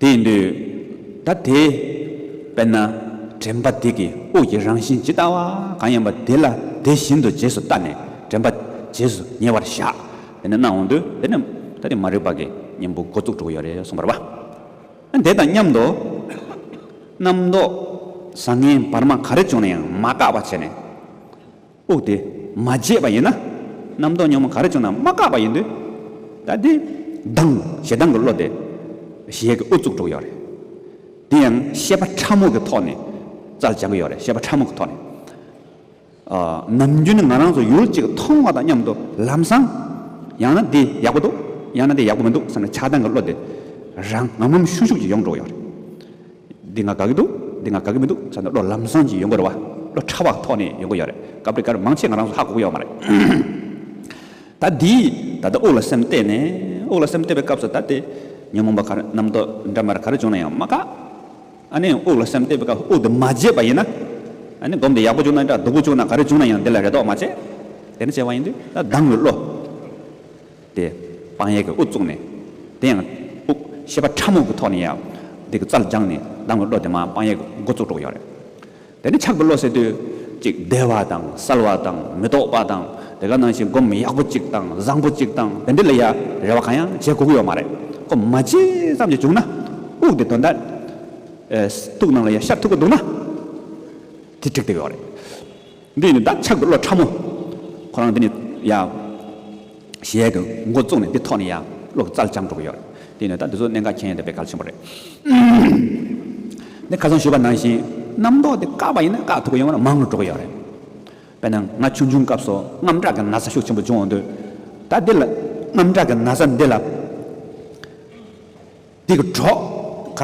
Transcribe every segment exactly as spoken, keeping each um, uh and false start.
དེ་ཡིན་དུས་ད་དེ་དཔེར་ན་དྲན་པ་དེ་གིས་དབུགས་ཀྱི་རང་བཞིན་ཇི་ལྟ་བ་གང་ཡིན་པ་དེ་ལ་དེ་བཞིན་དུ་རྗེས་སུ་ལྟ་ནས་དྲན་པ་རྗེས་སུ་ཉེ་བར་བཞག་དེ་ནས་གནང་འོང་དུས་དེ་ནས་ད་དེ་མ་རིག་པ་གི་གཉེན་པོ་འགོ་བཙུགས་འགྲོ་གི་ཡོད་རེད་གསུངས་པ་རེད་བ། དེ་དང་མཉམ་དུ་རྣམ་རྟོག་བཟང་ངན་བར་མ་ག་རེ་བྱུང་ན་ཡང་མ་བཀག་པ་བྱས་ནས། དབུགས་དེ་མ་བརྗེད་པ་ཡིན་ན། རྣམ་རྟོག་ཉོན་མོངས་ག་རེ་བྱུང་ན་མ་བཀག་པ་ཡིན་དུས། ད་དེ་སྡང་ཞེ་སྡང་གི་བློ་དེ་ཞི་ཡལ་གྱི་དབུ་བཙུགས་འགྲོ་གི་ཡོད་རེད། དེ་ཡང་ཤེས་པ་ཕྲ་མོ་གི་ཐོག་ནས་རྩལ་སྦྱང་གི་ཡོད་རེད། ཤེས་པ་ཕྲ་མོ་གི་ཐོག་ནས། ཨ། ནམ་རྒྱུན་ང་རང་ཚོ་ཡུལ་གཅིག་མཐོང་བ་དང་མཉམ་དུ་ལམ་སང་། ཡང་ན་འདི་ཡག་པོ་འདུག་ཡང་ན་འདི་ཡག་པོ་མི་འདུག་བསམ་ནས་ཆགས་སྡང་གི་བློ་དེ་རང་ངམ་ངམ་ཤུགས་ཤུགས་ཀྱིས་ཡོང་འགྲོ་གི་ཡོད་རེད། འདི་ང་དགའ་གི་འདུག་འདི་ང་དགའ་གི་མི་འདུག་བསམ་ནས་བློ་ལམ་སང་ཅིག་ཡོང་གི་རེད་བ། བློ་ཕྲ་བ་ཐོག་ནས་ཡོང་གི་ཡོད་རེད། སྐབས་རེ་སྐབས་རེ་མང་ཆེ་ང་རང་ཚོ་ཧ་གོ་གི་ཡོད་མ་རེད། ད་འདི་ད་ལྟ་དབུགས་ལ་སེམས་གཏད་ནས་དབུགས་ལ་སེམས་གཏད་པའི་སྐབས་སུ་ད་དེ་ཉོན་མོངས་པ་ག་རེ་རྣམ་རྟོག་འདྲ་མི་འདྲ་ག་རེ་བྱུང་ན་ཡང་མ་བཀག་ཨ་ནི་དབུགས་ལ་སེམས་གཏད་པའི་སྐབས་དབུགས་དེ་མ་བརྗེད་པ་ཡིན་ན། ཨ་ནི་སྒོམ་དེ་ཡག་པོ་བྱུང་ན་འདྲ་སྡུག་པོ་བྱུང་ན་ག་རེ་བྱུང་ན་ཡང་དེ་ལ་རེ་དོགས་མ་བྱེད། དེ་ནི་བྱས་པ་ཡིན་དུས་ད་སྡང་བའི་བློ། དེ་སྤང་ཡས་ཀྱི་དབུ་བཙུགས་ནས། དེ་ཡང་དབུགས་ཤེས་པ་ཕྲ་མོ་གི་ཐོག་ནས་ཡང་དེ་གི་རྩལ་སྦྱངས་ནས་སྡང་བའི་བློ་དེ་མར་སྤང་ཡས་ཀྱི་འགོ་བཙུགས་འགྲོ་གི་ཡོད་རེད། དེ་ནས་ཆགས་པའི་བློ་ཟེར་དུས་ཅིག་བདེ་བ་དང་གསལ་བ་དང་མི་རྟོག་པ་དང་དེ་ག་ནང་བཞིན་སྒོམ་ཡག་པོ་ཅིག་དང་བཟང་པོ་ཅིག་དང་དེ་འདྲ་ལ་ཡ་རེ་བ་གང་ཡང་བྱེད་དགོས་ཀྱི་ཡོད་མ་རེད། ཁོ་མ་བྱེད་ཙམ་ཅིག་བྱུང་ན་དབུགས་དེ་དོན་དག་ཐུགས་ནང་ལ་ཡ་ཤར་ཐུབ་ཀྱི་འདུག་ན་དེ་འགྲིག་བསྡད་ཀྱི་ཡོད་རེད། འདི་ནི་ད་ཆགས་པའི་བློ་ཕྲ་མོ། ཁོ་རང་འདི་ནི་ཡ། ཞེས་ཀྱི་འགོ་བཙུགས་ནས་འདི་ཐོག་ནས་ཡ་བློ་གི་རྩལ་སྦྱང་འགྲོ་གི་ཡོད་རེད། འདི་ནི་ད་འདི་ཚོ་གནད་འགག་མཁྱེན་ཡ་དེ་དཔེ་གལ་ཆེན་པོ་རེད། ནི་ཁ་སང་ཞུས་པ་ནང་བཞིན་རྣམ་རྟོག་དེ་བཀག་པ་ཡིན་ན་བཀག་ཐུབ་ཀྱི་ཡོད་མ་རེད། མང་རུ་འགྲོ་གི་ཡོད་རེད། དཔེར་ན་ང་ཆུང་ཆུང་སྐབས་སུ་དངངས་སྐྲག་གི་ན་ཚ་ཤུགས་ཆེན་པོ་བྱུང་འོང་དུས། ད་འདི་ལ་དངངས་སྐྲག་གི་ན་ཚ་འདི་ལ། དེ་གི་གྲོགས་ག་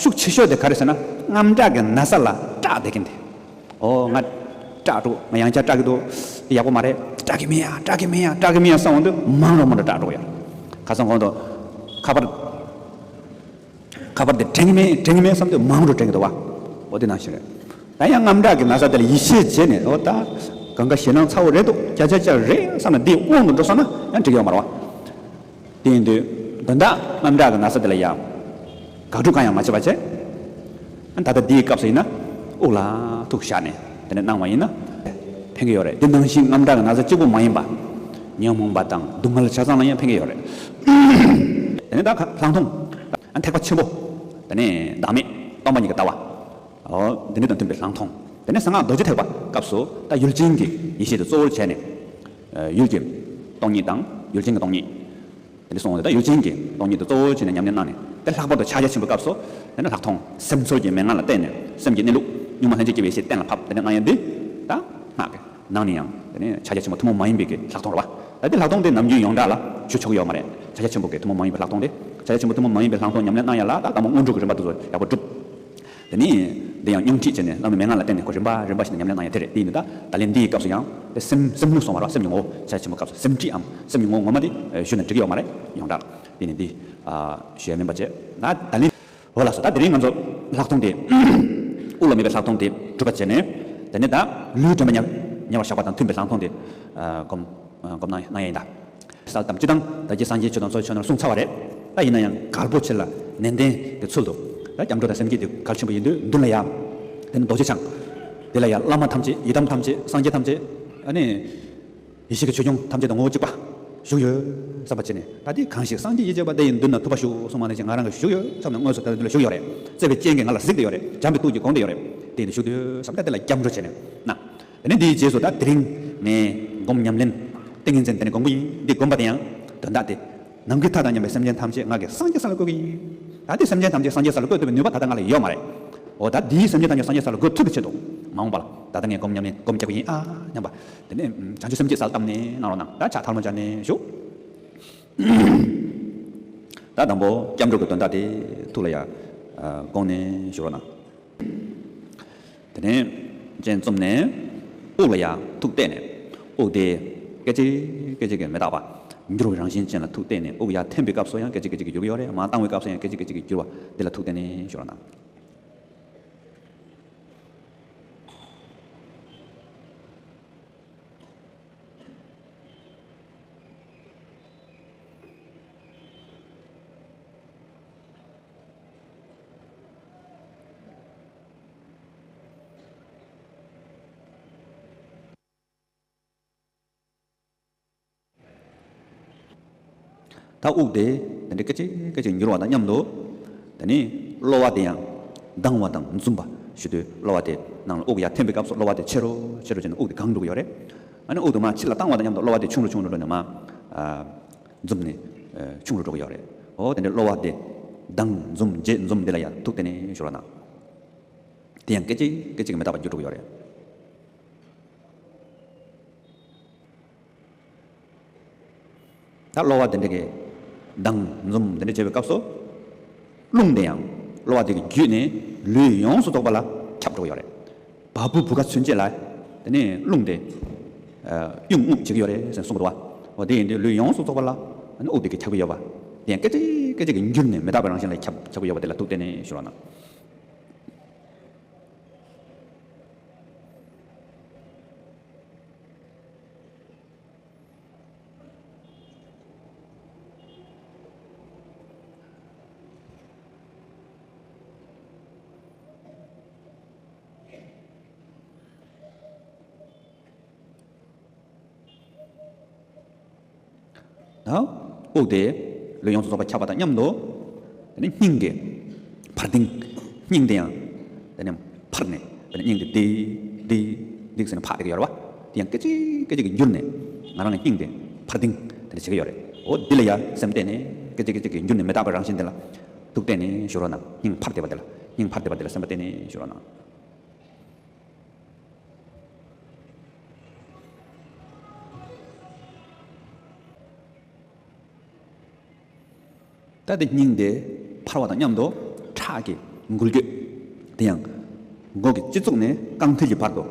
ཤུགས་ཆེ་ཤོས་དེ་ག་རེ་ཟེར་ན་དངངས་སྐྲག་གི་ན་ཚ་ལ་སྐྲག་བསྡད་མཁན་དེ། ཨོ་ང་སྐྲག་འགྲོ། ང་ཡང་བསྐྱར་སྐྲག་གི་འདུག་ཡག་པོ་མ་རེད། སྐྲག་གི་མིན་ཡ། སྐྲག་གི་མིན་ཡ། སྐྲག་གི་མིན་ཡ་བསམ་འོང་དུས་མང་རུ་མང་རུ་སྐྲག་འགྲོ་གི་ཡོད། ཁ་སང་གོང་དུ་ཁ་པར་ཁ་པར་དེ་དྲན་གི་མེད་དྲན་གི་མེད་བསམ་དུས་མང་རུ་དྲན་གི་འདུག་བ། ཨོ་དེ་ནང་བཞིན་རེད། ད་ཡང་དངངས་སྐྲག་གི་ན་ཚ་དེ་ལ་ཡིད་ཆེས་བྱས་ནས་ཨོ་ད་གང་ག་ཞེད་སྣང་ཚ་བོ་རེད་འདུག་ཅ་ཅ་ཅ་རེད་བསམ་ན་འདི་དབང་དུ་འགྲོ་སོང་ན་ཡང་འགྲིག་གི་ཡོད་མ་རེད་བ། དེ་ཡིན་དུས་དོན་དག་དངངས་སྐྲག་གི་ན་ཚ་དེ་ལ་ཡང་དགག་སྒྲུབ་གང་ཡང་མ་བྱེད་པ་བྱས། ད་ལྟ་འདིའི་སྐབས་སུ་ཡིན་ན་དབུགས་ལ་ཐུགས་བཞག་ནས་དེ་ནས་གནང་བ་ཡིན་ན་ཕན་གྱི་ཡོད་རེད། དེ་ནང་བཞིན་དངངས་སྐྲག་གི་ན་ཚ་གཅིག་པུ་མ་ཡིན་པ་ཉོན་མོངས་པ་དང་སྡུག་བསྔལ་ཆ་ཚང་ལ་ཡང་ཕན་གྱི་ཡོད་རེད། དེ་ནས་ད་ལྷག་མཐོང་། ཐེག་པ་ཆེན་པོ། དེ་ནས་བདག་མེད་སྟོང་པ་ཉིད་ཀྱི་ལྟ་བ། འོ་འདི་འདྲ་དང་མཐུན་པའི་ལྷག་མཐོང་། དེ་ནས་གསང་སྔགས་རྡོ་རྗེ་ཐེག་པ་སྐབས་སུ་ད་ཡུལ་ཅན་གྱི་ཡེ་ཤེས་དེ་གཙོ་བོར་བྱས་ནས། ཡུལ་གྱི་སྟོང་ཉིད་དང་ཡུལ་ཅན་གྱི་སྟོང་ཉིད། དེ་འདྲ་སོང་བ་དེ་ད་ཡུལ་ཅན་གྱི་སྟོང་ཉིད་དེ་གཙོ་བོར་བྱས་ནས་ཉམས་ལེན་གནང་ནས་དེ་ལྷག་པར་དུ་ཕྱག་རྒྱ་ཆེན་པོའི་སྐབས་སུ་དེ་ནས་ལྷག་མཐོང་སེམས་ཚོར་གྱི་མན་ངག་ལ་བརྟེན་ནས་སེམས་ཀྱི་གནས་ལུགས་གཉུག་མ་ལྷན་ཅིག་སྐྱེས་པའི་ཡེ་ཤེས་གཏན་ལ་ཕབ་དེ་འདྲ་གནང་ཡ་འདི་ད་སྔགས་ཀྱི་ནང་ནས་ཡང་དེ་ནས་ཕྱག་རྒྱ་ཆེན་པོ་ཐུན་མོང་མ་ཡིན་པའི་གི་ལྷག་མཐོང་རེད་བ། ད་དེ་ལྷག་མཐོང་དེ་ནམ་རྒྱུན་ཡོངས་གྲགས་ལ་ཞུ་ཆོག་གི་ཡོད་མ་རེད། ཕྱག་རྒྱ་ཆེན་པོ་གི་ཐུན་མོང་མ་ཡིན་པའི་ལྷག་མཐོང་དེ་ཕྱག་རྒྱ་ཆེན་པོ་ཐུན་མོང་མ་ཡིན་པའི་ལྷག་མཐོང་ཉམས་ལེན་གནང་ཡ་ལ་ད་དང་པོ་སྔོན་འགྲོ་གི་རིམ་པ་དེ་ཚོ་ཡག་པོ་སྒྲུབ། དེ་ནས་འདི་ཡང་སྙོམས་ཁྲིད་བྱས་ནས་བླ་མའི་མན་ངག་ལ་བརྟེན་ནས་ཁོ་རིམ་པ་རིམ་པ་བཞིན་དུ་ཉམས་ལེན་གནང་ཡ་དེ་རེད། དེ་ཡིན་དུས་ད་ད་ལན་འདི་ཡི་སྐབས་སུ་ཡང་དེ་སེམས་སེམས་ལྷུག་སོང་བ་རེད་བ། སེམས་ཀྱི་ངོ་བོ་ཕྱག་ཆེན་པོ་སྐབས་སུ་སེམས་ཁྲིད་འམ་སེམས་ཀྱི་ངོ་བོ་ངོ་མ་དེ་ཞུས་ན་འགྲིག་གི་ཡོད་མ་རེད་ཡོངས་གྲགས། དེ་ནི་འདི་ཞུ་ཡ་མིན་པ་བྱས། ད་ད་ལན་འོ་ལགས་སོ། ད་དེ་རིང་ང་ཚོ་ལྷག་མཐོང་དེ་དབུགས་ལ་དམིགས་པའི་ལྷག་མཐོང་དེ་གྲུབ་པ་བྱས་ནས་དེ་ནས་ད་ལུས་དྲན་པ་ཉེ་ཉེ་བར་བཞག་པ་དང་མཐུན་པའི་ལྷག་མཐོང་དེ་སྒོམ་སྒོམ་གནང་གནང་ཡ་ཡིན་ད། གསལ་དམ་སྤྱི་དང་བདག་བསྐྱེད་སངས་རྒྱས་ཆོས་དང་ཚོགས་ཆོས་རྣམས་གསུངས་ཚར་བ་རེད། ད་ཡིན་ན་ཡང་གལ་པོ་ཆེ་ལ་ནན་ཏན་གྱི་ཚུལ་དུ་ད་སྐྱབས་འགྲོ་དང་སེམས་བསྐྱེད་དེ་གལ་ཆེན་པོ་ཡིན་དུས་མདུན་ལ་ཡ། དེ་ནི་རྡོ་རྗེ་འཆང་། དེ་ལ་ཡ་བླ་མ་ཐམས་ཅད་ཡི་དམ་ཐམས་ཅད་སངས་རྒྱས་ཐམས་ཅད་ཨ་ནི། ཡེ་ཤེས་ཀྱི་ཆོས་སྐྱོང་ཐམས་ཅད་དང་ངོ་བོ་གཅིག་པ་བཞུགས་ཡོད་བསམ་པ་བྱས་ནས་ད་དེ་གང་ཞིག་སངས་རྒྱས་ཡིད་བྱེད་པ་དེ་ཡི་མདུན་ན་ཐུབ་པ་བཞུགས་གསུངས་པ་ནང་བཞིན་ང་རང་གི་བཞུགས་ཡོད་བསམ་ནས་དངོས་སུ་ད་ལྟ་འདི་ལ་བཞུགས་ཡོད་རེད། བརྩེ་བའི་སྤྱན་གྱིས་ང་ལ་གཟིགས་བསྡད་ཡོད་རེད། བྱམས་པའི་ཐུགས་ཀྱིས་དགོངས་བསྡད་ཡོད་རེད། དེ་ཡིན་དུས་བཞུགས་དུས་བསམ་ད་དེ་ལ་སྐྱབས་འགྲོ་བྱས་ནས་ན། དེ་ནས་འདིའི་རྗེས་སུ་ད་དེ་རིང་ངས་སྒོམ་ཉམས་ལེན་ཏིང་ངེ་འཛིན་དེ་ནས་སྒོམ་པ་ཡིན། འདི་སྒོམ་པ་དེ་ཡང་དོན་དག་དེ་ནམ་མཁའི་མཐའ་དང་མཉམ་པའི་སེམས་ཅན་ཐམས་ཅད་ང་གིས་སངས་རྒྱས་ས་ལ་བཀོད་ཀྱི་ཡིན། ད་དེ་སེམས་ཅན་ཐམས་ཅད་སངས་རྒྱས་ས་ལ་བཀོད་ཐུབ་པའི་ནུས་པ་ད་ལྟ་ང་ལ་ཡོད་མ་རེད། འོ་ད་འདིའི་སེམས་ཅན་ཐམས་ཅད་སངས་རྒྱས་ས་ལ་བཀོད་ཐུབ་པའི་ཆེད་དུ་མ་འོངས་པ་ལ་ད་ལྟ་ངས་སྒོམ་ཉམས་ལེན་སྒོམ་རྒྱག་གི་ཡིན་ཨ་སྙམ་པ། དེ་ནས་བྱང་ཆུབ་སེམས་བསྐྱེད་གསལ་བཏབ་ནས་གནང་རོགས་གནང་། ད་ཕྱག་ཐལ་མོ་སྦྱར་ནས་བཞུགས། ད་དང་པོ་སྐྱབས་འགྲོ་གི་དོན་དག་དེ་ཐུགས་ལ་ཡ་དགོངས་ནས་བཞུགས་རོགས་གནང་། དེ་ནས་སྤྱན་བཙུམས་ནས་དབུགས་ལ་ཡ་ཐུགས་གཏད་ནས་དབུགས་དེ་སྐད་ཅིག་སྐད་ཅིག་གིས་མི་རྟག་པ་འགྱུར་བའི་རང་བཞིན་ཅན་ལ་ཐུགས་གཏད་ནས་དབུགས་ཡར་འཐེན་པའི་སྐབས་སུ་ཡང་སྐད་ཅིག་སྐད་ཅིག་གིས་འགྱུར་གྱི་ཡོད་རེད། མར་བཏང་བའི་སྐབས་སུ་ཡང་སྐད་ཅིག་སྐད་ཅིག་གིས་འགྱུར་བ་དེ་ལ་ཐུགས་གཏད་ནས་བཞུགས་རོགས་གནང་། ད་དབུགས་དེ་དེ་འདྲའི་སྐད་ཅིག་སྐད་ཅིག་འགྱུར་བ་དང་མཉམ་དུ། དེ་ནས་གློ་བ་དེ་ཡང་ལྡང་བ་དང་འཛུམ་པ་ཞུ་དུས། གློ་བ་དེ་ནང་ལ་དབུགས་ཡར་འཐེན་པའི་སྐབས་སུ་གློ་བ་དེ་ཆེ་རུ་ཆེ་རུ་བྱས་ནས་དབུགས་དེ་གང་འགྲོ་གི་ཡོད་རེད། ཨ་ནི་དབུགས་དེ་མར་ཕྱི་ལ་བཏང་བ་དང་མཉམ་དུ་གློ་བ་དེ་ཆུང་རུ་ཆུང་རུ་འགྲོ་ནས་མར། ཨ། འཛུམ་ནས། ཨ། ཆུང་རུ་འགྲོ་གི་ཡོད་རེད། འོ་དེ་འདྲའི་གློ་བ་དེ་ལྡང་འཛུམ་བརྗེད་འཛུམ་འདི་ལ་ཡང་ཐུགས་གཏད་ནས་ཞུ་རོགས་གནང་། དེ་ཡང་སྐད་ཅིག་སྐད་ཅིག་མི་རྟག་པར་འགྱུར་འགྲོ་གི་ཡོད་རེད། ད་གློ་བ་དེ་འདྲ་གི་ལྡང་འཛུམ་དེ་འདྲ་བྱེད་པའི་སྐབས་སུ། རླུང་དེ་ཡང་གློ་བ་དེ་གི་བརྒྱུད་ནས་ལུས་ཡོངས་སུ་རྫོགས་པ་ལ་ཁྱབ་འགྲོ་གི་ཡོད་རེད། བ་སྤུ་བུ་ག་ཚུན་ཆད་ལ། དེ་ནས་རླུང་དེ། ཨ། གཡུག་རྔུབ་བྱེད་ཀྱི་ཡོད་རེད་ཟེར་གསུངས་འདུག་བ། འོ་དེ་ཡིན་དུས་ལུས་ཡོངས་སུ་རྫོགས་པ་ལ་ཨ་ནི་དབུགས་དེ་གི་ཁྱབ་ཀྱི་ཡོད་པ། དེ་ཡང་སྐད་ཅིག་སྐད་ཅིག་གི་འགྱུར་ནས་མི་རྟག་པའི་རང་བཞིན་ལ་ཁྱབ་ཁྱབ་ཀྱི་ཡོད་པ་དེ་ལ་ཐུགས་གཏད་ནས་ཞུ་རོགས་གནང་། ད་དབུགས་དེ་ལུས་ཡོངས་སུ་རྫོགས་པ་ཁྱབ་པ་དང་མཉམ་དུ། དེ་ནས་སྙིང་གི་འཕར་ལྡིང་། སྙིང་དེ་ཡང་དེ་ནས་འཕར་ནས། དེ་ནས་སྙིང་དེ་ལྡིག་ལྡིག་ལྡིག་ཟེར་ནས་འཕར་བསྡད་ཀྱི་ཡོད་རེད་བ། དེ་ཡང་སྐད་ཅིག་སྐད་ཅིག་གིས་འགྱུར་ནས་ང་རང་གི་སྙིང་དེ་འཕར་ལྡིང་དེ་འདྲ་བྱེད་ཀྱི་ཡོད་རེད། འོ་འདི་ལ་ཡང་སེམས་གཏད་ནས། སྐད་ཅིག་སྐད་ཅིག་གིས་འགྱུར་ནས་མི་རྟག་པའི་རང་བཞིན་དེ་ལ་ཐུགས་གཏད་ནས་ཞུ་རོགས་གནང་། སྙིང་འཕར་བསྡད་པ་དེ་ལ། སྙིང་འཕར་བསྡད་པ་དེ་ལ་སེམས་པ་གཏད་ནས་ཞུ་རོགས་གནང་། ད་དེ་སྙིང་དེ་འཕར་བ་དང་མཉམ་དུ་ཁྲག་གི་འགུལ་སྐྱོད། དེ་ཡང་མགོ་གི་སྤྱི་གཙུག་ནས་རྐང་མཐིལ་གྱི་བར་དུ།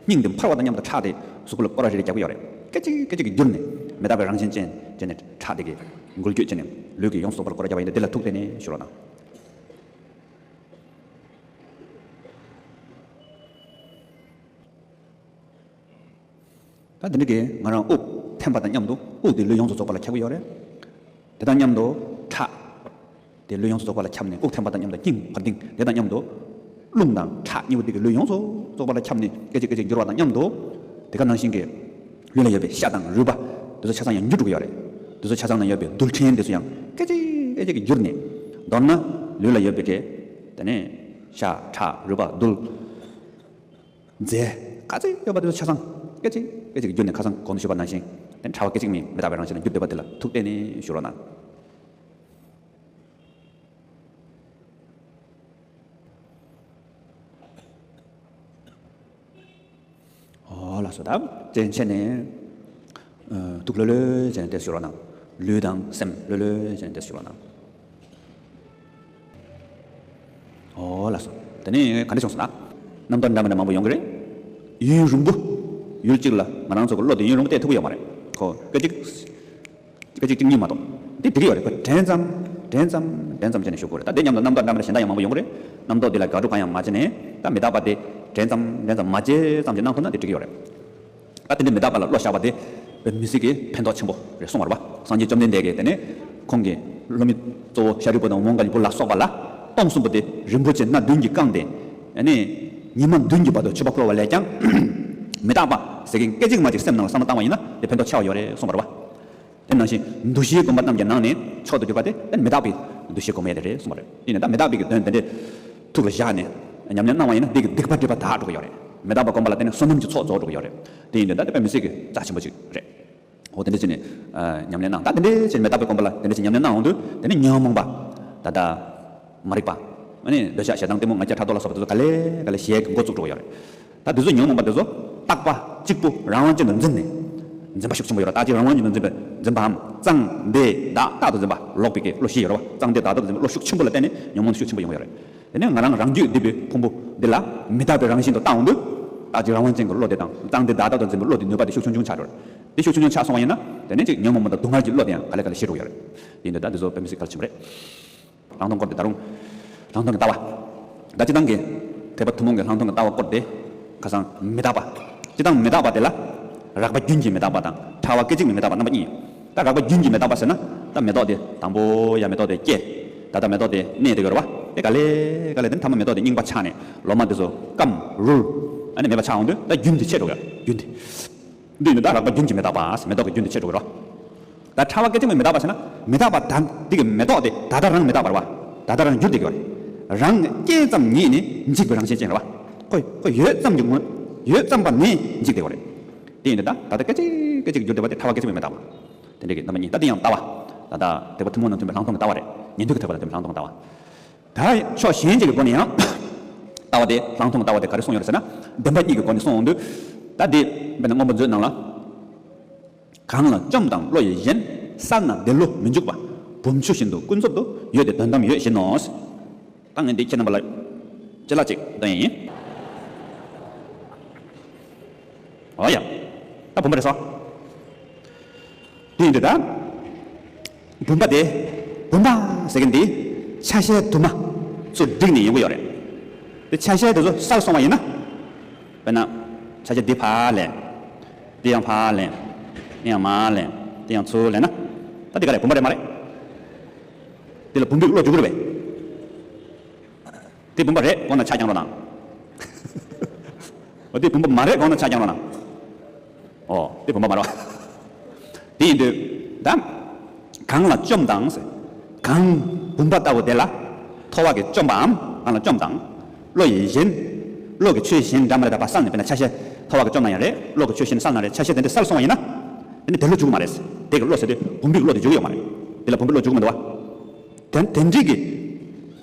སྙིང་དེ་འཕར་བ་དང་མཉམ་དུ་ཁྲག་དེ་གཟུགས་པོ་ལ་སྐོར་ར་རེ་རེ་རྒྱག་གི་ཡོད་རེད། སྐད་ཅིག་སྐད་ཅིག་གིས་འགྱུར་ནས་མི་རྟག་པའི་རང་བཞིན་ཅན་ཅན་ནས་ཁྲག་དེ་གི་འགུལ་སྐྱོད་བྱས་ནས་ལུས་ཀྱི་ཡོངས་སུ་རྫོགས་པ་ལ་སྐོར་ར་རྒྱག་པ་ཡིན་ཏེ། དེ་ལ་ཐུགས་གཏད་ནས་ཞུ་རོགས་གནང་། ད་དེ་འདྲ་གི་ང་རང་དབུགས་འཐེན་པ་དང་མཉམ་དུ་དབུགས་དེ་ལུས་ཡོངས་སུ་རྫོགས་པ་ལ་ཁྱབ་ཀྱི་ཡོད་རེད། དེ་དང་མཉམ་དུ་ཁྲག་དེ་ལུས་ཡོངས་སུ་རྫོགས་པ་ལ་ཁྱབ་ནས། དབུགས་འཐེན་པ་དང་མཉམ་དུ་སྙིང་འཕར་ལྡིང་། དེ་དང་མཉམ་དུ་རླུང་དང་ཁྲག་གཉིས་པོ་དེ་གི་ལུས་ཡོངས་སུ་རྫོགས་པ་ལ་ཁྱབ་ནས་སྐད་ཅིག་སྐད་ཅིག་འགྱུར་བ་དང་མཉམ་དུ། དེ་ག་ནང་བཞིན་གྱི་ལུས་ལ་ཡོད་པའི་ཤ་དང་རུས་པ་དེ་ཚོ་ཆ་ཚང་ཡང་འགྱུར་འགྲོ་གི་ཡོད་རེད། དེ་ཚོ་ཆ་ཚང་ན་ཡོད་པའི་རྡུལ་ཕྲན་དེ་ཚོ་ཡང་སྐད་ཅིག་སྐད་ཅིག་གིས་འགྱུར་ནས། མདོར་ན་ལུས་ལ་ཡོད་པའི་གི་དེ་ནས་ཤ་ཁྲག་རུས་པ་རྡུལ། རྫས་ག་ཚོད་ཡོད་པ་དེ་ཚོ་ཆ་ཚང་སྐད་ཅིག་སྐད་ཅིག་གིས་འགྱུར་ནས། ཁ་སང་གོང་དུ་ཞུས་པ་ནང་བཞིན་དེ་ཕྲ་བ་སྐད་ཅིག་མའི་མི་རྟག་པའི་རང་བཞིན་ལ་འགྱུར་བསྡད་པ་དེ་ལ་ཐུགས་གཏད་ནས་ཞུ་རོགས་གནང་། ཨོ་ལགས་སོ། ད་བཙན་ཆེ་ནས། ཨ། ཐུགས་ལྷོད་ལྷོད་བྱས་ནས་དེ་ཞུ་རོགས་གནང་། ལུས་དང་སེམས་ལྷོད་ལྷོད་བྱས་ནས་དེ་ཞུ་རོགས་གནང་། ཨོ་ལགས་སོ། དེ་ནས་ག་འདྲ་བྱུང་སོང་ན། རྣམ་རྟོག་འདྲ་མི་འདྲ་མང་པོ་ཡོང་གི་རེད། ཡུན་རིང་པོ་ཡུལ་གཅིག་ལ་ང་རང་ཚོ་གི་བློ་དེ་ཡུན་རིང་པོ་གཏད་ཐུབ་ཀྱི་ཡོད་མ་རེད། ཁོ་སྐད་ཅིག་སྐད་ཅིག་གཅིག་གཉིས་མ་གཏོགས། དེ་འགྲིག་གི་ཡོད་རེད། ཁོ་དྲན་ཙམ་དྲན་ཙམ་དྲན་ཙམ་བྱས་ནས་བཞུགས་དགོས་རེད། ད་དེ་མཉམ་དུ་རྣམ་རྟོག་འདྲ་མི་འདྲ་གཞན་དག་ཡང་མང་པོ་ཡོང་གི་རེད། རྣམ་རྟོག་དེ་ལ་དགག་སྒྲུབ་གང་ཡང་མ་བྱས་ནས། ད་མི་རྟག་པ་དེ་དྲན་ཙམ་དྲན་ཙམ་མ་བྱས་ཙམ་གྱིས་གནང་ཐུབ་ན་དེ་འགྲིག་གི་ཡོད་རེད། ད་དེ་འདྲའི་མི་རྟག་པ་ལ་བློ་བཞག་པ་དེ་དཔེ་མི་སྲིད་ཀྱི་ཕན་ཐོགས་ཆེན་པོ་རེད་གསུངས་པ་རེད་བ། སངས་རྒྱས་བཅོམ་ལྡན་འདས་ཀྱིས་དེ་ནས་ཁོང་གི་སློབ་མ་གཙོ་བོ་ཤཱ་རིའི་བུ་དང་མོའུ་འགལ་གྱི་བུ་ལ་སོགས་པ་ལ། སྟོང་གསུམ་པོ་དེ་རིན་པོ་ཆེ་སྣ་བདུན་གྱིས་བཀང་སྟེ། ཨ་ནི་ཉི་མ་བདུན་གྱི་བར་དུ་མཆོད་པ་ཕུལ་བ་ལས་ཀྱང་མི་རྟག་པ་ཟེར་མཁན་སྐད་ཅིག་མ་གཅིག་སེམས་ནང་ལ་བསམ་བློ་བཏང་བ་ཡིན་ན་དེ་ཕན་ཐོགས་ཆེ་བ་ཡོད་རེད་གསུངས་པ་རེད་བ། དེ་ནང་བཞིན་འདུ་ཤེས་སྒོམ་པ་རྣམས་ཀྱི་ནང་ནས་མཆོག་ཏུ་གྱུར་པ་དེ་ད་མི་རྟག་པའི་འདུ་ཤེས་སྒོམ་ཡས་དེ་རེད་གསུངས་པ་རེད། ཡིན་ནའི་ད་མི་རྟག་པའི་གི་དོན་དེ་འདྲའི་ཐུགས་ལ་བཞག་ནས་ཉམས་ལེན་གནང་བ་ཡིན་ན། དེ་གི་སྡིག་པ་སྒྲིབ་པ་དག་འགྲོ་གི་ཡོད་རེད། མི་རྟག་པ་སྒོམ་པ་ལ་བརྟེན་ནས་བསོད་ནམས་ཀྱི་ཚོགས་རྫོགས་འགྲོ་གི་ཡོད་རེད། དེ་ཡིན་དུས་ད་དེ་དཔེ་མི་སྲིད་ཀྱི་རྩ་ཆེན་པོ་ཅིག་རེད། འོ་དེ་འདྲ་བྱས་ནས། ཨ། ཉམས་ལེན་གནང་། ད་དེ་འདྲ་བྱས་ནས་མི་རྟག་པའི་སྒོམ་པ་ལ་དེ་འདྲ་བྱས་ཉམས་ལེན་གནང་འོང་དུས། དེ་ནས་ཉོན་མོངས་པ། ད་ལྟ་མ་རིག་པ། ཨ་ནི་འདོད་ཆགས་ཞེ་སྡང་གཏི་མུག་ང་རྒྱལ་ཕྲག་དོག་ལ་སོགས་པ་དེ་ཚོ་ག་ལེ་ག་ལེ་ཞལ་གྱིས་འགོ་བཙུགས་འགྲོ་གི་ཡོད་རེད། ད་དེ་ཚོ་ཉོན་མོངས་པ་དེ་ཚོ་རྟག་པ་གཅིག་པུ་རང་དབང་ཅན་དུ་འཛིན་ནས། འཛིན་པ་ཤུགས་ཆེན་པོ་ཡོད་རེད། རྟག་གཅིག་རང་དབང་ཅན་དུ་འཛིན་པའི་འཛིན་པའམ། གཙང་བདེ་བདག་རྟག་ཏུ་འཛིན་པ། ལོག་པའི་གི་བློ་བཞི་ཡོད་རེད་བ། གཙང་བདེ་བདག་རྟག་ཏུ་འཛིན་པའི་བློ་ཤུགས་ཆེན་པོ་ལ་བརྟེན་ནས་ཉོན་མོངས་ཤུགས་ཆེན་པོ་ཡོང་གི་ཡོད་རེད། དེ་ནས་ང་རང་རང་རྒྱུད་འདུས་པའི་ཕུང་པོ་འདི་ལ་མི་རྟག་པའི་རང་བཞིན་དུ་བལྟ་འོང་དུས། རྟག་གཅིག་རང་དབང་ཅན་གྱི་བློ་དེ་དང་། གཙང་བདེ་བདག་རྟག་ཏུ་འཛིན་པའི་བློ་དེའི་ནུས་པ་དེ་ཤུགས་ཆུང་ཆུང་ཆགས་འགྲོ་རེད། དེ་ཤུགས་ཆུང་ཆུང་ཆགས་སོང་བ་ཡིན་ན། དེ་ནས་ཅིག་ཉོན་མོངས་པ་དང་སྡུག་བསྔལ་གྱི་བློ་དེ་ཡང་ག་ལེ་ག་ལེ་ཞི་འགྲོ་གི་ཡོད་རེད། དེ་ཡིན་དུས་ད་འདི་ཚོ་དཔེ་མི་སྲིད་གལ་ཆེན་པོ་རེད། ལྷག་མཐོང་སྐོར་དེ་ད་རུང་། ལྷག་མཐོང་གི་ལྟ་བ། ད་སྤྱིར་བཏང་གི་ཐེག་པ་ཐུན་མོང་གི་ལྷག་མཐོང་གི་ལྟ་བ་སྐོར་དེ། ཁ་སང་མི་རྟག་པ། སྤྱིར་བཏང་མི་རྟག་པ་དེ་ལ་རགས་པ་རྒྱུན་གྱི་མི་རྟག་པ་དང་ཕྲ་བ་སྐད་ཅིག་མའི་མི་རྟག་པ་རྣམ་པ་གཉིས་ཡོད། ད་རགས་པ་རྒྱུན་གྱི་མི་རྟག་པ་ཟེར་ན། ད་མེ་ཏོག་དེ་དང་པོ་ཡ་མེ་ཏོག་དེ་སྐྱེས། ད་ལྟ་མེ་ཏོག་དེ་གནས་བསྡད་ཡོད་རེད་བ། དེ་ག་ལེ་ག་ལེ་དེ་ནས་མཐའ་མ་མེ་ཏོག་དེ་རྙིང་པ་ཆགས་ནས་ལོ་མ་དེ་ཚོ་སྐམ་རུལ། ཨ་ནི་མེད་པ་ཆགས་འོང་དུས་ད་རྒྱུན་དེ་ཆད་འགྲོ་གི་ཡོད་རེད། རྒྱུན་དེ། འདི་ནི་ད་རགས་པ་རྒྱུན་གྱི་མི་རྟག་པ། མེ་ཏོག་གི་རྒྱུན་དེ་ཆད་འགྲོ་གི་རེད་བ། ད་ ད་ཕྲ་བ་སྐད་ཅིག་མ་མི་རྟག་པ་བྱས་ན། མི་རྟག་པ་ད་འདི་གི་མེ་ཏོག་དེ་ད་ལྟ་རང་མི་རྟག་པ་རེད་བ། ད་ལྟ་རང་འགྱུར་བསྡད་ཀྱི་ཡོད་རེད། རང་སྐྱེས་ཙམ་ཉིད་ནི་འཇིག་པའི་རང་བཞིན་ཅན་རེད་བ། ཁོ་ཁོ་ཡོད་ཙམ་གྱི་ངོ་ཡོད་ཙམ་པ་ནི་འཇིག་བསྡད་ཀྱི་ཡོད་རེད། དེ་ཡིན་དུས་ད་ད་ལྟ་སྐད་ཅིག་སྐད་ཅིག་འགྱུར་བསྡད་པ་དེ་ཕྲ་བ་སྐད་ཅིག་མ་མི་རྟག་པ། དེ་འདྲ་གི་རྣམ་པ་གཉིས། ད་དེ་ཡང་ལྟ་བ། ད་ལྟ་དེ་པ་ཐུན་མོང་ན་མཐུན་པའི་ལྷག་མཐོང་གི་ལྟ་བ་རེད། ཉན་ཐོས་ཀྱི་ཐེག་པ་དང་མཐུན་པའི་ལྷག་མཐོང་གི་ལྟ་བ། ད་ཕྱོགས་གཞན་གཅིག་གི་སྒོ་ནས་ཡང་ལྟ་བ་དེ་ལྷག་མཐོང་གི་ལྟ་བ་དེ་ག་རེ་གསུངས་ཡོད་རེད་ཟེར་ན། བདེན་པ་གཉིས་ཀྱི་སྒོ་ནས་གསུངས་འོང་དུས། ད་དེ་དཔེར་ན་མངོན་པ་མཛོད་ནང་ལ། གང་ལ་བཅོམ་དང་བློ་ཡིས་གཞན། བསལ་ན་དེ་བློ་མི་འཇུག་པ། བུམ་ཆུ་བཞིན་དུ་ཀུན་རྫོབ་ཏུ། ཡོད་དེ་དོན་དམ་ཡོད་བཞིན་ནོ། ད་ངས་འདི་ཁྱེད་རྣམ་པ་ལ་ཅི་ལ་ཅིག་འདོན་ཡིན། འོ་ཡ། ད་བུམ་པ་རེད་སོ། དེ་ཡིན་དུས་ད། བུམ་པ་དེ། བུམ་པ་ཟེར་མཁན་དེ་ཆ་ཤས་དུ་མ་ཚུར་བསྒྲིགས་ནས་ཡོང་གི་ཡོད་རེད། དེ་ཆ་ཤས་དེ་ཚོ་བསལ་སོང་བ་ཡིན་ན། དཔེར་ན། ཆ་ཤས་འདི་ཕར་ལེན། འདི་ཡང་ཕར་ལེན། འདི་ཡང་མར་ལེན། འདི་ཡང་ཚུར་ལེན་ན། ད་འདི་ག་རེད། བུམ་པ་རེད་མ་རེད། འདི་ལ་བུམ་པའི་བློ་འཇུག་གི་རེད་པས། དེ་བུམ་པ་རེད་དགོངས་ན་ཆ་རྐྱང་རོགས་གནང་། འོ་དེ་བུམ་པ་མ་རེད་དགོངས་ན་ཆ་རྐྱང་རོགས་གནང་། འོ་དེ་བུམ་པ་མ་རེད་པ། དེ་ཡིན་དུས་ད། གང་ལ་བཅོམ་དང་ཟེར། གང་བུམ་པ་ལྟ་བུ་དེ་ལ། ཐོ་བ་གིས་བཅོམ་པའམ་གང་ལ་བཅོམ་དང་། བློ་ཡིས་གཞན། བློ་གིས་ཆོས་གཞན་འདྲ་མ་རེད་ད་པ་བསལ་ནས་དཔེར་ན་ཆ་ཤས་ཐོ་བ་གིས་བཅོམ་ན་ཡང་རེད། བློ་གིས་ཆོས་གཞན་བསལ་ན་རེད། ཆ་ཤས་དེ་འདྲ་བསལ་སོང་བ་ཡིན་ན། དེ་ནི་དེ་བློ་འཇུག་མ་རེད། དེ་གི་བློ་ཟེར་དུས་བུམ་པའི་བློ་དེ་འཇུག་ཡོད་མ་རེད། དེ་ལ་བུམ་པའི་བློ་འཇུག་མི་འདུག་བ། དེ་དེ་འདྲའི་གི།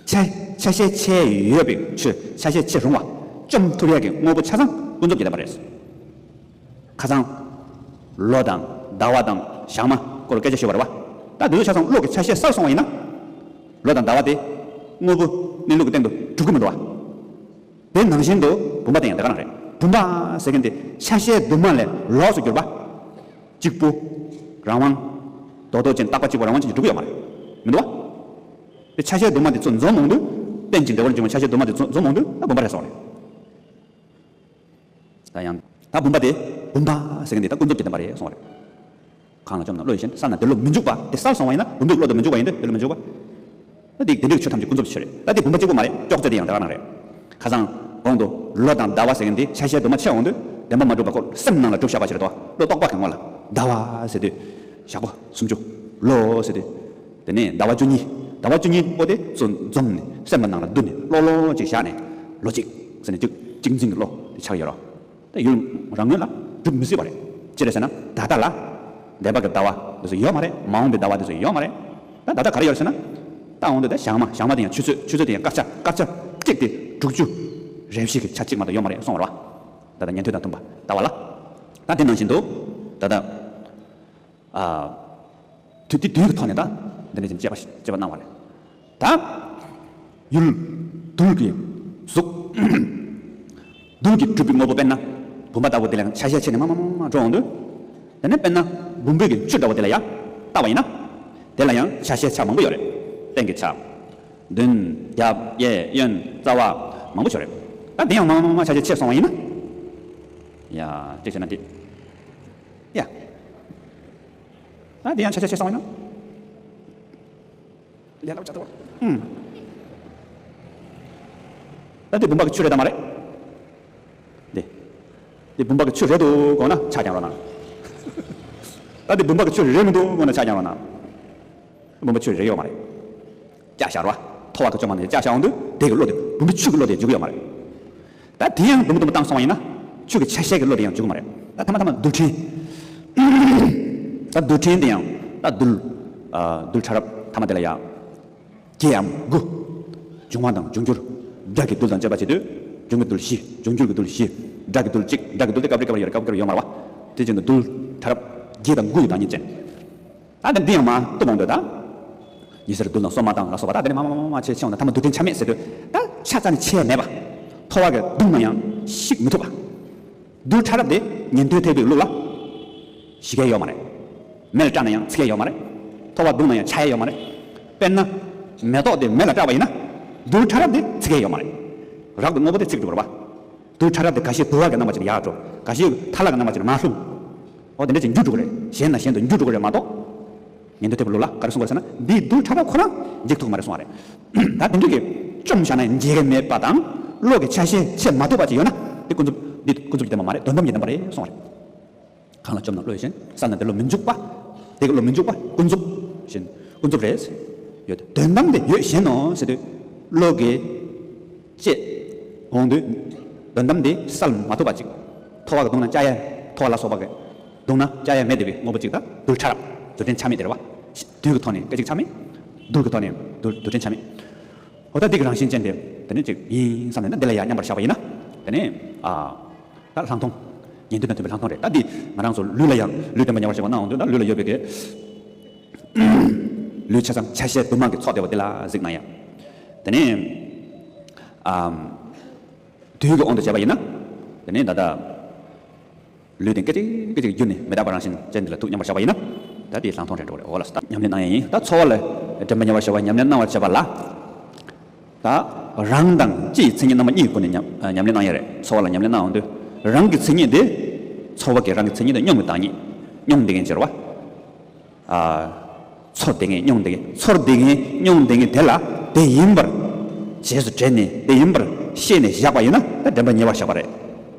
ཆ་ཆ་ཤས་ཆེ་ཡོད་པའི་ཆོས། ཆ་ཤས་ཆེ་རུང་བ། བཅོམ་ཐུབ་ཡག་གི་དངོས་པོ་ཆ་ཚང་ཀུན་རྫོབ་ཀྱི་བདེན་པ་རེད། ཁ་སང་། ལོ་དང་ཟླ་བ་དང་ཞག་མ་སྐོར་སྐད་ཆ་ཤོད་པ་རེད་བ། ད་དེ་ཚོ་ཆ་ཚང་བློ་གི་ཆ་ཤས་བསལ་སོང་བ་ཡིན་ན། ལོ་དང་ཟླ་བ་དེ། དངོས་པོ་གནས་ལུགས་ཀྱི་སྟེང་དུ་གྲུབ་ཀྱི་མི་འདུག་བ། དེ་ནང་བཞིན་དུ་བུམ་པ་དེ་ཡང་དེ་ག་རང་རེད། བུམ་པ་ཟེར་མཁན་དེ་ཆ་ཤས་དུ་མ་ལས་ལོགས་སུ་གྱུར་པ། གཅིག་པུ། རང་དབང་། རྡོག་རྡོག་ཅན་རྟག་པ་གཅིག་པུ་རང་དབང་ཅན་གྱིས་གྲུབ་ཀྱི་ཡོད་མ་རེད། མི་འདུག་བ། དེ་ཆ་ཤས་དུ་མ་དེ་ཚོ་འཛོམས་འོང་དུས། རྟེན་ཅིང་འབྲེལ་བར་འབྱུང་བའི་ཆ་ཤས་དུ་མ་དེ་ཚོ་འཛོམས་འོང་དུས་ད་བུམ་པ་རེད་སོང་རེད། ད་ཡང་། ད་བུམ་པ་དེ། བུམ་པ་ཟེར་མཁན་དེ་ད་ཀུན་རྫོབ་ཀྱི་བདེན་པ་རེད་གསུངས་པ་རེད། གང་ལ་བཅོམ་ན་བློ་ཡིས་གཞན། བསལ་ན་དེ་བློ་མི་འཇུག་པ། དེ་བསལ་སོང་བ་ཡིན་ན་བུམ་པའི་བློ་དེ་མི་འཇུག་པ་ཡིན་ཏེ་དེ་བློ་མི་འཇུག་པ། ད་དེ་དེ་འདྲའི་ཆོས་ཐམས་ཅད་ཀུན་རྫོབ་ཆོས་རེད། ད་དེ་བུམ་པ་གཅིག་པུ་མ་རེད། ཅོག་ཙེ་དེ་ཡང་དེ་ག་རང་རེད། ཁ་སང་། གོང་དུ་ལོ་དང་ཟླ་བ་ཟེར་མཁན་དེ་ཆ་ཤས་དུ་མ་ཕྱེ་འོང་དུས་བདེན་པ་མ་གྲུབ་པ་ཁོ་སེམས་ནང་ལ་གྲུབ་བཞག་པ་ཞིག་རེད་དོ། བློ་རྟོག་པ་གི་ངོ་ལ་ཟླ་བ་ཟེར་དུས། ཞག་པོ་སུམ་ཅུ། ལོ་ཟེར་དུས། དེ་ནས་ཟླ་བ་བཅུ་གཉིས། ཟླ་བ་བཅུ་གཉིས་པོ་དེ་ཚོ་འཛོམས་ནས་སེམས་པ་ནང་ལ་བསྡུས་ནས་བློ་ལོ་ཅིག་བཞག་ནས། ལོ་གཅིག་ཟེར་ནས་གཅིག་གཅིག་འཛིན་གྱི་བློ་དེ་ཆགས་ཡོད་རོ། ད་ཡུལ་རང་ངོས་ལ་གྲུབ་མི་སྲིད་པ་རེད། ཅི་རེད་ཟེར་ན་ད་ལྟ་ལ། འདས་པ་གི་ཟླ་བ་དེ་ཚོ་ཡོད་མ་རེད། མ་འོངས་པའི་ཟླ་བ་དེ་ཚོ་ཡོད་མ་རེད། ད་ད་ལྟ་ག་རེ་ཡོད་རེད་ཟེར་ན། ད་འོང་དུས་ད་ཞག་མ། ཞག་མ་དེ་ཡང་ཆུ་ཚོད། ཆུ་ཚོད་དེ་ཡང་སྐར་ཆ། སྐར་ཆ་གཅིག་དེ་དྲུག་ཅུ་རེ་བཞི་གི་ཆ་གཅིག་མ་གཏོགས་ཡོད་མ་རེད་གསུངས་པ་རེད་བ། ད་ལྟ་ཉན་ཐོས་དང་མཐུན་པ་ལྟ་བ་ལ། ད་དེ་ནང་བཞིན་དུ། ད་ལྟ། ཨ། དུས་དེ་དུས་ཀྱི་ཐོག་ནས་ད་འདི་འདྲ་ཞིག་དཔྱད་པ་དཔྱད་པ་གནང་བ་རེད། ད། ཡུལ། རྡུལ་གྱི་གཟུགས། རྡུལ་གྱིས་གྲུབ་པའི་དངོས་པོ་དཔེར་ན། བུམ་པ་ལྟ་བུ་དེ་ལ་ཡང་ཆ་ཤས་ཕྱེ་ནས་མར་མར་མར་མར་འགྲོ་འོང་དུས། དེ་ནས་དཔེར་ན་བུམ་པའི་གི་ཆུ་འདྲ་བོ་དེ་ལ་ཡང་ལྟ་བ་ཡིན་ན། དེ་ལ་ཡང་ཆ་ཤས་ཆ་མང་པོ་ཡོད་རེད། སྟེང་གི་ཆ། མདུན། རྒྱབ། གཡས། གཡོན། རྩ་བ། མང་པོ་ཡོད་རེད། ད་དེ་ཡང་མར་མར་མར་མར་ཆ་ཤས་ཕྱེ་སོང་བ་ཡིན་ན། ཡ། གཅིག་བྱས་ན་འདི། ཡ། ད་དེ་ཡང་ཆ་ཤས་ཕྱེ་སོང་བ་ཡིན་ན། ལས་སླ་པོ་ཆགས་འདུག་ཨུམ། ད་དེ་བུམ་པ་གི་ཆུ་རེད་དམ་མ་རེད། དེ། དེ་བུམ་པ་གི་ཆུ་རེད་འདུག་དགོངས་ན་ཆ་རྐྱང་རོགས་གནང་། ད་དེ་བུམ་པ་གི་ཆུ་རེད་མི་འདུག་དགོངས་ན་ཆ་རྐྱང་རོགས་གནང་། བུམ་པ་ཆུ་རེད་ཡོད་མ་རེད། བཅག་བཞག་རོགས། ཐོ་བ་གི་བཅོམ་མ་ནས་བཅག་བཞག་འོང་དུས་དེ་གི་བློ་དེ་བུམ་པའི་ཆུ་གི་བློ་དེ་འཇུག་གི་ཡོད་མ་རེད། ད་དེ་ཡང་དུམ་བུ་དུམ་བུ་བཏང་སོང་བ་ཡིན་ན། ཆུ་གི་ཆ་ཤས་ཀྱི་བློ་དེ་ཡང་འཇུག་གི་མ་རེད། ད་ཐ་མ་ཐ་མ་རྡུལ་ཕྲན། ད་རྡུལ་ཕྲན་དེ་ཡང་། ད་རྡུལ། ཨ། རྡུལ་ཕྲ་རབ་ཐ་མ་དེ་ལ་ཡང་། བརྒྱད་འམ་དགུ། འབྱུང་བ་དང་འབྱུང་འགྱུར། སྒྲ་གི་རྡུལ་དང་བཅས་པ་བྱེད་དུས། འབྱུང་གི་རྡུལ་བཞི། འབྱུང་འགྱུར་གྱི་རྡུལ་བཞི། སྒྲ་གི་རྡུལ་གཅིག་སྒྲ་གི་རྡུལ་དེ་སྐབས་རེ་སྐབས་རེ་ཡོད་རེད། སྐབས་རེ་སྐབས་རེ་ཡོད་མ་རེད་བ། དེ་བཞིན་དུ་རྡུལ་ཕྲ་རབ་བརྒྱད་དང་དགུ་ཡི་བདག་ཉིད་ཅན། ད་དེ་འདི་ཡང་མ་གཏུབ་འོང་དུས་ད། ཉི་ཟེར་རྡུལ་དང་སོ་མ་དང་ལ་སོགས་པ་ད་དེ་ནས་མ་མ་མ་མ་བྱས་ཕྱིན་འོང་ན་ཐ་མ་རྡུལ་ཕྲན་ཆ་མེད་ཟེར་དུས། ད་ཆ་རྩ་ནས་ཆད་མེད་པ། ཐོ་བ་གིས་བརྡུངས་ན་ཡང་ཞིག་མི་ཐུབ་པ། རྡུལ་ཕྲ་རབ་དེ་ཉན་ཐོས་ཐེག་པའི་ལུགས་ལ་ཞིག་ཡ་ཡོད་མ་རེད། མེ་ལ་སྲེག་ན་ཡང་ཚིག་ཡ་ཡོད་མ་རེད། ཐོ་བ་བརྡུངས་ན་ཡང་ཆ་ཡ་ཡོད་མ་རེད། དཔེར་ན། མེ་ཏོག་དེ་མེ་ལ་སྲེག་པ་ཡིན་ན། རྡུལ་ཕྲ་རབ་དེ་ཚིག་ཡ་ཡོད་མ་རེད། རགས་པའི་དངོས་པོ་དེ་ཚིག་འགྲོ་རེད་པ། རྡུལ་ཕྲ་རབ་དེ་འགའ་ཞིག་དུ་བ་གི་རྣམ་པ་ཅིག་ལ་ཡར་འགྲོ། འགའ་ཞིག་ཐལ་བ་གི་རྣམ་པ་ཅིག་ལ་མར་ལྷུང་། འོ་དེ་འདྲ་ཅིག་འགྱུར་འགྲོ་གི་རེད། གཞན་ནས་གཞན་དུ་འགྱུར་འགྲོ་གི་རེད་མ་གཏོགས། ཉན་ཐོས་ཐེག་པའི་ལུགས་ལ་ག་རེ་གསུངས་པ་རེད་ཟེར་ན། འདིས་རྡུལ་ཕྲ་རབ་ཁོ་རང་འཇིག་ཐུབ་མ་རེད་གསུངས་པ་རེད། ད་དེ་འདྲ་གི་བཅོམ་བཞག་ན་འཇིག་གི་མེད་པ་དང་། བློ་གི་ཆ་ཤས་ཕྱེ་མ་ཐུབ་པ་ཅིག་ཡོད་ན། དེ་ཀུན་རྫོབ། འདི་ཀུན་རྫོབ་ཀྱི་བདེན་པ་མ་རེད། དོན་དམ་གྱི་བདེན་པ་རེད་གསུངས་པ་རེད། གང་ལ་བཅོམ་ན་བློ་ཡིས་གཞན། བསལ་ན་དེ་བློ་མི་འཇུག་པ། དེ་གི་བློ་མི་འཇུག་པ་ཀུན་རྫོབ་བཞིན། ཀུན་རྫོབ་རེད། ཡོད་དོན་དམ་དེ་ཡོད་བཞིན་ནོ་ཟེར་དུས་བློ་གི་བཅད་འོང་དུས་དོན་དམ་དེ་བསལ་མ་ཐུབ་པ་ཅིག་ཐོ་བ་གི་བརྡུངས་ན་སྐྱ་ཡ། ཐོ་བ་ལ་སོགས་པ་གི་བརྡུངས་ན་སྐྱ་ཡ་མེད་བསྡད་པའི་དངོས་པོ་ཅིག་དང་རྡུལ་ཕྲ་རབ་རྡུལ་ཕྲན་ཆ་མེད་དེ་རེད་བ། དུས་ཀྱི་ཐོག་ནས་སྐད་ཅིག་ཆ་མེད། རྡུལ་གྱི་ཐོག་ནས་རྡུལ་རྡུལ་ཕྲན་ཆ་མེད། འོ་ད་འདི་གི་རང་བཞིན་ཅན་དེ་དེ་ནི་ཅིག་ཡིན་བསམ་ནས་ན་འདི་ལ་ཡང་མཉམ་པར་བཞག་པ་ཡིན་ན། དེ་ནི་ཨ། ད་ལྷག་མཐོང་། ཉན་ཐོས་དང་མཐུན་པའི་ལྷག་མཐོང་རེད། ད་འདི་ང་རང་ཚོ་ལུས་ལ་ཡང་ལུས་དྲན་པ་ཉེ་བར་བྱེད་པ་གནང་འོང་དུས་ད་ལུས་ལ་ཡོད་པའི་གི་ལུས་ཆ་ཚང་ཆ་ཤས་དུ་མ་གི་ཚོགས་བསྡེབས་པ་འདི་ལ་གཟིགས་ན་ཡང་། དེ་ནི་ཨམ། དུས་ཀྱི་དབང་དུ་བྱས་པ་ཡིན་ན། དེ་ནི་ད་ལྟ་ལུས་དེ་སྐད་ཅིག་སྐད་ཅིག་བསྒྱུར་ནས་མི་རྟག་པ་རང་བཞིན་ཅན་འདི་ལ་ཐུགས་མཉམ་པར་བཞག་པ་ཡིན་ན། ད་དེའི་ལྷག་མཐོང་རེད་འགྲོ་རེད། འོ་ལ་སོ་ད་ཉམས་ལེན་གནང་ཡ་ཡིན། ད་ཚོར་བ་ལ་དྲན་པ་ཉེ་བར་བྱེད་པ་ཉམས་ལེན་གནང་བར་བྱེད་པ་ལ། ད་རང་དང་སྤྱི་ཡི་མཚན་ཉིད་རྣམ་པ་གཉིས་ཀྱི་སྒོ་ནས་ཉམས་ཉམས་ལེན་གནང་ཡ་རེད། ཚོར་བ་ལ་ཉམས་ལེན་གནང་འོང་དུས་རང་གི་མཚན་ཉིད་དེ། ཚོར་བ་གི་རང་གི་མཚན་ཉིད་དེ་མྱོང་གི་བདག་ཉིད། མྱོང་བསྡད་མཁན་ཅིག་རེད་བ། ཨ། ཚོར་བསྡད་མཁན་མྱོང་བསྡད་མཁན་ཚོར་བསྡད་མཁན་མྱོང་བསྡད་མཁན་དེ་ལ་དེ་ཡིན་པར་རྗེས་སུ་དྲན་ནས་དེ་ཡིན་པར་ཤེས་ནས་བཞག་པ་ཡིན་ན་ད་དྲན་པ་ཉེ་བར་བཞག་པ་རེད།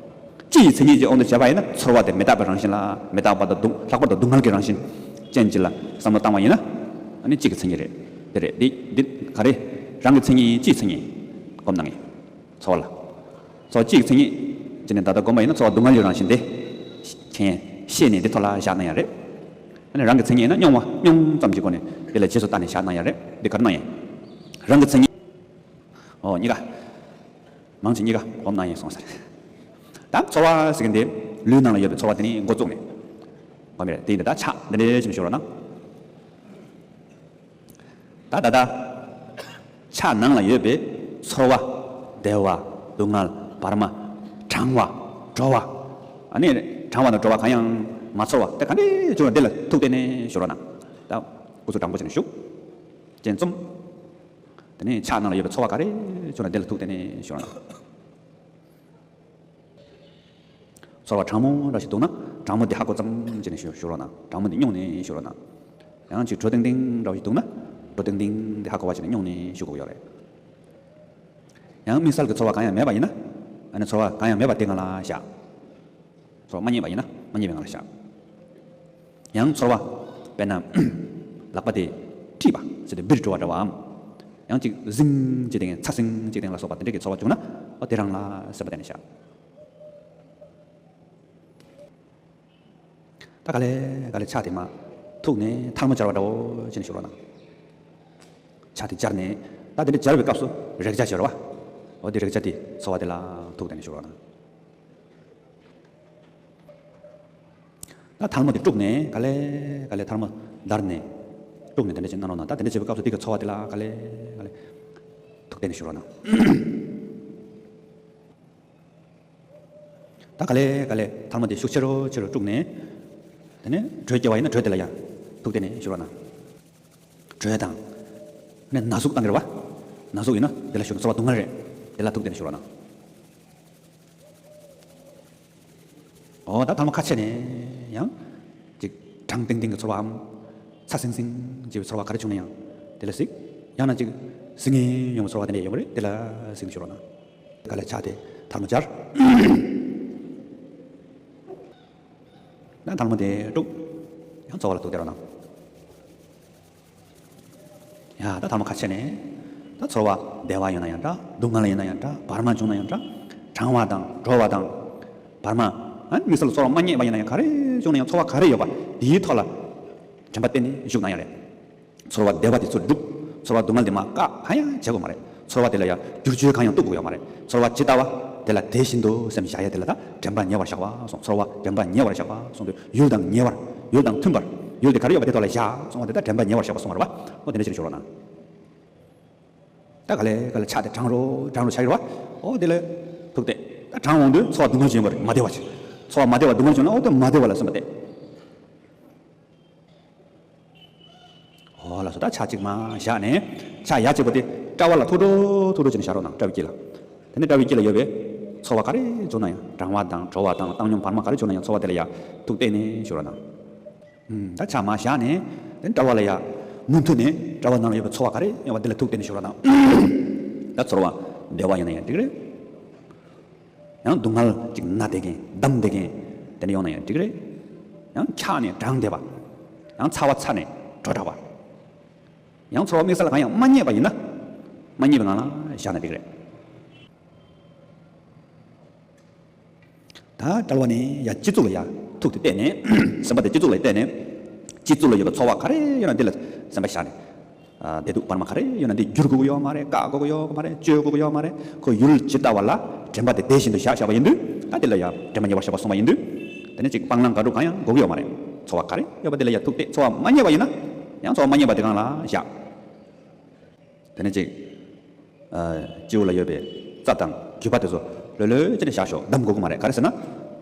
སྤྱི་ཡི་མཚན་ཉིད་ཀྱི་དབང་དུ་བྱས་པ་ཡིན་ན་ཚོར་བ་དེ་མི་རྟག་པའི་རང་བཞིན་ལ་མི་རྟག་པ་དང་སྡུག་ལྷག་པར་དུ་སྡུག་བསྔལ་གྱི་རང་བཞིན་ཅན་ཅིག་ལ་བསམ་བློ་བཏང་བ་ཡིན་ན། ཨ་ནི་སྤྱི་གི་མཚན་ཉིད་རེད། དེ་རེད། འདི་འདི་ག་རེ། རང་གི་མཚན་ཉིད་སྤྱིའི་མཚན་ཉིད་སྒོམ་གནང་ངེས། ཚོར་བ་ལ། ཚོར་བ་སྤྱིའི་མཚན་ཉིད་ཅེས་ནས་ད་ལྟ་སྒོམ་པ་ཡིན་ན་ཚོར་བ་སྡུག་བསྔལ་གྱི་རང་བཞིན་དེ། མཁྱེན། ཤེས་ནས་འདི་ཐོག་ལ་བཞག་ན་ཡང་རེད། ཨ་ནི་རང་གི་མཚན་ཉིད་ཡིན་ན་མྱོང་བ་མྱོང་ཙམ་གྱི་སྒོ་ནས་དེ་ལ་རྗེས་སུ་བལྟ་ནས་བཞག་ན་ཡང་རེད། འདི་ག་རེ་གནང་ཡིན། རང་གི་མཚན་ཉིད། ཨོ་གཉིས་ཀ། མང་ཆེ་གཉིས་ཀ་སྒོམ་གནང་ཡིན་གསུངས་ས་རེད། ད་ཚོར་བ་ཟེར་མཁན་དེ་ལུས་ནང་ལ་ཡོད་པའི་ཚོར་བ་དེ་ནི་འགོ་བཙུགས་ནས། སྒོམ་པ་རེད། དེ་ཡིན་ད་ཕྱག་འདི་འདྲའི་བྱས་ནས་ཞུ་རོགས་གནང་། ད་ད་ལྟ། ཕྱག་ནང་ལ་ཡོད་པའི་ཚོར་བ། བདེ་བ། སྡུག་བསྔལ། བར་མ། གྲང་བ། དྲོ་བ། ཨ་ནི་གྲང་བ་དང་དྲོ་བ་གང་ཡང་མ་ཚོར་བ་དེ་ག་འདྲས་བྱུང་བ་འདི་ལ་ཐུགས་གཏད་ནས་ཞུ་རོགས་གནང་། ད་སྐུ་གཟུགས་དྲང་པོ་བྱས་ནས་བཞུགས། སྤྱན་བཙུམ། དེ་ནས་ཕྱག་ནང་ལ་ཡོད་པའི་ཚོར་བ་ག་རེ་བྱུང་ན་འདི་ལ་ཐུགས་གཏད་ནས་ཞུ་རོགས་གནང་། ཚོར་བ་གྲང་མོ་འདྲ་ཞིག་འདུག་ན་གྲང་མོ་འདི་ཧ་གོ་ཙམ་བྱས་ནས་ཞུ་ཞུ་རོགས་གནང་། གྲང་མོ་འདི་མྱོང་ནས་ཞུ་རོགས་གནང་། ཡང་ཅིག་དྲོ་ཏིང་ཏིང་འདྲ་ཞིག་འདུག་ན་དྲོ་ཏིང་ཏིང་འདི་ཧ་གོ་བ་བྱས་ནས་མྱོང་ནས་ཞུ་དགོས་ཡོད་རེད། ཡང་དམིགས་བསལ་གྱི་ཚོར་བ་གང་ཡང་མེད་པ་ཡིན་ན། ཨ་ནི་ཚོར་བ་གང་ཡང་མེད་པ་དེ་སྒང་ལ་བཞག་ཚོར་བ་མ་རྙེད་པ་ཡིན་ན་མ་རྙེད་པའི་སྒང་ལ་བཞག་ཡང་ཚོར་བ་དཔེར་ན་ལག་པ་དེ་དཀྲིས་པ་ཟེར་ཏེ་འབིར་འགྲོ་བ་འདྲ་བའམ། ཡང་ཅིག་ཟིང་ཅིག་དེ་ངས་ཚ་ཟིང་ཅིག་དེ་ལ་སོགས་པ་དེ་འདྲ་གི་ཚོར་བ་བྱུང་ན་ཨོ་དེ་རང་ལ་སེམས་པ་གཏད་ནས་བཞག་ད་ག་ལེ་ག་ལེ་ཕྱག་དེ་མར་ཐུག་ནས་ཐལ་མོ་སྦྱར་བ་འདྲ་བོ་བྱས་ནས་བཞུགས་རོགས་གནང་། ཕྱག་དེ་སྦྱར་ནས་ད་དེ་འདྲ་སྦྱར་བའི་སྐབས་སུ་རེག་བྱ་སྦྱར་བ། འོ་དེ་རེག་བྱ་དེ་ཚོར་བ་དེ་ལ་ཐུག་གཏད་ནས་བཞུགས་རོགས་གནང་། ད་ཐལ་མོ་དེ་དཀྲུགས་ནས་ག་ལེ་ག་ལེ་ཐལ་མོ་བརྡར་ནས་དཀྲུགས་ནས་དེ་འདྲ་ཅིག་གནང་རོགས་གནང་། ད་དེ་འདྲ་བྱེད་པའི་སྐབས་སུ་དེ་གི་ཚོར་བ་དེ་ལ་ག་ལེ་ག་ལེ་ཐུག་གཏད་ནས་བཞུགས་རོགས་གནང་། ད་ག་ལེ་ག་ལེ་ཐལ་མོ་དེ་ཤུགས་ཆེ་རུ་ཆེ་རུ་དཀྲུགས་ནས། དེ་ནས་དྲོད་སྐྱེ་བ་ཡིན་ན་དྲོད་དེ་ལ་ཡང་ཐུག་གཏད་ནས་བཞུགས་རོགས་གནང་། དྲོད་དང་། ནས་ན་ཟུག་བཏང་གི་རེད་བ། ན་ཟུག་ཡིན་ན་དེ་ལ་ཞུགས་ནས་ཚོར་བ་སྡུག་བསྔལ་རེད། དེ་ལ་ཐུག་གཏད་ནས་བཞུགས་རོགས་གནང་། འོ་ད་ཐལ་མོ་ཁ་ཕྱེ་ནས་ཡང་། ཅིག་གྲང་ཏིང་ཏིང་གི་ཚོར་བའམ། ཚ་ཟིང་ཟིང་བྱེད་པའི་ཚོར་བ་ག་རེ་བྱུང་ན་ཡང་དེ་ལ་གཟིགས། ཡང་ན་ཅིག་ཟིང་ངེ་ཡོང་བའི་ཚོར་བ་དེ་འདྲ་ཡོང་གི་རེད། དེ་ལ་གཟིགས་ནས་བཞུགས་རོགས་གནང་། ག་ལེ་ཕྱག་དེ་ཐལ་མོ་སྦྱར། ད་ཐལ་མོ་དེ་དཀྲུགས། ཡང་ཚོར་བ་ལ་ཐུག་གཏད་རོགས་གནང་། ཡ་ད་ཐལ་མོ་ཁ་ཕྱེ་ནས། ད་ཚོར་བ་བདེ་བ་ཡིན་ན་ཡང་འདྲ། སྡུག་བསྔལ་ཡིན་ན་ཡང་འདྲ། བར་མ་བྱུང་ན་ཡང་འདྲ། གྲང་བ་དང་དྲོ་བ་དང་། བར་མ། ཨ་ནི་དམིགས་བསལ་ཚོར་བ་མ་རྙེད་པ་ཡིན་ན་ཡང་ག་རེ་བྱུང་ན་ཡང་ཚོར་བ་ག་རེ་ཡོད་པ་དེའི་ཐོག་ལ། དྲན་པ་གཏད་ནས་བཞུགས་ན་ཡང་རེད། ཚོར་བ་བདེ་བ་དེ་ཚུར་སྒྲུབ། ཚོར་བ་སྡུག་བསྔལ་དེ་མར་བཀག་གང་ཡང་བྱེད་དགོས་མ་རེད། ཚོར་བ་དེ་ལ་ཡང་བསྒྱུར་བཅོས་གང་ཡང་གཏུག་དགོས་ཡོད་མ་རེད། ཚོར་བ་ཇི་ལྟ་བ་དེ་ལ་དེ་བཞིན་དུ་སེམས་བཞག་ཡ་དེ་ལ་ད་དྲན་པ་ཉེ་བར་བཞག་པ་གསུངས། ཚོར་བ་དྲན་པ་ཉེ་བར་བཞག་པ་གསུངས་དུས་ཡུལ་དང་ཉེ་བར། ཡུལ་དང་མཐུན་པར། ཡུལ་དེ་ག་རེ་ཡོད་པ་དེ་ཐོག་ལ་བཞག་གསུངས་པ་དེ་ད་དྲན་པ་ཉེ་བར་བཞག་པ་གསུངས་པ་རེད་བ། འོ་དེ་འདྲ་ཞིག་ཞུ་རོགས་གནང་། ད་ག་ལེ་ག་ལེ་ཕྱག་དེ་གྲང་རུ་གྲང་རུ་ཆགས་ཡོད་རེད་བ། འོ་དེ་ལ་ཐུག་གཏད། ད་གྲང་འོང་དུས་ཚོར་བ་སྡུག་བསྔལ་ཅིག་ཡོང་གི་རེད། མ་བདེ་བ་ཅིག་ཚོར་བ་མ་བདེ་བ་སྡུག་བསྔལ་བྱུང་ན་འོ་དེ་མ་བདེ་བ་ལ་སེམས་པ་གཏད། འོ་ལགས་སོ། ད་ཕྱག་གཅིག་མར་བཞག་ནས་ཕྱག་ཡ་གཅིག་པོ་དེ་དཔྲལ་བ་ལ་ཐུག་འགྲོ་ཐུག་འགྲོ་བྱས་ནས་བཞག་རོགས་གནང་། དཔྲལ་བའི་དཀྱིལ་ལ། དེ་ནས་དཔྲལ་བའི་དཀྱིལ་ལ་ཡོད་པའི་ཚོར་བ་ག་རེ་བྱུང་ན་ཡང་གྲང་བ་དང་དྲོ་བ་དང་བཏང་སྙོམས་བར་མ་ག་རེ་བྱུང་ན་ཡང་ཚོར་བ་དེ་ལ་ཡ་ཐུག་གཏད་ནས་བཞག་རོགས་གནང་། ཨུམ། ད་ཕྱག་མར་བཞག་ནས་དེ་ནས་དཔྲལ་བ་ལ་ཡ་མུ་མཐུད་ནས་དཔྲལ་བ་ནང་ལ་ཡོད་པའི་ཚོར་བ་ག་རེ་ཡོད་པ་དེ་ལ་ཐུག་གཏད་ནས་བཞག་རོགས་གནང་། ད་ཚོར་བ་བདེ་བ་ཡིན་ན་ཡང་འགྲིག་རེད། ཡང་སྡུག་བསྔལ་ཅིག་ན་བསྡད་མཁན་བསྡམས་བསྡད་མཁན་དེ་འདྲ་ཡོང་ན་ཡང་འགྲིག་རེད། ཡང་འཁྱག་ནས་གྲང་བསྡད་པ། ཡང་ཚ་བ་ཚ་ནས་དྲོ་དྲགས་པ། ཡང་ཚོར་བ་དམིགས་བསལ་གང་ཡང་མ་རྙེད་པ་ཡིན་ན། མ་རྙེད་པའི་ངང་ལ་བཞག་ན་འགྲིག་རེད། ད་དཔྲལ་བ་ནས་ཡར་སྤྱི་གཙུག་ལ་ཡར་ཐུག་སྟེ་བལྟས་ནས། སེམས་པ་དེ་སྤྱི་གཙུག་ལ་བལྟས་ནས། སྤྱི་གཙུག་ལ་ཡོད་པའི་ཚོར་བ་ག་རེ་ཡོད་ན་འདི་ལ་སེམས་པ་བཞག་ནས། ཨ། བདེ་སྡུག་བར་མ་ག་རེ་ཡོད་ན་འདི་བསྒྱུར་དགོས་ཀྱི་ཡོད་མ་རེད། བཀག་དགོས་ཀྱི་ཡོད་མ་རེད། བཅོས་དགོས་ཀྱི་ཡོད་མ་རེད། ཁོ་ཡུལ་ཇི་ལྟ་བ་ལ་དྲན་པ་དེ་དེ་བཞིན་དུ་བཞག་བཞག་པ་ཡིན་དུས། ད་དེ་ལ་ཡང་དྲན་པ་ཉེ་བར་བཞག་པ་གསུངས་པ་ཡིན་དུས། དེ་ནས་ཅིག་སྤང་བླང་ག་རུ་གང་ཡང་དགོས་ཀྱི་ཡོད་མ་རེད། ཚོར་བ་ག་རེ་ཡོད་པ་དེ་ལ་ཡང་ཐུག་སྟེ། ཚོར་བ་མ་རྙེད་པ་ཡིན་ན་ཡང་ཚོར་བ་མ་རྙེད་པ་དེ་སྒང་ལ་བཞག་དེ་ནས་ཅིག་ཨ། སྤྱི་བོ་ལ་ཡོད་པའི་རྩ་དང་རྒྱུས་པ་དེ་ཚོ་ལྷོད་ལྷོད་བྱས་ནས་བཞག་ཤོག་སྡམ་དགོས་ཀྱི་མ་རེད། ག་རེ་ཟེར་ན།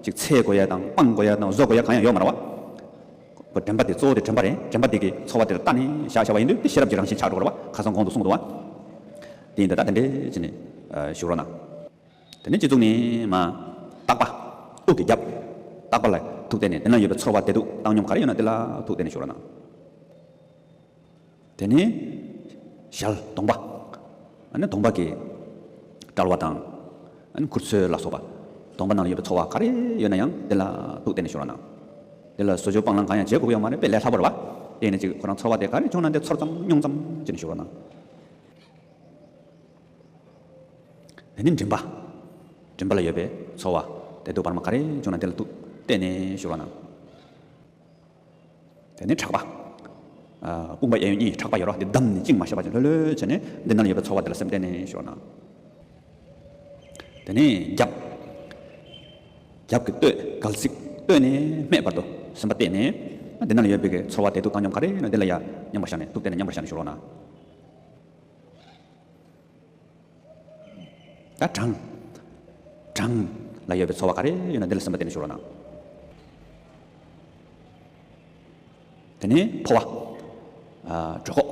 ཅིག་འཚེད་དགོས་ཡ་དང་། སྤང་དགོས་ཡ་དང་། བཟོ་དགོས་ཡ་གང་ཡང་ཡོད་མ་རེད་བ། ཁོ་དྲན་པ་དེ་གཙོ་བོ་དེ་དྲན་པ་རེད། དྲན་པ་དེ་གིས་ཚོར་བ་དེ་ལ་བལྟས་ནས་བཞག་བཞག་པ་ཡིན་དུས། དེ་ཤེས་རབ་ཀྱི་རང་བཞིན་ཆགས་འགྲོ་གི་རེད་བ། ཁ་སང་གོང་དུ་གསུངས་འདུག་བ། དེ་ཡིན་དུས་ད་དེ་འདྲས་བྱས་ནས། ཨ། བཞུགས་རོགས་གནང་། དེ་ནས་སྤྱི་གཙུག་ནས་མར་ལྟག་པ། དབུ་གི་རྒྱབ། ལྟག་པ་ལ་ཐུག་བསྡད་ནས། དེ་ན་ཡོད་པའི་ཚོར་བ་བདེ་སྡུག་བཏང་སྙོམས་ག་རེ་ཡོད་ན་དེ་ལ་ཐུག་བསྡད་ནས་བཞུགས་རོགས་གནང་། དེ་ནས་ཞལ་གདོང་པ། ཨ་ནི་གདོང་པ་གི་དཔྲལ་བ་དང་། ཨ་ནི་མཁུར་ཚོས་ལ་སོགས་པ། གདོང་པ་ནང་ལ་ཡོད་པའི་ཚོར་བ་ག་རེ་ཡོད་ན་ཡང་དེ་ལ་ཐུག་བསྡད་ནས་བཞུགས་རོགས་གནང་། དེ་ལ་བཟོ་བཅོས་སྤང་བླང་གང་ཡང་བྱེད་དགོས་ཀྱི་ཡོད་མ་རེད། དཔེ་ལས་སླ་པོ་རེད་བ། དེ་ནས་ཅིག་ཁོ་རང་ཚོར་བ་དེ་ག་རེ་བྱུང་ན་དེ་ཚོར་ཙམ་མྱོང་ཙམ་བྱས་ནས་བཞུགས་རོགས་གནང་། དེ་ནས་མགྲིན་པ། མགྲིན་པ་ལ་ཡོད་པའི་ཚོར་བ་བདེ་སྡུག་བར་མ་ག་རེ་བྱུང་ན་དེ་ལ་ཐུག་བསྡད་ནས་བཞུགས་རོགས་གནང་། དེ་ནས་ཕྲག་པ། ཨ། དཔུང་པ་གཡས་གཡོན་གཉིས། ཕྲག་པ་ཡོད་རེད་བ། འདི་བསྡམས་ནས་བཅིངས་མ་བྱས་པ་བྱས་ལྷོད་ལྷོད་བྱས་ནས་འདི་ནང་ལ་ཡོད་པའི་ཚོར་བ་དེ་ལ་སེམས་གཏད་ནས་བཞུགས་རོགས་གནང་། དེ་ནས་རྒྱབ། རྒྱབ་ཀྱི་སྟོད། གལ་སྲིད་སྟོད་ནས་སྨད་བར་དུ་སེམས་པ་གཏད་ནས། འདི་ནང་ལ་ཡོད་པའི་གི་ཚོར་བ་བདེ་སྡུག་བཏང་སྙོམས་ག་རེ་ཡོད་ན་འདི་ལ་ཡར་མཉམ་པར་བཞག་ནས། ཐུག་བསྡད་ནས་མཉམ་པར་བཞག་ནས་བཞུགས་རོགས་གནང་། ད་བྲང་། བྲང་ལ་ཡོད་པའི་ཚོར་བ་ག་རེ་ཡོད་ན་འདི་ལ་སེམས་པ་གཏད་ནས་བཞུགས་རོགས་གནང་། དེ་ནས་ཕོ་བ། ཨ། གྲོད་ཁོག།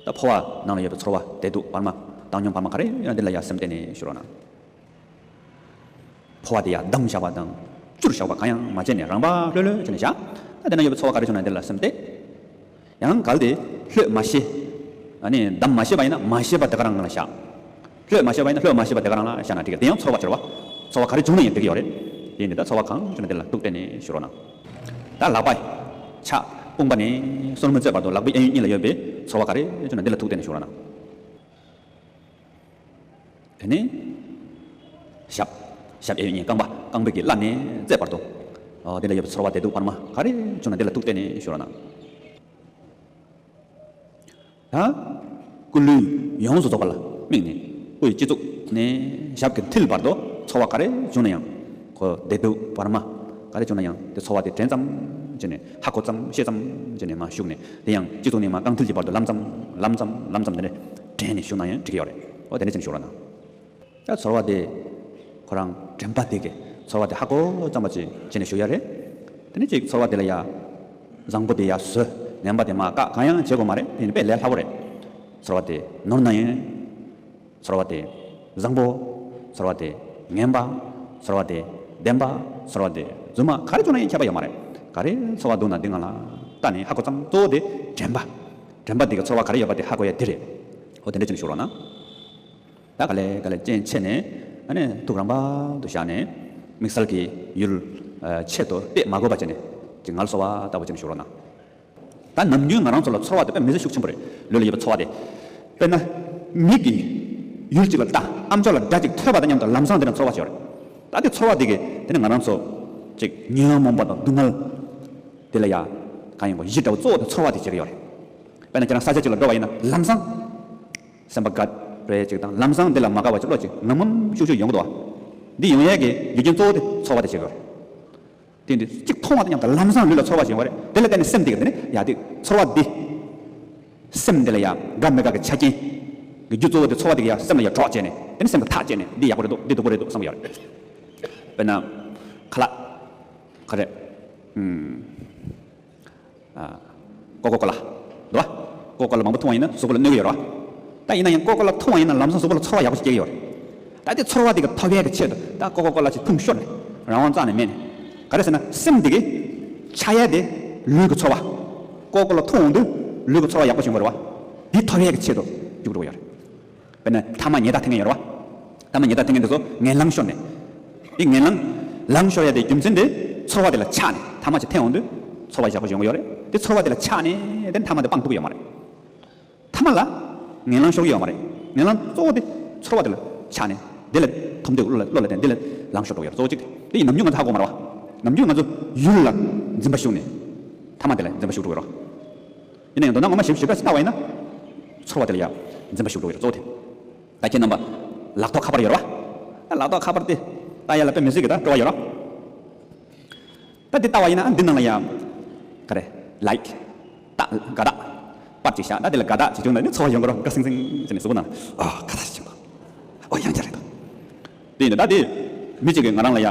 ད་ཕོ་བ་ནང་ལ་ཡོད་པའི་ཚོར་བ་བདེ་སྡུག་བར་མ་བཏང་སྙོམས་བར་མ་ག་རེ་ཡོད་ན་འདི་ལ་ཡར་སེམས་གཏད་ནས་བཞུགས་རོགས་གནང་། ཕོ་བ་དེ་ཡར་བསྡམས་བཞག་པ་དང་། བསྐྱུར་བཞག་པ་གང་ཡང་མ་བྱས་ནས་རང་པ་ལྷོད་ལྷོད་བྱས་ནས་བཞག་ད་དེ་ན་ཡོད་པའི་ཚོར་བ་ག་རེ་བྱུང་ན་དེ་ལ་སེམས་གཏད། ཡང་གལ་ཏེ་ལྷོད་མ་ཤེས། ཨ་ནི་བསྡམས་མ་ཤེས་པ་ཡིན་ན། མ་ཤེས་པ་དེ་ག་རང་ལ་བཞག་ལྷོད་མ་ཤེས་པ་ཡིན་ན་ལྷོད་མ་ཤེས་པ་དེ་ག་རང་ལ་བཞག་ན་འགྲིག་གི། དེ་ཡང་ཚོར་བ་ཅིག་རེད་བ། ཚོར་བ་ག་རེ་བྱུང་ན་ཡང་འགྲིག་གི་ཡོད་རེད། དེ་ཡིན་དུས་ད་ཚོར་བ་གང་བྱུང་ན་དེ་ལ་ཐུག་བསྡད་ནས་བཞུགས་རོགས་གནང་། ད་ལག་པ། ཕྱག་དཔུང་པ་ནས་སོར་མོའི་རྩེ་བར་དུ། ལག་པའི་གཡས་གཡོན་གཉིས་ལ་ཡོད་པའི་ཚོར་བ་ག་རེ་བྱུང་ན་འདི་ལ་ཐུག་བསྡད་ནས་བཞུགས་རོགས་གནང་། དེ་ནས་ཞབས། ཞབས་གཡས་གཡོན་གཉིས། རྐང་པ། རྐང་པའི་གི་བརླ་ནས་རྩེ་བར་དུ། ཨོ། དེ་ལ་ཡོད་པའི་ཚོར་བ་བདེ་སྡུག་བར་མ་ག་རེ་བྱུང་ན་དེ་ལ་ཐུག་བསྡད་ནས་བཞུགས་རོགས་གནང་། ད་སྐུ་ལུས་ཡོངས་སུ་རྫོགས་པ་ལ་དམིགས་ནས། སྐུ་ཡི་སྤྱི་གཙུག་ནས་ཞབས་ཀྱི་མཐིལ་བར་དུ་ཚོར་བ་ག་རེ་བྱུང་ན་ཡང་། ཁོ་བདེ་སྡུག་བར་མ་ག་རེ་བྱུང་ན་ཡང་དེ་ཚོར་བ་དེ་དྲན་ཙམ་བྱས་ནས། ཧ་གོ་ཙམ་ཤེས་ཙམ་བྱས་ནས་མར་བཞུགས་ནས། དེ་ཡང་སྤྱི་གཙུག་ནས་མར་རྐང་མཐིལ་གྱི་བར་དུ་ལམ་ཙམ་ལམ་ཙམ་ལམ་ཙམ་དེ་འདྲས་དྲན་ནས་བཞུགས་ན་ཡང་འགྲིག་གི་ཡོད་རེད། ཨོ། དེ་འདྲས་བྱས་ནས་བཞུགས་རོགས་གནང་། ད་ཚོར་བ་དེ་ཁོ་རང་དྲན་པ་དེ་གིས་ཚོར་བ་དེ་ཧ་གོ་ཙམ་པ་ཅིག་བྱས་ནས་བཞུགས་ཡ་རེད། དེ་ནས་ཅིག་ཚོར་བ་དེ་ལ་ཡ་བཟང་པོ་དེ་ཡར་བཟོ། ངན་པ་དེ་མར་བཀག། གང་ཡང་བྱེད་དགོས་མ་རེད། དེ་ནི་དཔེ་ལས་སླ་པོ་རེད། ཚོར་བ་དེ་ནོར་ན་ཡང་། ཚོར་བ་དེ་བཟང་པོ། ཚོར་བ་དེ་ངན་པ། ཚོར་བ་དེ་བདེན་པ། ཚོར་བ་དེ་རྫུན་མ། ག་རེ་བྱུང་ན་ཡང་ཁྱད་པར་ཡོད་མ་རེད། ག་རེ་ཚོར་བ་འདུག་ན་འདི་སྒང་ལ་བལྟས་ནས་ཧ་གོ་ཙམ། གཙོ་བོ་དེ་དྲན་པ། དྲན་པ་དེ་གིས་ཚོར་བ་ག་རེ་ཡོད་པ་དེ་ཧ་གོ་ཡ་དེ་རེད། ཨོ། དེ་འདྲས་བྱས་ནས་བཞུགས་རོགས་གནང་། ད་ག་ལེ་ག་ལེ་སྤྱན་ཕྱེ་ནས། ཨ་ནི་ཐུགས་རང་པ་དུ་བཞག་ནས། དམིགས་བསལ་གྱི་ཡུལ་ཆེད་དུ་གཏད་མ་དགོས་པ་བྱས་ནས། ཅིག་ངལ་གསོ་བ་ལྟ་བུ་བྱས་ནས་བཞུགས་རོགས་གནང་། ད་ནམ་རྒྱུན་ང་རང་ཚོ་ལ་ཚོར་བ་དེ་དཔེ་མི་སྲིད་ཤུགས་ཆེན་པོ་རེད། ལུས་ལ་ཡོད་པའི་ཚོར་བ་དེ། དཔེར་ན་མིག་གིས་ཡུལ་གཅིག་ལ་ལྟ། ཨ་མཆོག་ལ་སྒྲ་གཅིག་ཐོས་པ་དང་མཉམ་དུ་ལམ་སང་དེ་ལ་ཚོར་བ་ཞིག་ཡོད་རེད། ད་དེ་ཚོར་བ་དེ་གིས་དེ་ནི་ང་རང་ཚོ་ཅིག་ཉོན་མོངས་པ་དང་སྡུག་བསྔལ་དེ་ལ་ཡ་གང་ཡིན་གོ་གཞི་འདྲ་བོ་གཙོ་བོ་དེ་ཚོར་བ་དེ་བྱེད་ཀྱི་ཡོད་རེད། དཔེར་ན་ཁྱེད་རང་ས་ཆ་གཅིག་ལ་འགྲོ་བ་ཡིན་ན་ལམ་སང་སེམས་པ་དགའ་རེ་ཅིག་དང་། ལམ་སང་འདི་ལ་མ་དགའ་བ་ཅིག་བློ་ཅིག་ངམ་ངམ་ཤུགས་ཤུགས་ཡོང་གི་འདུག་བ། འདི་ཡོང་ཡས་ཀྱི་རྒྱུ་རྐྱེན་གཙོ་བོ་དེ་ཚོར་བ་དེ་བྱེད་དགོས་རེད། དེ་འདི་གཅིག་མཐོང་བ་དང་མཉམ་དུ་ལམ་སང་ལུས་ལ་ཚོར་བ་ཞིག་ཡོང་བ་རེད། དེ་ལ་བརྟེན་ནས་སེམས་དེ་གི་དེ་ནི་ཡ་དེ་ཚོར་བ་འདི་སེམས་འདི་ལ་ཡ་དགའ་མི་དགའ་གི་ཆ་རྐྱེན་གྱི་རྒྱུ་གཙོ་བོ་དེ་ཚོར་བ་དེ་གི་ཡ་སེམས་ལ་ཡ་གྲོགས་བྱས་ནས། དེ་ནི་སེམས་ཀྱི་ཐག་བཅད་ནས་འདི་ཡག་པོ་རེད་འདུག་འདི་སྡུག་པོ་རེད་འདུག་བསམ་གི་ཡོད་རེད། དཔེར་ན་ཁ་ལག་ག་རེ། ཨུམ། ཨ། ཀོ་ཀོ་ཀོ་ལ། འདུག་བ། ཀོ་ཀོ་ལ་མང་པོ་འཐུང་བ་ཡིན་ན་གཟུགས་པོ་ལ་གནོད་ཀྱི་ཡོད་རེད་བ། ད་ཡིན་ན་ཡང་ཀོ་ཀོ་ལ་འཐུང་བ་ཡིན་ན་ལམ་སང་གཟུགས་པོ་ལ་ཚོར་བ་ཡག་པོ་ཞིག་སྐྱེ་གི་ཡོད་རེད། ད་དེ་ཚོར་བ་དེ་གི་ཐོབ་ཡས་ཀྱི་ཆེད་དུ་ད་ཀོ་ཀོ་ཀོ་ལ་ཞིག་འཐུང་ཤོར་ནས་རང་དབང་རྩ་ནས་མེད་ནས། ག་རེ་ཟེར་ན་སེམས་དེ་གི་ཆགས་ཡས་དེ་ལུས་ཀྱི་ཚོར་བ། ཀོ་ཀོ་ལ་འཐུང་འོང་དུས་ལུས་ཀྱི་ཚོར་བ་ཡག་པོ་བྱུང་བ་རེད་བ། དེ་ཐོབ་ཡས་ཀྱི་ཆེད་དུ་རྒྱུགས་འགྲོ་གི་ཡོད་རེད། དཔེར་ན་ཐ་མག་ཉལ་ཐ་འཐེན་མཁན་ཡོད་རེད་བ། ཐ་མག་ཉལ་ཐ་འཐེན་མཁན་དེ་ཚོ་ངན་ལང་ཤོར་ནས། དེ་ངན་ལང་ལང་ཤོར་ཡ་དེ་རྒྱུ་མཚན་དེ་ཚོར་བ་དེ་ལ་ཆགས་ནས། ཐ་མག་ཅིག་འཐེན་འོང་དུས་ཚོར་བ་ཡག་པོ་ཡོང་གི་ཡོད་རེད། དེ་ཚོར་བ་དེ་ལ་ཆགས་ནས་དེ་ཐ་མ་དེ་སྤང་ཐུབ་ཀྱི་ཡོད་མ་རེད། ཐ་མ་ལ་ངན་ལང་ཤོར་གྱི་ཡོད་མ་རེད། ངན་ལང་གཙོ་བོ་དེ་ཚོར་བ་དེ་ལ་ཆགས་ནས་དེ་ལ་ཐོམ་དུས་བློ་ལ་བློ་ལ་བརྟེན་དེ་ལ་ལང་ཤོར་འགྲོ་གི་ཡོད་རེད། གཙོ་བོ་གཅིག་དེ། དེ་ཡིན་ནམ་རྒྱུན་ང་ཚོ་ཧ་གོ་མ་རེད་བ། ནམ་རྒྱུན་ང་ཚོ་ཡུལ་ལ་འཛིན་པ་ཞུགས་ནས་ཐ་མ་དེ་ལ་འཛིན་པ་ཞུགས་འགྲོ་གི་རེད། ཡིན་ན་ཡང་མདོར་ན་ངོ་མ་ཞིབ་ཞིབ་ཕྲ་ཞིག་ལྟ་བ་ཡིན་ན། ཚོར་བ་དེ་ལ་ཡང་འཛིན་པ་ཞུགས་འགྲོ་གི་རེད། གཙོ་བོ་དེ། ད་ཁྱེད་རྣམ་པ་ལག་ཐོག་ཁ་པར་ཡོད་རེད་བ། ད་ལག་ཐོག་ཁ་པར་དེ་ལྟ་ཡ་ལ་དཔེ་མི་སྲིད་ཀྱི་ད་སྤྲོ་བ་ཡོད་རེད། ད་འདི་ལྟ་བ་ཡིན་ན་འདི་ནང་ལ་ཡང་། ག་རེ། ལའིཀ་ཏག་དགའ་རྟགས། པར་ཅིག་བཞག་ད་འདི་ལ་དགའ་རྟགས་ཅིག་བྱུང་ན་ནི་ཚོར་བ་ཡོང་གི་རེད། དགའ་སིང་སིང་བྱས་ནས་གཟུགས་པོ་ནང་ཨ་དགའ་རྟགས་ཅིག་བྱུང་། ཨོ་ཡང་བསྐྱར་རེད་དོ། དེ་ཡིན་ད་ད་དེ། མི་གཅིག་གིས་ང་རང་ལ་ཡ།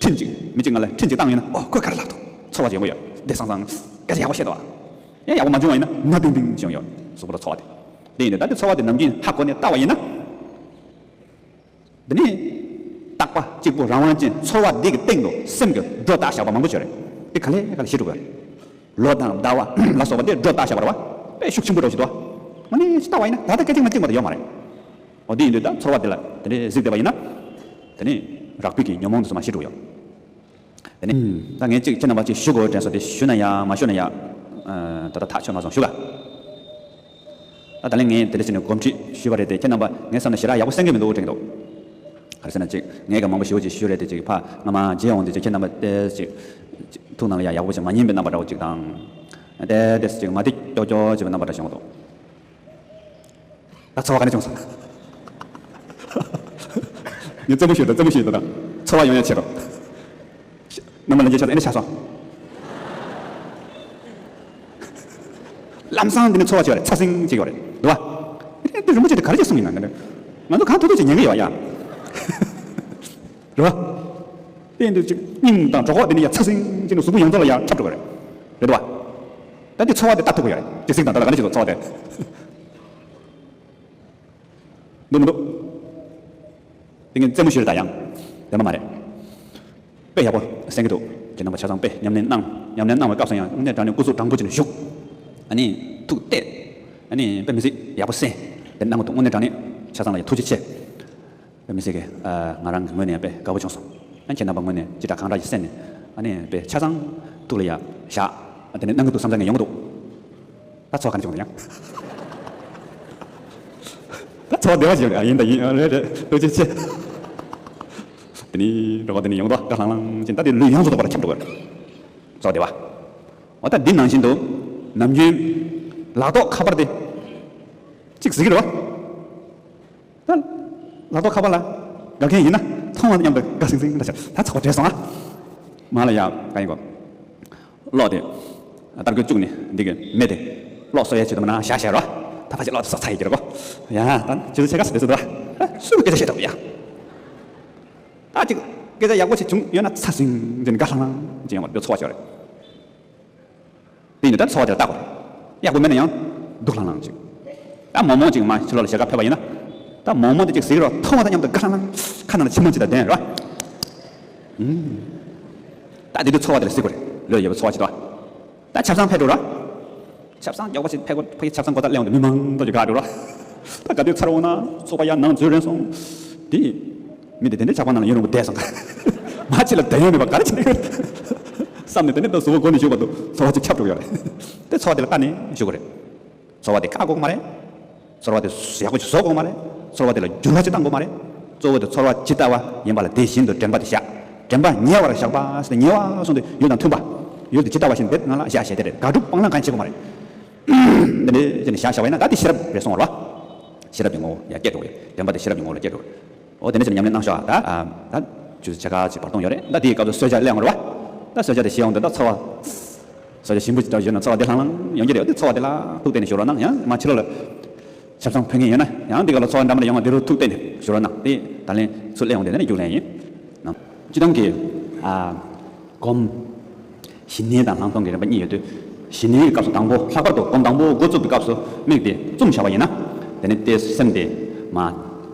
འཕྲིན་གཅིག་མི་གཅིག་ང་ལ་འཕྲིན་གཅིག་བཏང་ཡོད་ན་ཨོ་ཁོས་ག་རེ་ལབ་འདུག་ཚོར་བ་ཅིག་ཡོང་གི་ཡོད། བདེ་སང་སང་། སྐད་ཆ་ཡག་པོ་བཤད་འདུག་ཨ། ཡང་ཡག་པོ་མ་བྱུང་བ་ཡིན་ན་ན་ཏིང་ཏིང་ཅིག་ཡོང་གི་ཡོད། གཟུགས་པོ་ལ་ཚོར་བ་དེ། དེ་ཡིན་ད་ད་དེ་ཚོར་བ་དེ་ནམ་རྒྱུན་ཧ་གོ་ནས་ལྟ་བ་ཡིན་ན། འདི་ནི། རྟག་པ་གཅིག་པུ་རང་དབང་ཅན་ཚོར་བ་འདི་གི་སྟེང་དུ་སེམས་ཀྱི་སྒྲོ་བཏགས་བཞག་པ་མང་པོ་ཅིག་ཡོད་རེད། དེ་ག་ལེ་ག་ལེ་ཞིག་འགྲོ་གི་རེད། ལོ་དང་ཟླ་བ་ལ་སོགས་པ་དེ་སྒྲོ་བཏགས་བཞག་པ་རེད་བ། དཔེ་ཤུགས་ཆེན་པོ་འགྲོ་ཞིག་འདུག་བ། དངོས་གནས་ལྟ་བ་ཡིན་ན་ད་ལྟ་སྐད་ཅིག་མ་གཅིག་མ་གཏོགས་ཡོད་མ་རེད། འོ་དེ་ཡིན་དུས་ད་ཚོར་བ་དེ་ལ་དེ་འདྲའི་གཟིགས་བསྡད་པ་ཡིན་ན། དེ་ནི་རགས་པའི་གི་ཉོན་མོངས་དེ་ཚོ་མར་ཞིག་འགྲོ་གི་ཡོད། དེ་ནི། ད་ངས་གཅིག་ཁྱེད་རྣམ་པ་གཅིག་ཞུ་དགོས་དྲན་སོང་། དེ་ཞུ་ན་ཡང་མ་ཞུ་ན་ཡང་། ད་ལྟ་ཐག་ཆོད་མ་སོང་། ཞུ་ག་ད་ད་ལན་ངས་དེ་འདྲ་བྱས་ནས་གོམས་འདྲིས་ཞུས་པ་རེད་དེ། ཁྱེད་རྣམ་པ་ངའི་བསམ་ན་ཞེ་དྲག་ཡག་པོ་གསན་གྱི་མི་འདུག་དྲན་གྱི་འདུག་ག་རེ་ཟེར་ན་ཅིག་ངས་ཀྱང་མང་པོ་ཞེ་པོ་ཅིག་ཞུས་རེད་དེ། ཅིག་ཕ་སྔ་མ་རྗེས་ཡོང་དུས་ཅིག་ཁྱེད་རྣམ་པ་ཏོག་ཙམ་ཅིག་ཐུགས་ནང་ལ་ཡང་ཡག་པོ་ཅིག་མ་ཉན་པའི་རྣམ་པ་འདྲ་བོ་ཅིག་དང་། ཏོག་ཙམ་ཅིག་མ་བདེ་ཀྱོག་ཀྱོག་བྱས་པའི་རྣམ་པ་འདྲ་བྱུང་གི་འདུག་ད་ཚོར་བ་ག་འདྲ་བྱུང་སོང་། ངས་རྩེད་མོ་ཞུས་དང་རྩེད་མོ་ཞུས་དང་ཚོར་བ་ཡོང་ཡ་བྱེད་རོགས། རྣམ་པ་ལྷན་རྒྱས་ཆ་ཚང་ཨེ་འདྲ་ཆགས་སོང་། ལམ་སང་འདི་ནི་ཚོར་བ་ཅིག་ཡོད་རེད། ཚ་ཟིང་ཅིག་ཡོད་རེད་འདུག་བ། དེ་རིན་པོ་ཆེ་དེ་ག་རེ་ཅིག་གསུངས་ཡིན་ན་འདི་འདྲ། ང་ཚོ་གང་ཐུབ་ཐུབ་ཅིག་ཉན་གི་ཡོད་ཡ། རེད་བ། དེ་ཡིན་དུས་ཅིག་སྙིང་དང་གྲོད་ཁོག་འདི་ནི་ཡ་ཚ་ཟིང་ཅིག་ནི་གཟུགས་པོ་ཡོངས་རྫོགས་ལ་ཡ་ཁྱབ་འགྲོ་གི་རེད། རེད་འདུག་བ། ད་འདི་ཚོར་བ་དེ་ལྟ་ཐུབ་ཀྱི་ཡོད་རེད། ཅི་ཟིག་དང་ད་ལྟ་ག་འདྲ་ཞིག་འདུག་ཚོར་བ་དེ། འདུག་མི་འདུག་དེ་ངས་རྩེད་མོ་ཞུ་རེད་ད་ཡང་། ཡོད་མ་མ་རེད། དཔེ་ཡག་པོ་གསན་གྱི་འདུག་ཁྱེད་རྣམ་པ་ཆ་ཚང་དཔེ་ཉམས་ལེན་གནང་། ཉམས་ལེན་གནང་བའི་སྐབས་སུ་ཡང་དངོས་གནས་དྲང་གནས་སྐུ་གཟུགས་དྲང་པོ་བྱས་ནས་བཞུགས། ཨ་ནི་ཐུགས་གཏད། ཨ་ནི་དཔེ་མི་སྲིད་ཡག་པོ་གསན། དེ་གནང་གི་འདུག་དངོས་གནས་དྲང་གནས་ཆ་ཚང་ལ་ཡང་ཐུགས་རྗེ་ཆེ། དཔེ་མི་སྲིད་ཀྱི། ང་རང་གི་ངོས་ནས་དཔེ་དགའ་པོ་བྱུང་སོང་། ཨ་ཁྱེད་རྣམ་པ་ངོས་ནས་ཅི་དྲག་གང་དྲག་ཅིག་གསན་ནས། ཨ་ནི་དཔེ་ཆ་ཚང་ཐུགས་ལ་ཡ་བཞག་ཨ་དེ་ནས་གནང་གི་འདུག་བསམ་བསམ་ནས་ཡོང་གི་འདུག་ད་ཚོར་བ་ག་འདྲ་བྱུང་འདུག་ཡང་། ད་ཚོར་བ་བདེ་བ་ཞིག་ཡོད། ཡིན་ད་ཡིན། རེད་རེད། ཐུགས་རྗེ་ཆེ། དེ་ནི་རེ་བ་དེ་ནི་ཡོང་དོ་དགའ་ལྷང་ལྷང་ཅན། ད་དེ་ལུས་ཡོངས་སུ་རྫོགས་པར་ཁྱབ་འགྲོ་གི་རེད། ཚོར་བ་བདེ་བ། འོ་ད་འདི་ནང་བཞིན་དུ། ནམ་རྒྱུན། ལག་ཐོག་ཁ་པར་དེ། གཅིག་གཟིགས་ཀྱི་རེད་བ། ད། ལག་ཐོག་ཁ་པར་ལ། དགའ་མཁན་ཡིན་ན། མཐོང་བ་མཉམ་དུ་དགའ་སིང་སིང་འདྲ་ཆགས། ད་ཚོར་བ་བྲལ་སོང་ཨ། མ་ལ་ཡ་ག་ཡིན་གོ། གློག་དེ། སྟར་གོས་བཅུག་ནས་འདི་གི་མེ་དེ། གློག་གསོག་ཡ་ཆེད་དུ་མ་ན་བཞག་བཞག་རོ། ད་ཕ་ཆེ་གློག་དེ་གསོག་ཚར་ཡི་གི་རེད་གོ། ཡ་ད་ཆུ་ཚོད་ཕྱེད་ཀ་ཙམ་དེ་ཚོ་འདུག་ཨ། སུ་ལ་སྐད་ཆ་བཤད་ཐུབ་ཡ། ད་ཅིག་སྐད་ཆ་ཡག་པོ་ཞིག་བྱུང་ཡོད་ན་ཚ་སིང་སིང་དགའ་ལྷང་ལྷང་ཅིག་ཡོང་བ་འདི་ཚོར་བ་ཞིག་རེད། དེ་ཡིན་དུས་ད་ཚོར་བ་དེ་ལ་བལྟ་དགོས། ཡག་པོ་མེད་ན་ཡང་སྡུག་ལྷང་ལྷང་ཅིག་ད་མོག་མོག་ཅིག་མ་ཕྱི་ལོགས་ལ་ཞོགས་ཀ་ཕེབས་པ་ཡིན་ན། ད་མོག་མོག་དེ་ཅིག་གཟིགས་རོགས། མཐོང་བ་དང་མཉམ་དུ་དགའ་ལྷང་ལྷང་། ཁ་ནང་ལ་མཆི་མ་ཅིག་དང་ལྡན་རོ། ཨུམ། ད་དེ་དུས་ཚོར་བ་དེ་ལ་གཟིགས་དགོས་རེད། ལོས་ཡོད་པའི་ཚོར་བ་ཅིག་འདུག་ད་ཆབ་གསང་ཕེབས་འགྲོ་རོ། ཆབ་གསང་མགྱོགས་པོ་ཞིག་ཕེབས་དགོས། ཕ་གི་ཆབ་གསང་སྒོ་རྩར་སླེབས་ཡོང་དུས་མི་མང་པོ་ཞིག་འགག་འགྲོ་རོ། ད་ག་དུས་ཚར་འོང་ན་ཚོགས་པ་ཡར་ནང་འཛུལ་རན་སོང་། དེ། མི་དེ་དེ་འདྲའི་ཇག་པ་ནང་ལ་ཡུན་རིང་པོ་བསྡད་སོང་། མ་ཕྱི་ལ་བསྡད་ཡོང་མེད་པ་ག་རེ་བྱེད་ཀྱི་ཡོད་བསམ་ནས། དེ་ནས་ད་གཟུགས་པོ་སྒོ་ནས་ཞུགས་པ་དུ་ཚོར་བ་ཅིག་ཁྱབ་འགྲོ་གི་ཡོད་རེད། དེ་ཚོར་བ་དེ་ལ་ལྟ་ནས་བཞུགས་དགོས་རེད། ཚོར་བ་དེ་བཀག་དགོས་ཀྱི་མ་རེད། ཚོར་བ་དེ་ཡག་པོ་ཅིག་བཟོ་དགོས་ཀྱི་མ་རེད། ཚོར་བ་དེ་ལ་འགྱུར་བ་ཅིག་བཏང་དགོས་ཀྱི་མ་རེད། གཙོ་བོ་དེ་ཚོར་བ་ཇི་ལྟ་བ་ཡིན་པ་ལ་དེ་བཞིན་དུ་དྲན་པ་དེ་བཞག་དྲན་པ་ཉེ་བར་བཞག་པ་ཟེར་ཏེ། ཉེ་བ་གསུངས་ཏེ་ཡུལ་དང་མཐུན་པ། ཡུལ་དེ་ཇི་ལྟ་བ་བཞིན་དེ་ནང་ལ་བཞག་བཞག་དེ་རེད། དགག་སྒྲུབ་སྤང་བླང་གང་བྱེད་དགོས་མ་རེད། འདི་འདྲའི་བྱས་ནས་བཞག་བཞག་པ་ཡིན་ན་ད་དེ་ཤེས་རབ་རེད་གསུངས་པ་རེད་བ། ཤེས་རབ་ཀྱི་ངོ་བོ་ཡར་སྐྱེ་འགྲོ་གི་རེད། དྲན་པ་དེ་ཤེས་རབ་ཀྱི་ངོ་བོ་ལ་སྐྱེ་འགྲོ་གི་རེད། འོ་དེ་འདྲ་བྱས་ནས་ཉམས་ལེན་གནང་ཤོག་ད་ཨ་ད་ཆུ་ཚོད་ཕྱེད་ཀ་ཅིག་བར་སྟོང་ཡོད་རེད། ད་དེའི་སྐབས་སུ་གསོལ་ཇ་སླེབས་ཡོང་གི་རེད་བ། ད་གསོལ་ཇ་དེ་བཞེས་ཡོང་དུས་ད་ཚོར་བ། གསོལ་ཇ་ཞིམ་པོ་ཅིག་འདྲ་བཞེས་ན་ཚོར་བ་དེ་ལྷང་ལྷང་ཡོང་གི་རེད། དེ་ཚོར་བ་དེ་ལ་ཐུགས་གཏད་ནས་བཞུགས་རོགས་གནང་། ཡང་མ་ཕྱི་ལོགས་ལ་ཆབ་གསང་ཕུལ་མཁན་ཡོད་ན་ཡང་འདི་ག་ལ་ཚོར་བ་འདྲ་མི་འདྲ་ཡོང་བ་དེ་རུ་ཐུགས་གཏད་ནས་བཞུགས་རོགས་གནང་། དེ་ད་ལན་ཚུར་སླེབས་ཡོང་དུས་ད་ནི་རྒྱུགས་ལེན་ཡིན། སྤྱིར་བཏང་གི་ཨ་སྒོམ། ཞི་གནས་དང་ལྷག་མཐོང་གི་རིམ་པ་གཉིས་ཡོད་དུས། ཞི་གནས་ཀྱི་སྐབས་སུ་དང་པོ། ལྷག་པར་དུ་སྒོམ་དང་པོ་འགོ་བཙུགས་པའི་སྐབས་སུ་དམིགས་ཏེ་བཙུམས་བཞག་པ་ཡིན་ན། དེ་ནི་དེ་སེམས་དེ་མར་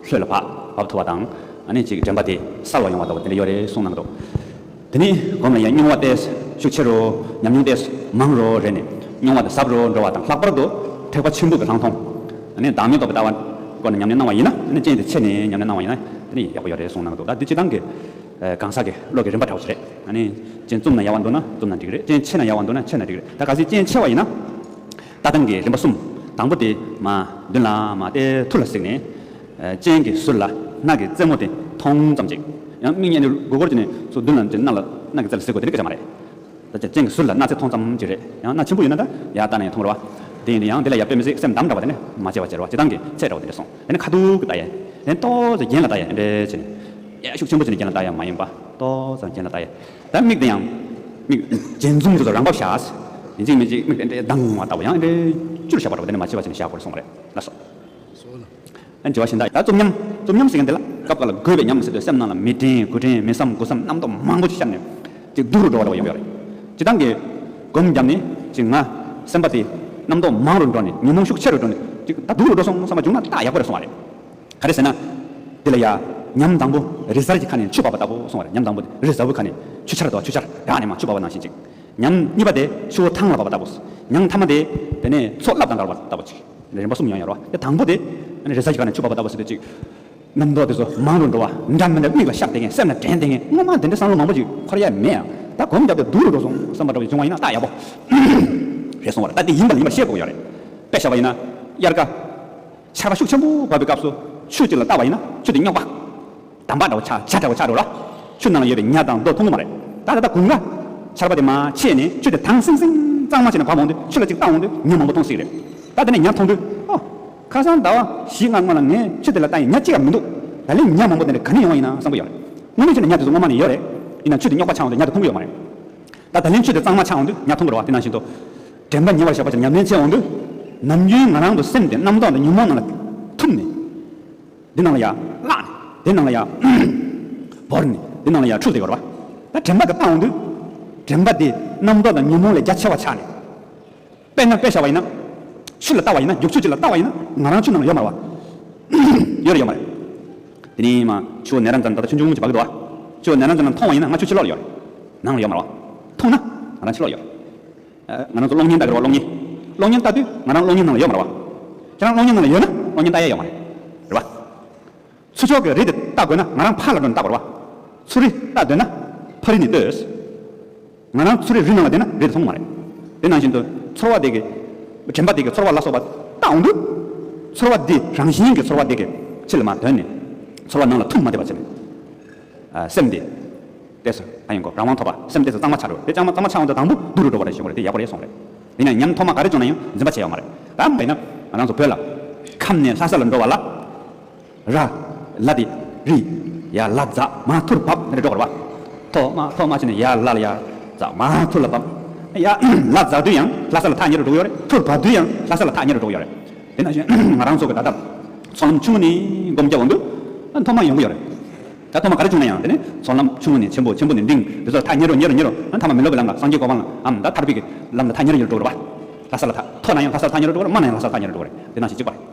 ལྷོད་ལ་བབས་བབས་ཐུབ་པ་དང་། ཨ་ནི་ཅིག་དྲན་པ་དེ་གསལ་བ་ཡོང་བ་ལྟ་བུ་དེ་འདྲ་ཡོད་རེད་གསུངས་གནང་འདུག་དེ་ནི་སྒོམ་ལ་ཡང་རྙོག་པ་དེ་ཤུགས་ཆེ་རུ། ཉམས་མྱོང་དེ་མང་རུ་རེད་ནས། རྙོག་པ་དེ་ཟབ་རུ་འགྲོ་བ་དང་། ལྷག་པར་དུ་ཐེག་པ་ཆེན་པོ་གི་ལྷག་མཐོང་། ཨ་ནི་བདག་མེད་རྟོགས་པའི་ལྟ་བ་སྐོར་ནས་ཉམས་ལེན་གནང་བ་ཡིན་ན། ཨ་ནི་རྐྱེན་དེ་ཕྱེ་ནས་ཉམས་ལེན་གནང་བ་ཡིན་ན་དེ་ནི་ཡག་པོ་ཡོད་རེད་གསུངས་གནང་འདུག་ད་འདི་སྤྱིར་བཏང་གི་ གང་ཟག་གི་བློ་གི་རིམ་པ་འདྲ་བོ་ཞིག་རེད། ཨ་ནི་རྐྱེན་རྩོམ་ན་ཡག་པ་འདུག་ན་རྩོམ་ན་འགྲིག་རེད། རྐྱེན་ཆེ་ན་ཡག་པ་འདུག་ན་ཆེ་ན་འགྲིག་རེད། ད་གལ་སྲིད་རྐྱེན་ཆེ་བ་ཡིན་ན། ལྟ་སྟངས་ཀྱི་རིམ་པ་གསུམ། དང་པོ་དེ་མ་མདུན་ལ་མ་དེ་ཐུར་ལ་གཟིགས་ནས། རྐྱེན་གྱི་ཟུར་ལ་སྣ་གི་རྩེ་མོ་དེ་མཐོང་ཙམ་ཅིག། ཡང་མིག་གཉིས་ནི་སྒུར་སྒུར་བྱས་ནས་སོ་མདུན་ལ་སྣ་ལ་སྣ་གི་རྩེ་ལ་གཟིགས་དགོས་དེ་འདྲ་སྐད་ཆ་མ་རེད། ད་ཅི་རྐྱེན་གྱི་ཟུར་ལ་སྣ་རྩེ་མཐོང་ཙམ་ཅིག་རེད། ཡང་སྣ་ཆེན་པོ་ཡོད་ན་ད་ཡར་ལྟ་ན་ཡང་མཐོང་རེད་བ། དེ་ཡིན་དུས་ཡང་དེ་ལ་ཡར་དཔེ་མི་སྲིད་སེམས་འདམ་འདྲ་བ་དེ་ནི་མ་བྱས་པ་བྱས་རེད་བ། སྤྱིར་བཏང་གི་ཚད་འདྲ་བ་དེ་འདྲ་སོང་། དེ་ནི་ཁ་ཐུག་གི་ལྟ་ཡ། དེ་ནི་ཏོག་ཙམ་གྱེན་ལ་ལྟ་ཡ་འདྲ་བྱས་ནས། ཡ་ཤུགས་ཆེན་པོ་བྱས་ནས་གྱེན་ལ་ལྟ་ཡ་མ་ཡིན་པ། ཏོག་ཙམ་གྱེན་ལ་ལྟ་ཡ། ད་མིག་དེ་ཡང་། མིག་རྒྱན་འཛུམ་དེ་ཚོ་རང་བབས་བཞག། ཡིན་གཅིག་མིན་གཅིག་མིག་དེ་འདྲའི་གདངས་བ་ལྟ་བུ་ཡང་འདྲའི་བཅུར་བཞག་པ་འདྲ་བ་དེ་ནི་མ་བྱས་པ་བྱས་ནས་བཞག་དགོས་རེད་གསུངས་པ་རེད། ལགས་སོ། ཨ་དྲི་བ་གཞན་དག་ད་རྩོམ་ཉམས། རྩོམ་ཉམས་ཟེར་མཁན་དེ་ལ་སྐབས་འགའ་ལ་དགོས་པའི་ཉམས་ཟེར་དུས་སེམས་ནང་ལ་མི་དྲན་དགུ་དྲན་མི་བསམ་དགུ་བསམ་རྣམ་རྟོག་མང་པོ་ཅིག་ཤར་ནས་ཅིག་སྡུག་རུ་འགྲོ་བ་འདྲ་བོ་ཡོང་གི་ཡོད་རེད། སྤྱིར་བཏང་གི་སྒོམ་བརྒྱབ་ནས་ཅིག་ང་སེམས་པ་དེ་རྣམ་རྟོག་མང་རུ་འགྲོ་ནས་ཉོན་མོངས་ཤུགས་ཆེ་རུ་འགྲོ་ནས་ཅིག་ད་སྡུག་རུ་འགྲོ་སོང་བསམ་པ་བྱུང་ན་ད་ཡག་པོ་རེད་གསུངས་པ་རེད། ག་རེ་ཟེར་ན། དེ་ལ་ཡ། ཉམས་དང་པོ་རི་གཟར་གྱི་ཁ་ནས་ཆུ་བབས་པ་ལྟ་བུ་གསུངས་པ་རེད། ཉམས་དང་པོ་དེ་རི་གཟར་བུའི་ཁ་ནས་ཆུ་ཆར་དང་ཆུ་ཆར་རྒྱག་ནས་མར་ཆུ་བབས་པ་ནང་བཞིན་ཅིག། ཉམས་གཉིས་པ་དེ་ཆུ་བོ་ཐང་ལ་བབས་པ་ལྟ་བུ། ཉམས་མཐའ་མ་དེ་དེ་ནས་མཚོ་རླབས་དང་འགལ་བ་ལྟ་བུ་ཅིག། རིམ་པ་གསུམ་ཡོང་ཡོད་རེད་བ། དེ་དང་པོ་དེ། རི་གཟར་གྱི་ཁ་ནས་ཆུ་བབས་པ་ལྟ་བུ་ཟེར་དུས་ཅིག། རྣམ་རྟོག་དེ་ཚོ་མང་རུ་འགྲོ་བ། འདྲ་མི་འདྲ་མིག་ལ་ཤར་བསྡད་མཁན། སེམས་ལ་དྲན་བསྡད་མཁན། སྔོན་མ་དེ་འདྲ་བསམ་བློ་མང་པོ་ཅིག་འཁོར་ཡ་མེད་ཡ། ད་སྒོམ་བརྒྱབ་སྟེ་སྡུག་རུ་འགྲོ་སོང་བསམ་པ་འདྲ་བོ་བྱུང་བ་ཡིན་ན་ད་ཡག་པོ་རེད་གསུངས་པ་རེད། ད་དེ་ཡིན་པ་ལ་ཡིན་པ་ཤེས་དགོས་ཡོད་རེད། དཔེ་བཞག་པ་ཡིན་ན། དབྱར་ཁ། ཆར་པ་ཤུགས་ཆེན་པོ་བབས་པའི་སྐབས་སུ་ཆུ་གཅིག་ལ་བལྟ་བ་ཡིན་ན་ཆུ་དེ་རྙོག་པ། འདམ་པ་འདྲ་བོ་ཆགས། བྱ་འདྲ་བོ་ཆགས་འགྲོ་ར། ཆུ་ནང་ལ་ཡོད་པའི་ཉ་དང་རྡོ་མཐོང་གི་མ་རེད། ད་ད་ལྟ་དགུན་ཁ། ཆར་པ་དེ་མར་ཆད་ནས་ཆུ་དེ་དྭངས་སིང་སིང་གཙང་མ་བྱས་ནས་བབས་འོང་དུས་ཆུ་ལ་གཅིག་བལྟ་འོང་དུས་ཉ་མང་པོ་མཐོང་སྲིད་རེད། ད་དེ་ནས་ཉ་མཐོང་དུས་ཨོ། ཁ་སང་ཟླ་བ་བཞི་ལྔ་སྔོན་ལ་ངས་ཆུ་དེ་ལ་བལྟ་ཡིན། ཉ་གཅིག་ཀྱང་མི་འདུག། ད་ལན་ཉ་མང་པོ་དེ་འདྲ་ག་ནས་ཡོང་བ་ཡིན་ན་བསམ་གྱི་ཡོད་རེད། དངོས་གནས་བྱས་ན་ཉ་དེ་ཚོ་སྔོན་མ་ནས་ཡོད་རེད། ཡིན་ན་ཆུ་དེ་རྙོག་པ་ཆགས་འོང་དུས་ཉ་དེ་མཐོང་གི་ཡོད་མ་རེད། ད་ད་ལན་ཆུ་དེ་གཙང་མ་ཆགས་འོང་དུས་ཉ་མཐོང་གི་རེད་བ། དེ་ནང་བཞིན་དུ། དྲན་པ་ཉེ་བར་བཞག་པ་ཞིག་ཉམས་ལེན་བྱས་འོང་དུས། ནམ་རྒྱུན་ང་རང་གི་སེམས་དེ་རྣམ་རྟོག་དང་ཉོན་མོངས་ནང་ལ་ཐིམ་ནས། འདི་ནང་ལ་ཡར་བརླག་ནས། འདི་ནང་ལ་ཡར་བོར་ནས། འདི་ནང་ལ་ཡར་འཁྲུལ་བསྡད་ཡོད་རེད་བ། ད་དྲན་པ་དེ་བཏང་འོང་དུས། དྲན་པ་དེ་རྣམ་རྟོག་དང་ཉོན་མོངས་ལས་རྒྱ་ཆེ་བ་ཆགས་ནས། དཔེར་ན་དཔེ་བཞག་པ་ཡིན་ན། ཆུ་ལ་ལྟ་བ་ཡིན་ན། རྒྱུག་ཆུ་ཅིག་ལ་ལྟ་བ་ཡིན་ན་ང་རང་ཆུ་ནང་ལ་ཡོད་མ་རེད་བ། ཡོད་རེད་ཡོད་མ་རེད། དེ་ནས་མར་ཆུ་བོ་ནེ་རན་ཙན་ད་ལྟ་ཆུང་ཆུང་ཅིག་འབབ་ཀྱི་འདུག་བ། ཆུ་བོ་ནེ་རན་ཙན་ལ་མཐོང་བ་ཡིན་ན་ང་ཆུ་ཕྱི་ལོགས་ལ་ཡོད་རེད། ནང་ལ་ཡོད་མ་རེད་བ། མཐོང་ན་ང་རང་ཕྱི་ལོགས་ལ་ཡོད་རེད། ཨ། ང་རང་ཚོ་གློག་བརྙན་ལྟ་གི་རེད་བ། གློག་བརྙན། གློག་བརྙན་ལྟ་དུས་ང་རང་གློག་བརྙན་ནང་ལ་ཡོད་མ་རེད་བ། ཁྱེད་རང་གློག་བརྙན་ནང་ལ་ཡོད་ན་གློག་བརྙན་ལྟ་ཡ་ཡོད་མ་རེད། རེད་བ། ཚུར་ཕྱོགས་ཀྱི་རི་དེ་ལྟ་དགོས་ན་ང་རང་ཕར་ལ་འགྲོ་ནས་ལྟ་དགོས་རེད་བ། ཚུར་རི་ལྟ་འདོད་ན་ཕ་རི་ནས་ལྟོས། ང་རང་ཚུར་རི་རི་ནང་ལ་བསྡད་ན་རི་དེ་མཐོང་གི་མ་རེད། དེ་ནང་བཞིན་དུ་ཚོར་བ་དེ་གི། དྲན་པ་དེ་གི་ཚོར་བ་ལ་སོགས་པ་ལྟ་འོང་དུས། ཚོར་བ་དེ་རང་བཞིན་གྱི་ཚོར་བ་དེ་གི་ཕྱི་ལ་མར་དོན་ནས། ཚོར་བ་ནང་ལ་ཐིམ་མ་བསྡད་པ་བྱས་ནས། ཨ། སེམས་དེ། ཏོག་ཙམ་ཨ་ཡིན་གོ། རང་དབང་ཐོབ་པ། སེམས་ཏོག་ཙམ་གཙང་མ་ཆགས་འགྲོ། དེ་གཙང་མ་གཙང་མ་ཆགས་འོང་དུས་དང་པོ་སྡུག་རུ་འགྲོ་བ་རེད་ཞུ་གི་རེད། དེ་ཡག་པོ་རེད་གསུངས་རེད། ཡིན་ན་ཉམས་ཐོག་མ་ག་རེ་བྱུང་ན་ཡང་འཛིན་པ་བྱས་ཡོད་མ་རེད། ད་མ་ཡིན་ན་ང་རང་ཚོ་བོད་ལ། ཁམས་ནས་ལྷ་ས་ལ་འགྲོ་བ་ལ། ར། ལ་དེ། རི། ཡ་ལ་འཛག་མ་ཐུར་བབས་ནས་འགྲོ་གི་རེད་བ། ཐོག་མ་ཐོག་མ་བྱས་ནས་ཡ་ལ་ལ་ཡ་འཛག་མ་ཐུར་ལ་བབས། ཡ་ལ་འཛག་དུས་ཡང་ལྷ་ས་ལ་ཐག་ཉེ་རུ་འགྲོ་གི་ཡོད་རེད། ཐུར་བབས་དུས་ཡང་ལྷ་ས་ལ་ཐག་ཉེ་རུ་འགྲོ་གི་ཡོད་རེད། དེ་ནང་བཞིན་ང་རང་ཚོ་གི་ད་ལྟ་ཚོགས་ལམ་ཆུང་ངུ་ནས་སྒོམ་རྒྱག་འོང་དུས། ཐོག་མ་ཡོང་གི་ཡོད་རེད། ད་ཐོག་མ་ག་རེ་བྱུང་ན་ཡང་དེ་ནས་ཚོགས་ལམ་ཆུང་ངུ་ནས་ཆེན་པོ། ཆེན་པོ་ནས་འབྲིང་། དེ་ཚོ་ཐག་ཉེ་རུ་ཉེ་རུ་ཉེ་རུ། ཐ་མ་མི་སློབ་པའི་ལམ་ལ་སངས་རྒྱས་གོ་འཕང་ལ་འམ་ད་ཐར་པའི་གི་ལམ་ལ་ཐག་ཉེ་རུ་ཉེ་རུ་འགྲོ་གི་རེད་བ། ལྷ་ས་ལ་ཐག་མཐོ་ན་ཡང་ལྷ་ས་ལ་ཐག་ཉེ་རུ་འགྲོ་གི་རེད། དམའ་ན་ཡང་ལྷ་ས་ལ་ཐག་ཉེ་རུ་འགྲོ་གི་རེད། དེ་ནང་བཞིན་གཅིག་པ་རེད།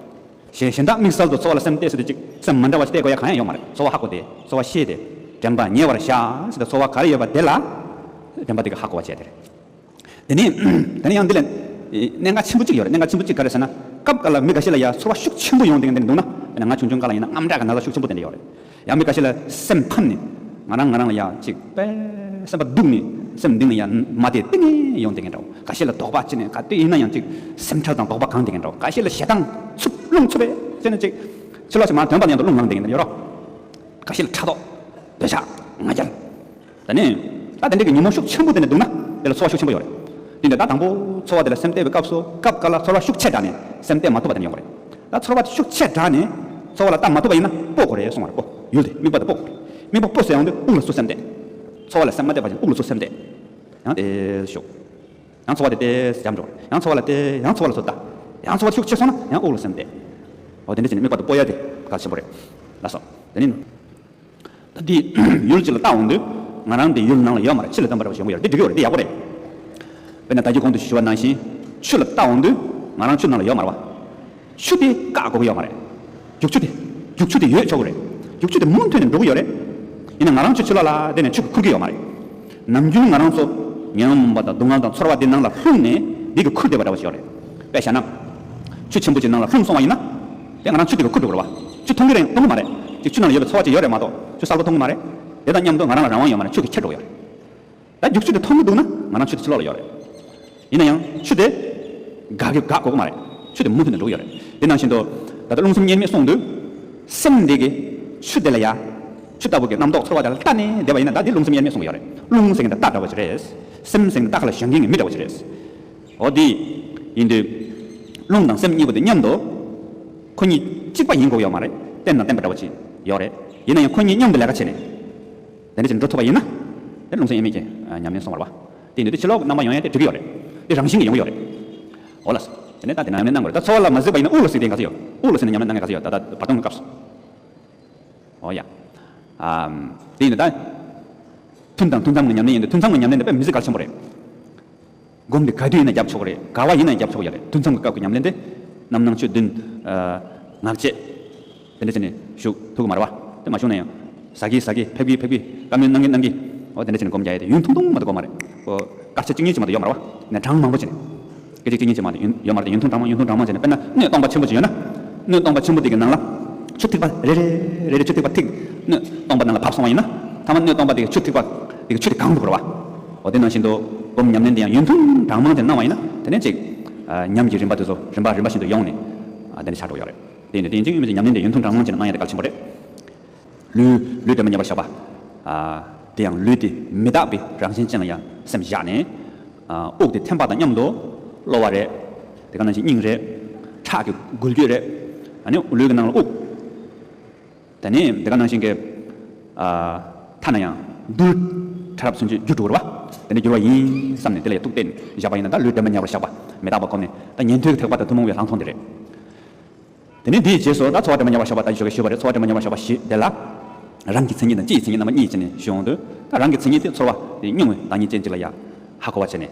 གཞན་གཞན་དག་དམིགས་བསལ་དུ་ཚོགས་ལ་སེམས་གཏད་ཟེར་དུས་གཅིག་སེམས་མ་འདྲ་བ་ཞིག་གཏད་དགོས་ཡ་གང་ཡང་ཡོད་མ་རེད། ཚོགས་ཧ་གོ་སྟེ། ཚོགས་ཤེས་ཏེ། དྲན་པ་ཉེ་བར་བཞག་ཟེར་ཏེ་ཚོགས་པ་ག་རེ་ཡོད་པ་དེ་ལ་དྲན་པ་དེ་ག་ཧ་གོ་བ་བྱས་ཏེ་རེད། དེ་ནས། དེ་ནས་ཡང་འདི་ལ་གནད་འགག་ཆེན་པོ་གཅིག་ཡོད་རེད། གནད་འགག་ཆེན་པོ་གཅིག་ག་རེ་ཟེར་ན། སྐབས་འགའ་ལ་མི་འགའ་ཤས་ལ་ཡ་ཚོར་བ་ཤུགས་ཆེན་པོ་ཡོང་བསྡད་མཁན་དེ་འདྲ་འདུག་ན། དཔེར་ན་ང་ཆུང་ཆུང་སྐབས་ལ་ཡིན་ན་དངངས་སྐྲག་གི་ན་ཚ་ཤུགས་ཆེན་པོ་དེ་འདྲ་ཡོད་རེད། ཡང་མི་འགའ་ཤས་ལ་སེམས་ཕམ་ནས། ང་རང་ང་རང་ལ་ཡ་ཅིག་དཔེ་སེམས་པ་སྡུག་ནས་སེམས་གཏིང་ལ་ཡ་མ་བདེ་གཏིང་ནས་ཡོང་བསྡད་མཁན་འདྲ་བོ། འགའ་ཤས་ལ་དོགས་པ་ཅི་ནས་ག་དུས་ཡིན་ན་ཡང་ཅིག་སེམས་ཁྲལ་དང་དོགས་པ་གང་བསྡད་མཁན་འདྲ་བོ། འགའ་ཤས་ལ་ཞེ་སྡང་འཚུབ་རླུང་འཚུབ་པས་ཅི་ནས་ཅིག་ཕྱི་ལོགས་ཤིག་མར་དོན་པ་ཡང་དུ་རླུང་ལངས་བསྡད་མཁན་འདྲ་ཡོད་རོ། འགའ་ཤས་ལ་ཕྲག་དོག་འདོད་ཆགས་ང་རྒྱལ། ད་ནི། ད་དེ་འདྲ་གི་ཉོན་མོངས་ཤུགས་ཆེན་པོ་དེ་འདྲ་འདུག་ན། དེ་ལ་ཚོར་བ་ཤུགས་ཆེན་པོ་ཡོད་རེད། དེ་འདྲ་ད་དང་པོ་ཚོར་བ་དེ་ལ་སེམས་གཏད་པའི་སྐབས་སུ་སྐབས་འགའ་ལ་ཚོར་བ་ཤུགས་ཆེ་དྲགས་ནས་སེམས་གཏད་མ་ཐུབ་པ་དེ་འདྲ་ཡོང་གི་རེད། ད་ཚོར་བ་དེ་ཤུགས་ཆེ་དྲགས་ནས་ཚོར་བ་ལ་ལྟ་མ་ཐུབ་པ་ཡིན་ན་སྤོ་དགོས་རེད་གསུངས་པ་རེད། སྤོ། ཡུལ་དེ་དམིགས་པ་དེ་སྤོ་དགོས་རེད། དམིགས་པ་སྤོ་ཟེར་ཡོང་དུས་དབུགས་ལ་ཚུར་སེམས་གཏད། ཚོར་བ་ལ་སེམས་མ་གཏད་པ་བཞིན་དབུགས་ལ་ཚུར་སེམས་གཏད། ཡང་དེ་ཤོག། ཡང་ཚོར་བ་དེ་ཏོག་ཙམ་འཇམ་འགྲོ། ཡང་ཚོར་བ་ལ་བལྟས། ཡང་ཚོར་བ་ལ་ཚུར་ལྟ། ཡང་ཚོར་བ་ཤུགས་ཆེ་སོང་ན་ཡང་དབུགས་ལ་སེམས་གཏད། འོ་དེ་འདྲ་བྱས་ནས་དམིགས་པ་དེ་སྤོ་ཡ་དེ་གལ་ཆེན་པོ་རེད། ལགས་སོ། དེ་ནི། ད་དེ་ཡུལ་གཅིག་ལ་ལྟ་འོང་དུས་ང་རང་དེ་ཡུལ་ནང་ལ་ཡོད་མ་རེད། ཕྱི་ལ་སྟོན་པ་འདྲ་བ་ཞིག་ཡོང་གི་ཡོད་རེད། དེ་འགྲིག་གི་ཡོད་རེད། དེ་ཡག་པོ་རེད། དཔེར་ན་ད་གིན་གོང་དུ་ཞུས་པ་ནང་བཞིན་ཆུ་ལ་ལྟ་འོང་དུས་ང་རང་ཆུ་ནང་ལ་ཡོད་མ་རེད་བ། ཆུ་དེ་བཀག་དགོས་ཀྱི་ཡོད་མ་རེད། རྒྱུག་ཆུ་དེ། རྒྱུག་ཆུ་དེ་ཡོད་ཆོག་གི་རེད། རྒྱུག་ཆུ་དེ་མུ་མཐུད་ནས་འགྲོ་གི་ཡོད་རེད། ཡིན་ན་ང་རང་ཆུ་ཕྱི་ལོགས་ལ་བསྡད་ནས་ཆུ་གིས་ཁུར་གྱི་ཡོད་མ་རེད། ནམ་རྒྱུན་ང་རང་ཚོ་ཉོན་མོངས་པ་དང་སྡུག་བསྔལ་དང་ཚོར་བ་དེ་ནང་ལ་ལྷུང་ནས་འདི་གིས་ཁུར་བསྡད་པ་འདྲ་བ་ཞིག་ཡོད་རེད། དཔེ་བཞག་ན། ཆུ་ཆེན་པོ་ཅིག་ནང་ལ་ལྷུང་སོང་བ་ཡིན་ན། དེ་ང་རང་ཆུ་དེ་གིས་ཁུར་འགྲོ་གི་རེད་བ། ཆུ་མཐོང་གི་རེད། མཐོང་གི་མ་རེད། ཅིག་ཆུ་ནང་ལ་ཡོད་པའི་ཚོར་བ་ཅིག་ཡོད་རེད་མ་གཏོགས་ཆུ་གསལ་པོ་མཐོང་གི་མ་རེད། དེ་དང་མཉམ་དུ་ང་རང་ལ་རང་དབང་ཡོད་མ་རེད། ཆུ་གིས་ཁྱེར་འགྲོ་གི་ཡོད་རེད། ད་རྒྱུག་ཆུ་དེ་མཐོང་གི་འདུག་ན་ང་རང་ཆུ་དེ་ཕྱི་ལོགས་ལ་ཡོད་རེད། ཡིན་ན་ཡང་ཆུ་དེ་འགག་གི་འགག་དགོས་ཀྱི་མ་རེད། ཆུ་དེ་མུ་མཐུད་ནས་འགྲོ་གི་ཡོད་རེད། དེ་ནང་བཞིན་དུ་ད་ལྟ་རླུང་སེམས་དབྱེར་མེད་གསུངས་དུས། སེམས་འདི་གི་ཆུ་དེ་ལ་ཡ། ཆུ་ལྟ་བུ་གི་རྣམ་རྟོག་ཚོར་བ་དེ་ལ་ལྟ་ནས་བསྡད་པ་ཡིན་ན་ད་དེ་རླུང་སེམས་དབྱེར་མེད་གསུངས་ཀྱི་ཡོད་རེད། རླུང་ཟེར་མཁན་དེ་རྟ་འདྲ་བོ་ཅིག་རེད། སེམས་ཟེར་མཁན་དེ་རྟ་ཁ་ལ་ཞོན་མཁན་གྱི་མི་འདྲ་བོ་ཅིག་རེད། འོ་དེ་ཡིན་དུས། རླུང་དང་སེམས་གཉིས་པོ་དེ་མཉམ་དུ། ཁོ་གཉིས་གཅིག་པ་ཡིན་དགོས་ཡོད་མ་རེད། རྟེན་དང་བརྟེན་པ་འདྲ་བོ་ཅིག་ཡོད་རེད། ཡིན་ན་ཡང་ཁོ་གཉིས་མཉམ་དུ་ལས་ཀ་བྱས་ནས། དེ་འདྲ་ཅིག་འགྲོ་ཐུབ་པ་ཡིན་ན། དེ་རླུང་སེམས་དབྱེར་མེད་ཀྱི་ཉམས་ལེན་སོང་བ་རེད་བ། དེ་ཡིན་དུས་དེ་ཕྱི་ལོགས་རྣམ་པ་ཡོང་ཡ་དེ་འགྲིག་གི་ཡོད་རེད། དེ་རང་བཞིན་གྱིས་ཡོང་གི་ཡོད་རེད། འོ་ལགས། དེ་ནས་ད་དེ་ནས་ཉམས་ལེན་གནང་དགོས་རེད། ད་ཚོར་བ་ལ་མ་གཟིགས་པ་ཡིན་ན་དབུགས་ལ་གཟིགས་དེ་ག་ཚོད་ཡོད། དབུགས་ལ་གཟིགས་ན་ཉམས་ལེན་གནང་མཁན་ག་ཚོད་ཡོད། ད་ལྟ་བར་སྟོང་གི་སྐབས་སུ། འོ་ཡ། ཨམ། དེ་ཡིན་དུས་ད། ཐུན་དང་ཐུན་མཚམས་ཀྱི་ཉམས་ལེན་ཡིན་དུས་ཐུན་མཚམས་ཀྱི་ཉམས་ལེན་དེ་དཔེ་མི་སྲིད་གལ་ཆེན་པོ་རེད། སྒོམ་དེ་ག་དུས་ཡིན་ན་རྒྱབ་ཆོག་གི་རེད། ག་བ་ཡིན་ན་རྒྱབ་ཆོག་གི་རེད། ཐུན་མཚམས་ཀྱི་སྐབས་ཀྱི་ཉམས་ལེན་དེ། རྣམ་སྣང་ཆོས་བདུན། ཨ། ངག་བཅད། དེ་འདྲ་བྱས་ནས་བཞུགས་ཐུབ་ཀྱི་མ་རེད་བ། དེ་མ་བྱུང་ན་ཡང་། ཟ་གི་ཟ་གི་ཕེབས་གི་ཕེབས་གི་བཀའ་མོལ་གནང་གི་གནང་གི་འོ་དེ་འདྲ་བྱས་ནས་སྒོམ་རྒྱག་ཡས་དེ་ཡུན་ཐུང་ཐུང་མ་གཏོགས་དགོས་མ་རེད། ཨོ། སྐར་ཆ་གཅིག་གཉིས་ཅིག་མ་གཏོགས་ཡོད་མ་རེད་བ། ནས་གྲངས་མང་པོ་བྱས་ནས། སྐད་ཅིག་གཅིག་གཉིས་ཅིག་མ་གཏོགས་ཡུན་ཡོད་མ་རེད། ཡུན་ཐུང་གྲངས་མང་ཡུན་ཐུང་གྲངས་མང་བྱས་ནས། དཔེར་ན་སྣོད་སྟོང་པ་ཆེན་པོ་ཅིག་ཡོད་ན། སྣོད་སྟོང་པ་ཆེན་པོ་དེ་གི་ནང་ལ། ཆུ་ཐིགས་པ་རེ་རེ་རེ་རེ་ཆུ་ཐིགས་པ་ཐིགས། སྣོད་སྟོང་པ་ནང་ལ་བབས་སོང་བ་ཡིན་ན། ཐ་མ་སྣོད་སྟོང་པ་དེ་གི་ཆུ་ཐིགས་པ་དེ་གི་ཆུ་དེ་གང་འདུག་རེད་བ། འོ་དེ་ནང་བཞིན་དུ། སྒོམ་ཉམས་ལེན་དེ་ཡང་ཡུན་ཐུང་གྲངས་མང་ཅིག་གནང་བ་ཡིན་ན། དེ་ནས་ཅིག་ཨ། ཉམས་ཀྱི་རིམ་པ་དེ་ཚོ་རིམ་པ་རིམ་པ་བཞིན་དུ་ཡོང་ནས། ཨ། དེ་ནས་ཆགས་འགྲོ་ཡོད་རེད། དེ་ཡིན་དུས་དེ་ཡིན་ཙང་ཉམས་ལེན་དེ་ཡུན་ཐུང་གྲངས་མང་ཅིག་གནང་ཡ་དེ་གལ་ཆེན་པོ་རེད། ལུས། ལུས་དྲན་པ་ཉེ་བར་བཞག་པ། ཨ། དེ་ཡང་ལུས་དེ་མི་རྟག་པའི་རང་བཞིན་ཅན་ལ་ཡང་སེམས་བཞག་ནས། ཨ། དབུགས་དེ་འཐེན་པ་དང་མཉམ་དུ་གློ་བ་རེད། དེ་ག་ནང་བཞིན་སྙིང་རེད། ཁྲག་གི་འགུལ་སྐྱོད་རེད། ཨ་ནི་ལུས་ཀྱི་ནང་ལ་དབུགས། དེ་ནས་དེ་ག་ནང་བཞིན་གྱི། ཨ། ཐ་ན་ཡང་རྡུལ་ཕྲ་རབ་ཚུན་ཆད་འགྱུར་འགྲོ་གི་རེད་བ། དེ་འདྲ་འགྱུར་བ་ཡིན་བསམ་ནས་དེ་ལ་ཡང་ཐུགས་གཏད་ནས་བཞག་པ་ཡིན་ན། ད་ལུས་དྲན་པ་ཉེ་བར་བཞག་པ། མི་རྟག་པ་སྒོམ་ནས། ད་ཉན་ཐོས་ཀྱི་ཐེག་པ་དང་ཐུན་མོང་བའི་ལྷག་མཐོང་དེ་རེད། དེ་ནས་དེའི་རྗེས་སུ་ད་ཚོར་བ་དྲན་པ་ཉེ་བར་བཞག་པ། ད་ཞོགས་ཀས་ཞུས་པ་རེད། ཚོར་བ་དྲན་པ་ཉེ་བར་བཞག་པ་བཞི་དེ་ལ། རང་གི་མཚན་ཉིད་དང་སྤྱིའི་མཚན་ཉིད་རྣམ་པ་གཉིས་བྱས་ནས་ཞུ་ཡོང་དུས། ད་རང་གི་མཚན་ཉིད་དེ་ཚོར་བ་དེ་མྱོང་བའི་བདག་ཉིད་ཅན་ཅིག་ལ་ཡ་ཧ་གོ་བ་བྱས་ནས།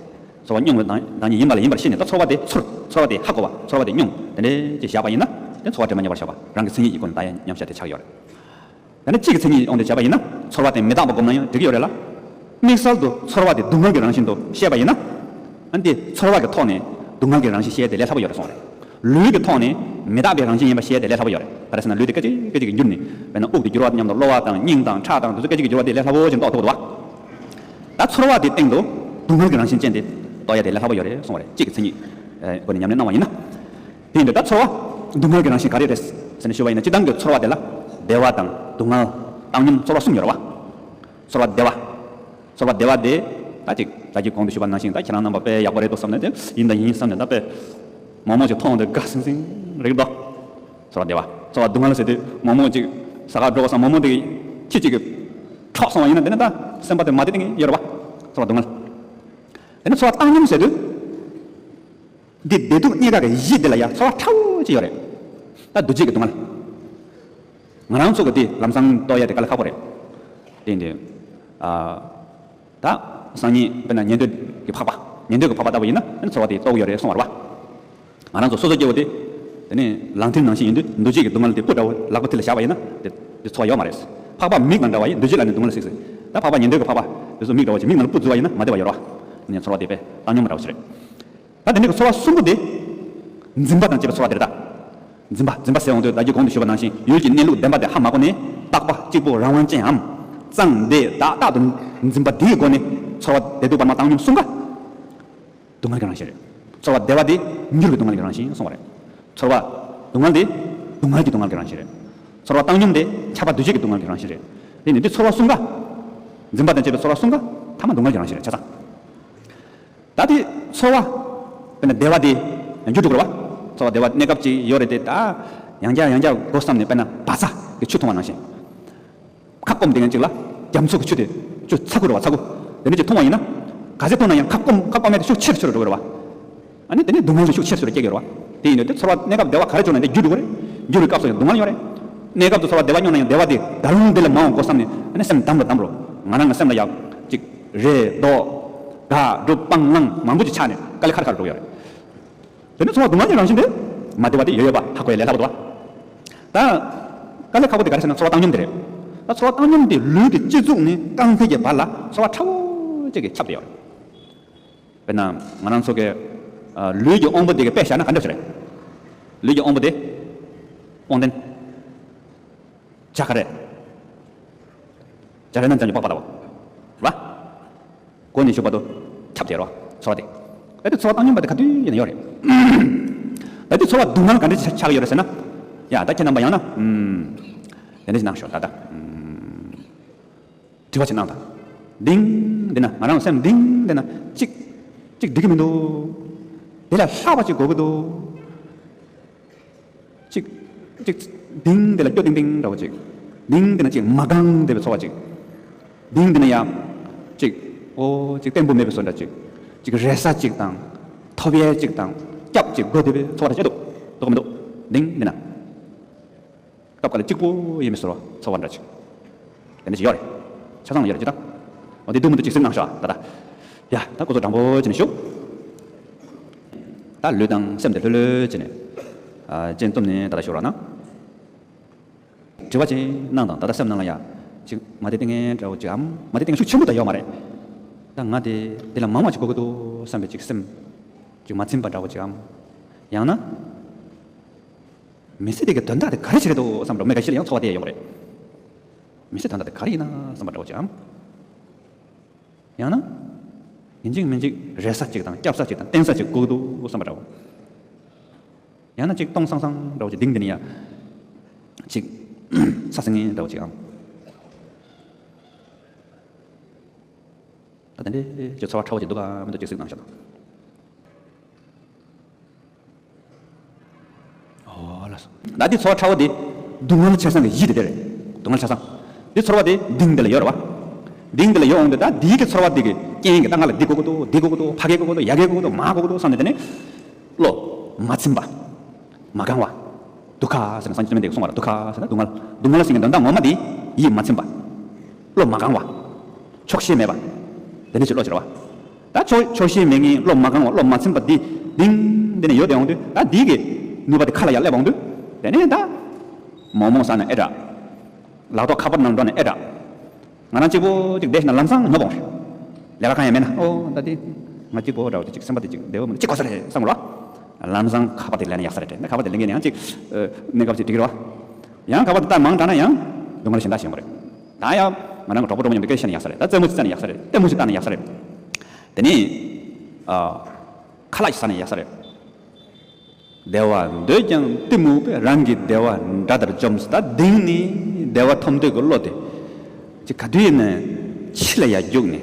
ཚོར་བ་མྱོང་བའི་བདག་བདག་ཉིད་ཡིན་པ་ལ་ཡིན་པར་ཤེས་ནས། ད་ཚོར་བ་དེ་ཚོར། ཚོར་བ་དེ་ཧ་གོ་བ། ཚོར་བ་དེ་མྱོང་། དེ་འདྲས་ཅིག་བཞག་པ་ཡིན་ན། དེ་ཚོར་བ་དྲན་པ་ཉེ་བར་བཞག་པ། རང་གི་མཚན་ཉིད་ཀྱི་སྒོ་ནས་ད་ཡ་མཉམ་བཞག་དེ་ཆགས་ཡོད་རེད། ད་ནི་སྤྱི་གི་མཚན་ཉིད་དབང་དུ་བྱས་པ་ཡིན་ན། ཚོར་བ་དེ་མི་རྟག་པ་སྒོམ་ན་ཡང་འགྲིག་གི་ཡོད་རེད་ལ། དམིགས་བསལ་དུ་ཚོར་བ་དེ་སྡུག་བསྔལ་གྱི་རང་བཞིན་དུ་ཤེས་པ་ཡིན་ན། ཨ་ནི་དེ་ཚོར་བ་གི་ཐོག་ནས་སྡུག་བསྔལ་གྱི་རང་བཞིན་ཤེས་དེ་ལས་སླ་པོ་ཡོད་རེད་གསུངས་རེད། ལུས་ཀྱི་ཐོག་ནས་མི་རྟག་པའི་རང་བཞིན་ཡིན་པ་ཤེས་དེ་ལས་སླ་པོ་ཡོད་རེད། ག་རེ་ཟེར་ན་ལུས་དེ་སྐད་ཅིག་སྐད་ཅིག་གིས་འགྱུར་ནས། དཔེར་ན་དབུགས་དེ་འགྱུར་བ་དང་མཉམ་དུ་གློ་བ་དང་སྙིང་དང་ཁྲག་དང་དེ་ཚོ་སྐད་ཅིག་གིས་འགྱུར་བ་དེ་ལས་སླ་པོ་ཅིག་རྟོགས་ཐུབ་འདུག་བ། ད་ཚོར་བ་དེ་སྟེང་དུ་སྡུག་བསྔལ་གྱི་རང་བཞིན་ཅན་དེ་རྟོགས་ཡ་དེ་ལས་སླ་པོ་ཡོད་རེད་གསུངས་པ་རེད། གཅིག་གི་མཚན་ཉིད། ཨེ། སྒོ་ནས་ཉམས་ལེན་གནང་བ་ཡིན་ན། དེ་ཡིན་དུས་ད་ཚོར་བ་སྡུག་བསྔལ་གྱི་རང་བཞིན་ག་རེ་རེད་ཟེར་ནས་ཞུས་པ་ཡིན་ན། སྤྱིར་བཏང་གི་ཚོར་བ་དེ་ལ་བདེ་བ་དང་སྡུག་བསྔལ། བཏང་སྙོམས། ཚོར་བ་གསུམ་ཡོད་རེད་བ། ཚོར་བ་བདེ་བ། ཚོར་བ་བདེ་བ་དེ་ད་ཅིག་ད་ཅིག་གོང་དུ་ཞུས་པ་ནང་བཞིན། ད་ཁྱེད་རང་རྣམ་པ་དཔེ་ཡག་པོ་རེད་འདུག་བསམ་ནས། དེ་ཡིན་དང་ཡིན་བསམ་ནས་ད་དཔེ་མོག་མོག་ཅིག་མཐོང་དུས་དགའ་སིང་སིང་རེད་འདུག་ཚོར་བ་བདེ་བ། ཚོར་བ་སྡུག་བསྔལ་ཟེར་དུས་མོག་མོག་ཅིག་ཟ་ཁང་འགྲོ་དགོས་བསམ། མོག་མོག་དེ་ཁྱི་གཅིག་གིས་འཕྲོག་སོང་བ་ཡིན་ན། དེ་ནི་ད་སེམས་པ་དེ་མ་བདེ་སྟེང་ཡོད་རེད་བ། ཚོར་བ་སྡུག་བསྔལ། དེ་ནི་ཚོར་བ་བཏང་སྙོམས་ཟེར་དུས། འདི་བདེ་སྡུག་གཉིས་ཀ་གི་གཞི་དེ་ལ་ཡང་ཚོར་བ་ཕྲ་བོ་ཅིག་ཡོད་རེད། ད་འདུ་བྱེད་ཀྱི་སྡུག་བསྔལ། ང་རང་ཚོ་གི་དེ་ལམ་སང་རྟོགས་ཡ་དེ་དཀའ་ལས་ཁག་པོ་རེད། དེ་ཡིན་དུས། ཨ། ད་སང་ཉིན་དཔེར་ན་ཉན་ཐོས་ཀྱི་འཕགས་པ། ཉན་ཐོས་ཀྱི་འཕགས་པ་ལྟ་བུ་ཡིན་ན། ཨ་ནི་ཚོར་བ་དེ་རྟོགས་ཀྱི་ཡོད་རེད་གསུངས་པ་རེད་བ། ང་རང་ཚོ་སོ་སོ་སྐྱེ་བོ་དེ། དེ་ནས་ལག་མཐིལ་ནང་བཞིན་ཡིན་དུས། འདུ་བྱེད་ཀྱི་སྡུག་བསྔལ་དེ་སྤུ་འདྲ་བོ་ལག་པ་མཐིལ་ལ་བཞག་པ་ཡིན་ན། དེ་དེ་ཚོར་བ་ཡོད་མ་རེད། འཕགས་པ་མིག་དང་འདྲ་བ་ཡིན། འདུ་བྱེད་ལ་ནི་སྡུག་བསྔལ་སྲིད་སྲིད། ད་འཕགས་པ་ཉན་ཐོས་ཀྱི་འཕགས་པ་དེ་ཚོ་མིག་འདྲ་བོ་ཅིག་མིག་ནང་ལ་སྤུ་འཛུལ་བ་ཡིན་ན་མ་བདེ་བ་ཡོད་རེད་བ། ནས་ཚོར་བ་དེ་དཔེ་བཏང་སྙོམས་ར་བ་ཞིག་རེད། ད་དེ་ནས་ཀྱི་ཚོར་བ་གསུམ་པོ་དེ། འཛིན་པ་དང་བཅས་པའི་ཚོར་བ་དེ་རེད་ད། འཛིན་པ། འཛིན་པ་ཟེར་ཡོང་དུས་ད་གིན་གོང་དུ་ཞུས་པ་ནང་བཞིན། ཡུལ་གྱི་གནས་ལུགས་བདེན་པ་དེ་ཧ་མ་གོ་ནས། རྟག་པ་གཅིག་པུ་རང་དབང་ཅན་འམ། གཙང་བདེ་བདག་རྟག་ཏུ་འཛིན་པ་དེའི་སྒོ་ནས་ཚོར་བ་བདེ་སྡུག་བར་མ་བཏང་སྙོམས་གསུམ་ཀ་སྡུག་བསྔལ་གྱི་རང་བཞིན་རེད། ཚོར་བ་བདེ་བ་དེ་འགྱུར་བའི་སྡུག་བསྔལ་གྱི་རང་བཞིན་གསུངས་པ་རེད། ཚོར་བ་སྡུག་བསྔལ་དེ་སྡུག་བསྔལ་གྱི་སྡུག་བསྔལ་གྱི་རང་བཞིན་རེད། ཚོར་བ་བཏང་སྙོམས་དེ་ཁྱབ་པ་འདུ་བྱེད་ཀྱི་སྡུག་བསྔལ་གྱི་རང་བཞིན་རེད། དེ་ནི་འདི་ཚོར་བ་གསུམ་ཀ། འཛིན་པ་དང་བཅས་པའི་ཚོར་བ་གསུམ་ཀ་ཐ་མ་སྡུག་བསྔལ་གྱི་རང་བཞིན་རེད་ཆ་ཚང་། ད་དེ་ཚོར་བ། དཔེར་ན་བདེ་བ་དེ་འགྱུར་འགྲོ་གི་རེད་བ། ཚོར་བ་བདེ་བ་གནས་སྐབས་ཅིག་ཡོད་རེད་དེ། ད་ཡང་བསྐྱར་ཡང་བསྐྱར་དགོས་བསམ་ནས། དཔེར་ན་བ་ཚྭ་གི་ཆུ་འཐུང་བ་ནང་བཞིན། ཁབ་སྐོམ་དེ་ངན་ཅིག་ལ་རྒྱ་མཚོ་གི་ཆུ་དེ། ཆུ་ཚ་ཁུ་རེད་བ། ཚ་ཁུ། དེ་འདྲ་ཅིག་འཐུང་བ་ཡིན་ན། ག་ཚད་འཐུང་ན་ཡང་ཁབ་སྐོམ། ཁབ་སྐོམ་མེད་དེ་ཤུགས་ཆེར་ཤོར་འགྲོ་གི་རེད་བ། ཨ་ནི་དེ་ནས་སྡུག་བསྔལ་གྱི་ཤུགས་ཆེར་ཤོར་སྐྱེ་གི་རེད་བ། དེ་ཡིན་དུས་དེ་ཚོར་བ་གནས་སྐབས་བདེ་བ་ག་རེ་བྱུང་ན་དེ་འགྱུར་འགྲོ་གི་རེད། འགྱུར་བའི་སྐབས་སུ་ཡང་སྡུག་བསྔལ་ཡོད་རེད། གནས་སྐབས་སུ་ཚོར་བ་བདེ་བ་མྱོང་ན་ཡང་བདེ་བ་དེ་ད་རུང་འདི་ལ་མང་བ་དགོས་བསམ་ནས། ཨ་ནི་སེམས་འདམ་རུ་འདམ་རུ། ང་རང་གི་སེམས་ལ་ཡང་ཅིག་རེ་དོགས། དགག་སྒྲུབ་སྤང་བླང་མང་པོ་ཅིག་ཆགས་ནས་དཀའ་ལས་ཁག་ཁག་འགྲོ་གི་ཡོད་རེད། དེ་ནི་ཚོར་བ་སྡུག་བསྔལ་གྱི་རང་བཞིན་དེ། མ་བདེ་བ་དེ་ཡོད་ཡོད་པ་ཧ་གོ་ཡ་ལས་སླ་པོ་འདུག་བ། ད་དཀའ་ལས་ཁག་པོ་དེ་ག་རེ་ཟེར་ན་ཚོར་བ་བཏང་སྙོམས་དེ་རེད། ད་ཚོར་བ་བཏང་སྙོམས་དེ་ལུས་ཀྱི་སྤྱི་གཙུག་ནས་རྐང་མཐིལ་གྱི་བར་ལ་ཚོར་བ་ཕྲ་བོ་གཅིག་གིས་ཁྱབ་བསྡད་ཡོད་རེད། དཔེར་ན་ང་རང་ཚོ་གི། ཨ། ལུས་ཀྱི་དབང་པོ་དེ་གི་དཔེ་བཞག་ན་ག་འདྲ་ཞིག་རེད། ལུས་ཀྱི་དབང་པོ་དེ། དབང་ལྡན། ལྕགས་རེད། དེ་རེད་ན་ཙམ་གྱི་པགས་པ་ལ་བ། ར། གོ་ནས་ཞུགས་བར་དུ་ཁྱབ་བྱེད་རོ། ཚོར་བ་དེ། ད་དེ་ཚོར་བ་བཏང་སྙོམས་པ་དེ་ག་དུས་ཡིན་ན་ཡོད་རེད། ད་དེ་ཚོར་བ་སྡུག་བསྔལ་ག་འདྲ་ཆགས་ཀྱི་ཡོད་རེད་ཟེར་ན། ཡ་ད་ཁྱེད་རྣམ་པ་ཡང་ན། ཨུམ། དེ་འདྲ་ཞིག་གནང་ཤོག་ད་ད། ཨུམ། དྲི་བ་ཞིག་གནང་དང་། གདིང་། འདི་ན་ང་རང་སེམས་གདིང་འདི་ན་གཅིག་གཅིག་འགྲིག་གི་མི་འདུག་དེ་ལས་ལྷག་པ་ཅིག་དགོས་ཀྱི་འདུག་གཅིག་གཅིག་གདིང་འདི་ལ་སྐྱོ་ཏིང་ཏིང་འདྲ་བོ་ཅིག་གདིང་འདི་ན་ཅིག་མ་གང་བདེ་བའི་ཚོར་བ་ཅིག་གདིང་འདི་ན་ཡང་ཅིག་ཨོ་ཅིག་བརྟན་པོ་མེད་པའི་བཟོ་འདྲ་ཅིག་ཅིག་རེ་ས་ཅིག་དང་། ཐོབ་ཡས་ཅིག་དང་། སྐྱབས་ཅིག་དགོས་བདེ་བའི་ཚོར་བ་འདྲ་ཅིག་འདུག་འདུག་ག་མི་འདུག་གདིང་འདི་ན། སྐབས་འགའ་ལ་གཅིག་པོ་ཡིན་པའི་ཚོར་བ་ཚོར་བ་འདྲ་ཅིག་དེ་འདྲ་ཞིག་ཡོད་རེད། ཆ་ཚང་ཡོད་རེད་ཅི་ད། འོ་དེ་འདུག་མི་འདུག་ཅིག་གཟིགས་གནང་ཤོག་ཨ་ད་ད། ཡ་ད་སྐུ་གཟུགས་དྲང་པོ་བྱས་ནས་བཞུགས། ད་ལུས་དང་སེམས་དེ་ལྷོད་ལྷོད་བྱས་ནས། ཨ་སྤྱན་བཙུམ་ནས་ད་ལྟ་བཞུགས་རོགས་གནང་། དྲི་བ་ཅིག་གནང་དང་ད་ལྟ་སེམས་ནང་ལ་ཡ། ཅིག་མ་བདེ་སྡུག་བསྔལ་འདྲ་བོ་ཅིག་གམ། མ་བདེ་སྡུག་བསྔལ་ཤུགས་ཆེན་པོ་ད་ཡོད་མ་རེད། ད་ང་དེ་དེ་ལ་མང་བ་ཅིག་དགོས་ཀྱི་འདུག་བསམ་པའི་ཅིག་སེམས། ཅིག་མ་ཚིམ་པ་འདྲ་བོ་ཅིག་གམ། ཡང་ན། མི་ཚེ་འདི་གི་དོན་དག་དེ་ག་རེ་ཞིག་རེད་འདུག་བསམ་འགྲོ་མི་འགའ་ཞིག་ལ་ཡང་ཚོར་བ་དེ་ཡོང་གི་རེད། མི་ཚེ་དོན་དག་དེ་ག་རེ་ཡིན་ན་བསམ་པ་འདྲ་བོ་ཅིག་གམ། ཡང་ན། ཡིན་གཅིག་མིན་གཅིག་རེ་ས་ཅིག་དང་སྐྱབས་ས་ཅིག་དང་བརྟེན་ས་ཅིག་དགོས་ཀྱི་འདུག་བསམ་པ་འདྲ་བོ། ཡང་ན་ཅིག་སྟོང་སང་སང་འདྲ་བོ་ཅིག་གདིང་འདི་ནས་ཡ། ཅིག་ཚ་སེང་ངེ་འདྲ་བོ་ཅིག་གམ། ད་དེ་འདྲའི་ཅིག་ཚོར་བ་ཕྲ་བོ་ཅིག་འདུག་གམ་མི་འདུག་ཅིག་གཟིགས་གནང་ཤོག་དང་། ཨོ་ལགས་སོ། ད་འདི་ཚོར་བ་ཕྲ་བོ་འདི། སྡུག་བསྔལ་ཆ་ཚང་གི་གཞི་དེ་དེ་རེད། སྡུག་བསྔལ་ཆ་ཚང་། འདི་ཚོར་བ་དེ་གདིང་འདི་ལ་ཡོད་རེད་བ། གདིང་འདི་ལ་ཡོད་འོང་དུས་ད་འདིའི་གི་ཚོར་བ་འདི་གི་རྐྱེན་གྱིས་ད་ང་ལ་འདི་དགོས་ཀྱི་འདུག་འདི་དགོས་ཀྱི་འདུག་ཕ་གི་དགོས་ཀྱི་འདུག་ཡ་གི་དགོས་ཀྱི་འདུག་མ་དགོས་ཀྱི་འདུག་བསམ་ནས་དེ་ནས། བློ། མ་ཚིམ་པ། མ་གང་བ། དུ་ཁ་ཟེར་ན་སངས་རྒྱས་བཅོམ་ལྡན་འདས་ཀྱིས་གསུངས་པ་རེད། དུ་ཁ་ཟེར་ན་སྡུག་བསྔལ། སྡུག་བསྔལ་ཟེར་མཁན་དོན་དག་ངོ་མ་དེ་ཡིད་མ་ཚིམ་པ། བློ་མ་གང་བ། ཆོག་ཤེས་མེད་པ། དེ་འདྲ་ཞིག་བློ་ཞིག་རེད་བ། ད་ཆོག་ཆོག་ཤེས་མེད་མཁན་བློ་མ་གང་བ་བློ་མ་ཚིམ་པ་འདི་གདིང་འདི་ནས་ཡོད་དེ་འོང་དུས་ད་འདི་གི་ནུས་པ་དེ་ཁ་ལ་ཡར་སླེབས་འོང་དུས་དེ་ནས་ད་མོག་མོག་ཟ་ན་ཨེ་དྲག་ལག་ཐོག་ཁ་པར་ནང་འགྲོ་ན་ཨེ་དྲག་ང་རང་གཅིག་པོ་གཅིག་བསྡད་ཤིག་ན་ལམ་སང་ནོར་བ་འོང་ཤག་ལས་ཀ་གང་ཡང་མེད་ན་ཨོ་ད་དེ་ང་གཅིག་པོ་འདྲ་བོ་དེ་གཅིག་སེམས་པ་དེ་གཅིག་བདེ་བོ་མི་འདུག་གཅིག་གོ་ས་རེད་བསམ་གི་རེད་བ། ལམ་སང་ཁ་པར་དེ་ལེན་ན་ཡག་ས་རེད་དྲན་ན་ཁ་པར་དེ་ལེན་མཁན་ཡང་གཅིག་གནས་སྐབས་གཅིག་འགྲིག་གི་རེད་བ། ཡང་ཁ་པར་དེ་ལྟ་མང་དྲགས་ན་ཡང་སྡུག་བསྔལ་གཞན་དག་ཞིག་ཡོང་གི་རེད། ད་ཡང་ང་རང་གི་གྲོགས་པོ་གྲོགས་མོ་མཉམ་དུ་སྐད་ཆ་བཤད་ན་ཡག་ས་རེད། ད་རྩེད་མོ་ཞིག་རྩེ་ན་ཡག་ས་རེད། ལྟད་མོ་ཞིག་ལྟ་ན་ཡག་ས་རེད། དེ་ནས་ཨ། ཁ་ལག་ཞིག་ཟ་ན་ཡག་ས་རེད། བདེ་བ་འདོད་ཀྱང་གཏི་མུག་པས། རང་གི་བདེ་བ་དགྲ་ལྟར་འཇོམས། ད་གདིང་ནས་བདེ་བ་ཐོབ་འདོད་ཀྱི་བློ་དེ། ཅིག་ག་དུས་ཡིན་ན་ཕྱི་ལ་ཡར་རྒྱུགས་ནས།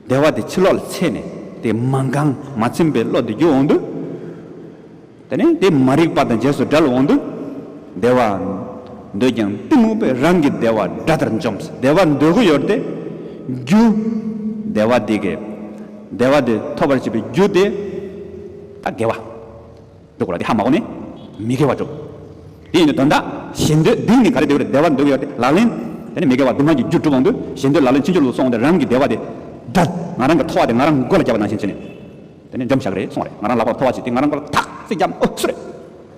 བདེ་བ་དེ་ཕྱི་ལོགས་ལ་འཚོལ་ནས་དེ་མ་གང་མ་ཚིམ་པའི་བློ་དེ་རྒྱུག་འོང་དུས། དེ་ནས་དེ་མ་རིག་པ་དང་རྗེས་སུ་བྲལ་འོང་དུས། བདེ་བ་འདོད་ཀྱང་གཏི་མུག་པས། རང་གི་བདེ་བ་དགྲ་ལྟར་འཇོམས། བདེ་བ་འདོད་ཀྱི་ཡོད་དེ། རྒྱུ། བདེ་བ་དེ་གི། བདེ་བ་དེ་ཐོབ་པར་བྱེད་པའི་རྒྱུ་དེ། ད་དགེ་བ། སྒྲུབ་དགོས་ར་དེ་ཧ་མ་གོ་ནས། མི་དགེ་བ་སྒྲུབ། དེ་ཡིན་དུས་དོན་དག་ཞེ་འདོད་གདིང་ནས་ག་རེ་འདོད་ཀྱི་རེད། བདེ་བ་འདོད་ཀྱི་ཡོད་དེ་ལག་ལེན། དེ་ནས་མི་དགེ་བ་སྡུག་བསྔལ་གྱི་རྒྱུ་སྒྲུབ་འོང་དུས་ཞེ་འདོད་ལག་ལེན་ཕྱིན་ཅི་ལོག་སོང་སྟེ་རང་གི་བདེ་བ་དེ། དགྲ། ང་རང་གི་ཐོབ་པ་དེ་ང་རང་མགོ་ལ་བརྒྱབ་པ་ནང་བཞིན་བྱས་ནས། དེ་ནས་འཇོམས་བྱ་གི་རེད་གསུངས་རེད། ང་རང་ལག་པར་ཐོབ་པ་ཅིག་དེ་ང་རང་མགོ་ལ་ཐག་ཅིག་བརྒྱབ། ཨོ་སུ་རེད།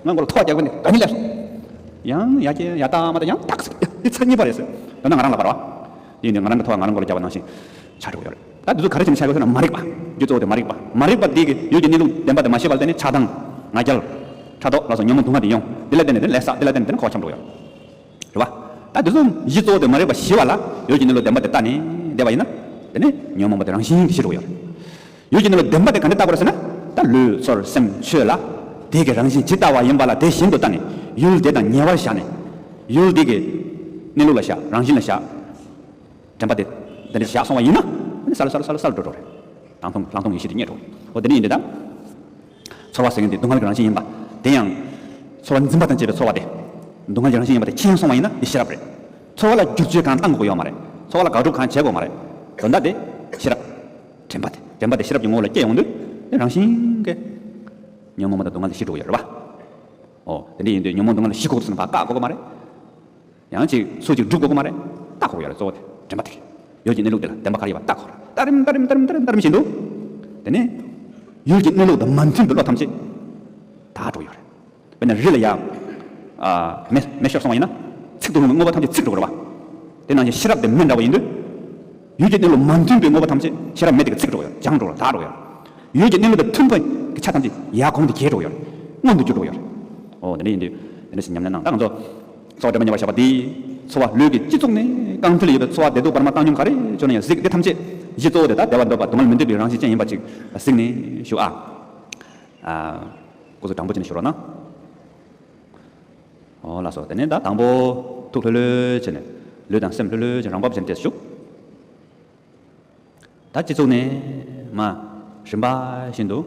ང་མགོ་ལ་ཐོབ་པ་རྒྱག་གི་འདི་ག་ནས་སླེབས་སོང་། ཡང་ཡ་གྱལ་ཡ་ཏ་མ་ཏ་ཡང་ཏག་ཟེར་དེ་ཚར་གཉིས་པ་རེད་ཟེར། དོན་དག་ང་རང་ལ་བར་བ། དེ་ཡིན་དུས་ང་རང་གི་ཐོབ་པ་ང་རང་མགོ་ལ་བརྒྱབ་པ་ནང་བཞིན་ཆགས་འགྲོ་གི་ཡོད་རེད། ད་འདི་ཚོ་ག་རེ་བྱས་ནས་ཆགས་ཡོད་ཟེར་ན་མ་རིག་པ། རྒྱུ་གཙོ་བོ་དེ་མ་རིག་པ། མ་རིག་པ་འདི་གིས་ཡུལ་གྱི་གནས་ལུགས་བདེན་པ་དེ་མ་ཤེས་པར་བརྟེན་ནས་ཆགས་སྡང་། ང་རྒྱལ། ཕྲག་དོག་ལ་སོགས་ཉོན་མོངས་སྡུག་བསྔལ་དེ་ཡོང་། འདི་ལ་བརྟེན་ནས་དེ་ནས་ལས་བསགས། འདི་ལ་བརྟེན་ནས་དེ་ནས་འཁོར་བ་འཁྱམས་འགྲོ་གི་ཡོད་རེད། རེད་བ། ད་འདི་ཚོ་གཞི་གཙོ་བོ་དེ་མ་རིག་པ་ཞི་བ་ལ་ཡུལ་གྱི་གནས་ལུགས་བདེན་པ་དེ་ལྟ་ནས་བསྡད་པ་ཡིན་ན། དེ་ནས་ཉོན་མོངས་པ་དེ་རང་བཞིན་གྱིས་ཞི་འགྲོ་གི་ཡོད་རེད། ཡུལ་གྱི་གནས་ལུགས་བདེན་པ་དེ་ག་འདྲ་ལྟ་དགོས་རེད་ཟེར་ན། ད་ལུས་ཚོར་སེམས་ཆོས་ལ། དེ་གི་རང་བཞིན་ཇི་ལྟ་བ་ཡིན་པ་ལ་དེ་བཞིན་དུ་ལྟ་ནས། ཡུལ་དེ་དང་ཉེ་བར་བཞག་ནས། ཡུལ་དེ་གི་གནས་ལུགས་ལ་བཞག་རང་བཞིན་ལ་བཞག་དྲན་པ་དེ་འདི་འདྲ་བཞག་སོང་བ་ཡིན་ན། ཨ་ནི་གསལ་ལ་གསལ་ལ་གསལ་ལ་གསལ་ལ་འགྲོ་འགྲོ་རེད། ལྷག་མཐོང་ལྷག་མཐོང་ཡེ་ཤེས་དེ་རྙེད་འགྲོ་གི་རེད། འོ་དེ་འདྲ་ཡིན་དུས་ད། ཚོར་བ་ཟེར་མཁན་དེ་སྡུག་བསྔལ་གྱི་རང་བཞིན་ཡིན་པ། དེ་ཡང་། ཚོར་བ་འཛིན་པ་དང་བཅས་པའི་ཚོར་བ་དེ། སྡུག་བསྔལ་གྱི་རང་བཞིན་ཡིན་པ་དེ་མཁྱེན་སོང་བ་ཡིན་ན་དེ་ཤེས་རབ་རེད། ཚོར་བ་ལ་བསྒྱུར་བཅོས་གང་གཏང་དགོས་ཀྱི་ཡོད་མ་རེད། ཚོར་བ་ལ་དགག་སྒྲུབ་གང་བྱེད་དགོས་མ་རེད། དོན་དག་དེ་ཤེས་རབ། དྲན་པ་དེ། དྲན་པ་དེ་ཤེས་རབ་ཀྱི་ངོ་བོ་ལ་སྐྱེ་ཡོང་དུས་དེ་རང་བཞིན་གྱིས། ཉོན་མོངས་པ་དང་སྡུག་བསྔལ་དེ་ཞི་འགྲོ་གི་ཡོད་རེད་བ། ཨོ། དེ་འདྲ་ཡིན་དུས་ཉོན་མོངས་སྡུག་བསྔལ་ཞི་དགོས་ཟེར་ན་ཕར་བཀག་དགོས་ཀྱི་མ་རེད། ཡང་ཅིག་ཚུར་ཅིག་སྒྲུབ་དགོས་ཀྱི་མ་རེད། བརྟག་དགོས་ཀྱི་ཡོད་རེད། གཙོ་བོ་དེ་དྲན་པ་དེ་རེད། ཡུལ་གྱི་གནས་ལུགས་དེ་ལ་བདེན་པ་ག་རེ་ཡོད་པ་བརྟག་དགོས་རེད། ལྟ་རིམ་ལྟ་རིམ་ལྟ་རིམ་ལྟ་རིམ་ལྟ་རིམ་བཞིན་དུ། དེ་ནས། ཡུལ་གྱི་གནས་ལུགས་དང་མ་མཐུན་པའི་བློ་ཐམས་ཅད། དག་འགྲོ་གི་ཡོད་རེད། དཔེར་ན་རི་ལ་ཡ། ཨ། མེ་མེ་ཤོར་སོང་བ་ཡིན་ན། ཚིག་ཏུ་རུང་བའི་དངོས་པོ་ཐམས་ཅད་ཚིག་འགྲོ་གི་རེད་བ། དེ་ནང་བཞིན་ཤེས་རབ་དེ་མེ་འདྲ་བ་ཡིན་དུས། ཡུལ་གྱི་གནས་ལུགས་མ་མཐུན་པའི་དངོས་པོ་ཐམས་ཅད་ཤེས་རབ་མེ་དེ་གིས་ཚིག་འགྲོ་གི་ཡོད། སྦྱངས་འགྲོ་གི་རེད། དག་འགྲོ་གི་ཡོད། ཡུལ་གྱི་གནས་ལུགས་དང་མཐུན་པའི་ཆ་ཐམས་ཅད་ཡར་གོང་དུ་གྱེས་འགྲོ་གི་ཡོད་རེད། མངོན་དུ་གྱུར་འགྲོ་གི་ཡོད་རེད། ཨོ་དེ་འདྲ་ཡིན་དུས། དེ་འདྲ་ཞིག་ཉམས་ལེན་གནང་། ད་ང་ཚོ། ཚོར་བ་དྲན་པ་ཉེ་བར་བཞག་པ་འདི། ཚོར་བ་ལུས་ཀྱི་སྤྱི་གཙུག་ནས་ རྐང་མཐིལ་ཡོད་པའི་ཚོར་བ་བདེ་སྡུག་བར་མ་བཏང་སྙོམས་ག་རེ་བྱུང་ན་ཡང་གཟིགས། འདི་ཐམས་ཅད་གཞི་གཙོ་བོ་དེ་དག་བདེ་བ་འདོད་པ་སྡུག་བསྔལ་མི་འདོད་པའི་རང་བཞིན་ཅན་ཡིན་པ་ཅིག་གཟིགས་ནས་ཞུ་ཨ། ཨ། སྐུ་གཟུགས་དྲང་པོ་བྱས་ནས་ཞུ་རོགས་གནང་། ཨོ་ལགས་སོ། དེ་ནས་ད་དང་པོ་ཐུགས་ལྷོད་ལྷོད་བྱས་ནས། ལུས་དང་སེམས་ལྷོད་ལྷོད་བྱས་རང་བབས་ཅན་དེ་བཞུགས། ད་སྤྱི་གཙུག་ནས་མར་རིམ་པ་བཞིན་དུ་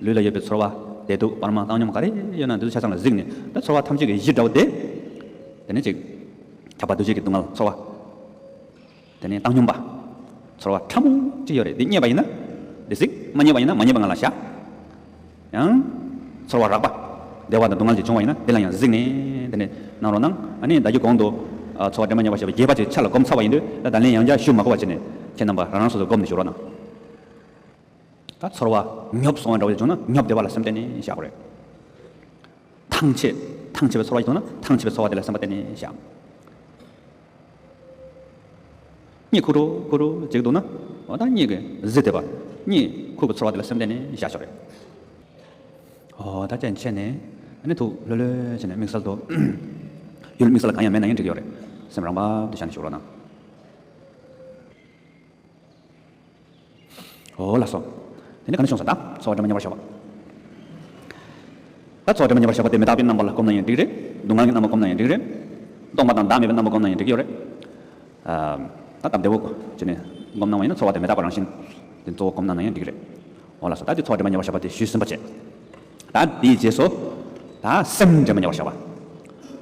ལུས་ལ་ཡོད་པའི་ཚོར་བ་བདེ་སྡུག་བར་མ་བཏང་སྙོམས་ག་རེ་ཡོད་ན་འདི་ཚོ་ཆ་ཚང་ལ་གཟིགས་ནས། ད་ཚོར་བ་ཐམས་ཅད་ཀྱི་གཞི་འདྲ་བོ་དེ། དེ་ནས་ཅིག་ཁྱབ་པ་འདུ་བྱེད་ཀྱི་སྡུག་བསྔལ་ཚོར་བ། དེ་ནས་བཏང་སྙོམས་པ། ཚོར་བ་ཕྲ་མོ་ཅིག་ཡོད་རེད། འདི་རྙེད་པ་ཡིན་ན་འདི་གཟིགས། མ་རྙེད་པ་ཡིན་ན་མ་རྙེད་པ་ངང་ལ་བཞག། ཡང་ཚོར་བ་རགས་པ། བདེ་བ་དང་སྡུག་བསྔལ་གྱི་བྱུང་བ་ཡིན་ན་འདི་ལ་ཡང་གཟིགས་ནས་དེ་ནས་གནང་རོགས་གནང་། ཨ་ནི་ད་གིན་གོང་དུ་ཨ་ཚོར་བ་དྲན་པ་ཉེ་བར་བཞག་པ་རྒྱས་པ་ཅིག་ཆ་ལ་བསྒོམས་ཚར་བ་ཡིན་དུས། ད་ད་ལན་ཡང་བསྐྱར་ཞུ་མ་དགོས་པ་བྱས་ནས་ཁྱེད་རྣམ་པ་རང་རང་སོ་སོ་བསྒོམས་ནས་བཞུགས་རོགས་གནང་། ད་ཚོར་བ་ཉོབ་སོང་བ་འདྲ་བོ་ཅིག་བྱུང་ན་ཉོབ་བདེ་བ་ལ་སེམས་གཏད་ནས་བཞག་དགོས་རེད། ཐང་ཆད། ཐང་ཆད་པའི་ཚོར་བ་ཞིག་བྱུང་ན་ཐང་ཆད་པའི་ཚོར་བ་དེ་ལ་སེམས་པ་གཏད་ནས་བཞག། གཉིད་ཁུག་རོ་ཁུག་རོ་བྱེད་ཀྱི་འདུག་ན། འོ་ད་གཉིད་ཀྱི་གཟི་བདེ་བ། གཉིད་ཁུག་པའི་ཚོར་བ་དེ་ལ་སེམས་གཏད་ནས་བཞག་ཆོག་རེད། འོ་ད་བཅད་ནས་ཕྱེ་ནས། ཨ་ནི་ཐུགས་ལྷོད་ལྷོད་བྱས་ནས་དམིགས་བསལ་དུ་ཡུལ་དམིགས་བསལ་གང་ཡང་མེད་ན་ཡང་འགྲིག་གི་ཡོད་རེད། སེམས་རང་བབས་དུ་བཞག་ནས་བཞུགས་རོགས་གནང་། འོ་ལགས་སོ། དེ་ནས་ག་ནས་བྱུང་སོང་། ད་ཚོར་བ་དྲན་པ་ཉེ་བར་བཞག་པ། ད་ཚོར་བ་དྲན་པ་ཉེ་བར་བཞག་པ་དེ་མི་རྟག་པའི་རྣམ་པ་ལ་བསྒོམས་ན་ཡང་འགྲིག་རེད། སྡུག་བསྔལ་གྱི་རྣམ་པ་བསྒོམས་ན་ཡང་འགྲིག་རེད། སྟོང་པ་དང་བདག་མེད་པའི་རྣམ་པ་བསྒོམས་ན་ཡང་འགྲིག་གི་ཡོད་རེད། ཨ། ད་སྟབས་བདེ་བོ་བྱས་ནས་བསྒོམས་གནང་བ་ཡིན་ན་ཚོར་བ་དེ་མི་རྟག་པ་རང་བཞིན་དེ་གཙོ་བོ་བསྒོམས་གནང་ན་ཡང་འགྲིག་གི་རེད། འོ་ལགས་སོ། ད་དེ་ཚོར་བ་དྲན་པ་ཉེ་བར་བཞག་པ་དེ་ཞུས་ཟིན་པ་བྱས། ད་དེའི་རྗེས་སུ། ད་སེམས་དྲན་པ་ཉེ་བར་བཞག་པ།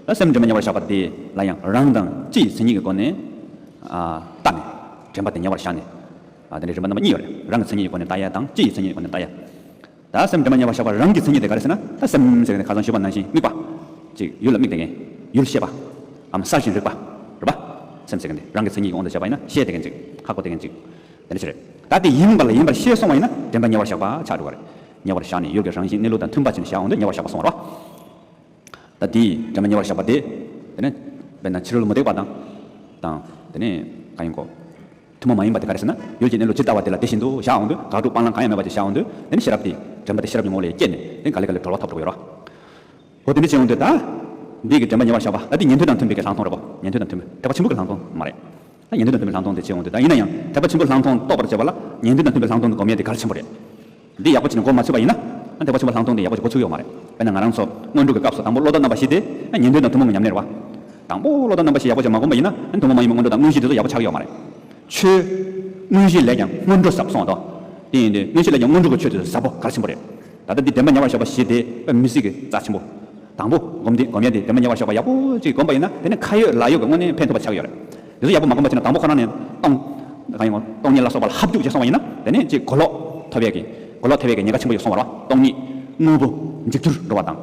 ད་སེམས་དྲན་པ་ཉེ་བར་བཞག་པ་དེ་ལ་ཡང་རང་དང་སྤྱི་ཡི་མཚན་ཉིད་ཀྱི་སྒོ་ནས། ཨ། བལྟས་ནས་དྲན་པ་དེ་ཉེ་བར་བཞག་ནས། ཨ། དེ་འདྲའི་རིམ་པ་རྣམ་པ་གཉིས་ཡོད་རེད། རང་གི་མཚན་ཉིད་ཀྱི་སྒོ་ནས་བལྟ་ཡ་དང་སྤྱི་ཡི་མཚན་ཉིད་ཀྱི་སྒོ་ནས་བལྟ་ཡ། ད་སེམས་དྲན་པ་ཉེ་བར་བཞག་པ་རང་གི་མཚན་ཉིད་དེ་ག་རེ་ཟེར་ན། ད་སེམས་ཟེར་མཁན་དེ་ཁ་སང་ཞུས་པ་ནང་བཞིན་དམིགས་པ། ཅིག་ཡུལ་ལ་དམིགས་བསྡད་མཁན། ཡུལ་ཤེས་པའམ་གསལ་ཞིང་རིག་པ་རེད་པ། སེམས་ཟེར་མཁན་དེ་རང་གི་མཚན་ཉིད་ཀྱི་དབང་དུ་བྱས་པ་ཡིན་ན་ཤེས་བསྡད་མཁན་ཅིག་ཧ་གོ་བསྡད་མཁན་ཅིག་དེ་འདྲ་ཞིག་རེད། ད་དེ་ཡིན་པ་ལ་ཡིན་པར་ཤེས་སོང་བ་ཡིན་ན་དྲན་པ་ཉེ་བར་བཞག་པ་ཆགས་འགྲོ་བ་རེད། ཉེ་བར་བཞག་ནས་ཡུལ་གྱི་རང་བཞིན་གནས་ལུགས་དང་མཐུན་པ་བྱས་ནས་བཞག་འོང་དུས་ཉེ་བར་བཞག་པ་སོང་བ་རེད་པ། ད་དེའི་དྲན་པ་ཉེ་བར་བཞག་པ་དེ། དེ་ནས་དཔེར་ན་ཕྱི་རོལ་མུ་སྟེགས་པ་དང་། དང་། དེ་ནས་གང་ཡིན་གོ། ཐུན་མོང་མ་ཡིན་པ་དེ་ག་རེ་ཟེར་ན། ཡུལ་གྱི་གནས་ལུགས་ཇི་ལྟ་བ་དེ་ལ་དེ་བཞིན་དུ་བཞག་འོང་དུས་དགག་སྒྲུབ་སྤང་བླང་གང་ཡང་མེད་པ་ཅིག་བཞག་འོང་དུས། དེ་ནི་ཤེས་རབ་དེ། དྲན་པ་དེ་ཤེས་རབ་ཀྱི་ངོ་བོ་ལ་སྐྱེས་ནས་དེ་ག་ལེ་ག་ལེ་གྲོལ་བ་ཐོབ་འགྲོ་གི་ཡོད་རེད། འོ་དེ་འདྲ་བྱས་འོང་དུས་ད། འདི་གི་དྲན་པ་ཉེ་བར་བཞག་པ་ད་དེ་ཉན་ཐོས་དང་མཐུན་པའི་གི་ལྷག་མཐོང་རེད་པ། ཉན་ཐོས་དང་མཐུན་པའི་ཐེག་པ་ཆེན་པོའི་གི་ལྷག་མཐོང་མ་རེད། ད་ཉན་ཐོས་དང་མཐུན་པའི་ལྷག་མཐོང་དེ་བྱས་འོང་དུས། ད་ཡིན་ན་ཡང་ཐེག་པ་ཆེན་པོའི་ལྷག་མཐོང་རྟོགས་པར་བྱེད་པ་ལ་ཉན་ཐོས་དང་མཐུན་པའི་ལྷག་མཐོང་དེ་སྒོམ་ཡས་དེ་གལ་ཆེན་པོ་རེད། འདི་ཡག་པོ་བྱས་ནས་སྒོམ་མ་ཚུགས་པ་ཡིན་ན། ཨ། ཐེག་པ་ཆེན་པོའི་ལྷག་མཐོང་དེ་ཡག་པོ་ཅིག་གོ་ཚུགས་ཡོད་མ་རེད། དཔེར་ན་ང་རང་ཚོ་སྔོན་འགྲོ་གི་སྐབས་སུ་དང་པོ་བློ་ལྡོག་རྣམ་པ་བཞི་དེ་ཉན་ཐོས་དང་ཐུན་མོང་གི་ཉམས་ལེན་རེད་པ། དང་པོ་བློ་ལྡོག་རྣམ་པ་བཞི་ཡག་པོ་ཅིག་མ་བསྒོམས་པ་ཡིན་ན། ཨ། ཐུན་མོང་མ་ཡིན་པའི་སྔོན་འགྲོ་དང་དངོས་གཞི་དེ་ཚོ་ཡག་པོ་ཆགས་ཀྱི་ཡོད་མ་རེད། ཆོས་དངོས་གཞི་ལས་ཀྱང་སྔོན་འགྲོ་ཟབ་གསུངས་པ་དང་། དེ་ཡིན་དུས་དངོས་གཞི་ལས་ཀྱང་སྔོན་འགྲོ་གི་ཆོས་དེ་ཟབ་པོ་གལ་ཆེན་པོ་རེད། ད་ལྟ་འདི་དྲན་པ་ཉེ་བར་བཞག་པ་བཞི་དེ་དཔེ་མི་སྲིད་ཀྱི་རྩ་ཆེན་པོ། དང་པོ་སྒོམ་དེ་སྒོམ་ཡས་དེ་དྲན་པ་ཉེ་བར་བཞག་པ་ཡག་པོ་ཅིག་བསྒོམས་པ་ཡིན་ན། དེ་ནི་ཁ་ཡོད་ལག་ཡོད་ཀྱི་དངོས་གནས་ཕན་ཐོགས་པ་ཆགས་ཀྱི་ཡོད་རེད། དེ་ཚོ་ཡག་པོ་མ་བསྒོམས་པ་བྱས་ན་དང་པོ་ཁོ་རང་ནས་སྟོང་། གང་ཡིན་གོ། སྟོང་ཉིད་ལ་སོགས་པ་ལ་ཧབ་རྒྱུག་བྱས་སོང་བ་ཡིན་ན། དེ་ནས་ཅིག་གོ་ལོག་ཐོབ་ཡས་ཀྱི། གོ་ལོག་ཐེབས་ཡས་ཀྱི་ཉེན་ཁ་ཆེན་པོ་ཡོད་གསུངས་པ་རེད་པ། སྟོང་ཉིད་དངོས་པོ་འཇིག་ཚུལ་འགྲོ་བ་དང་།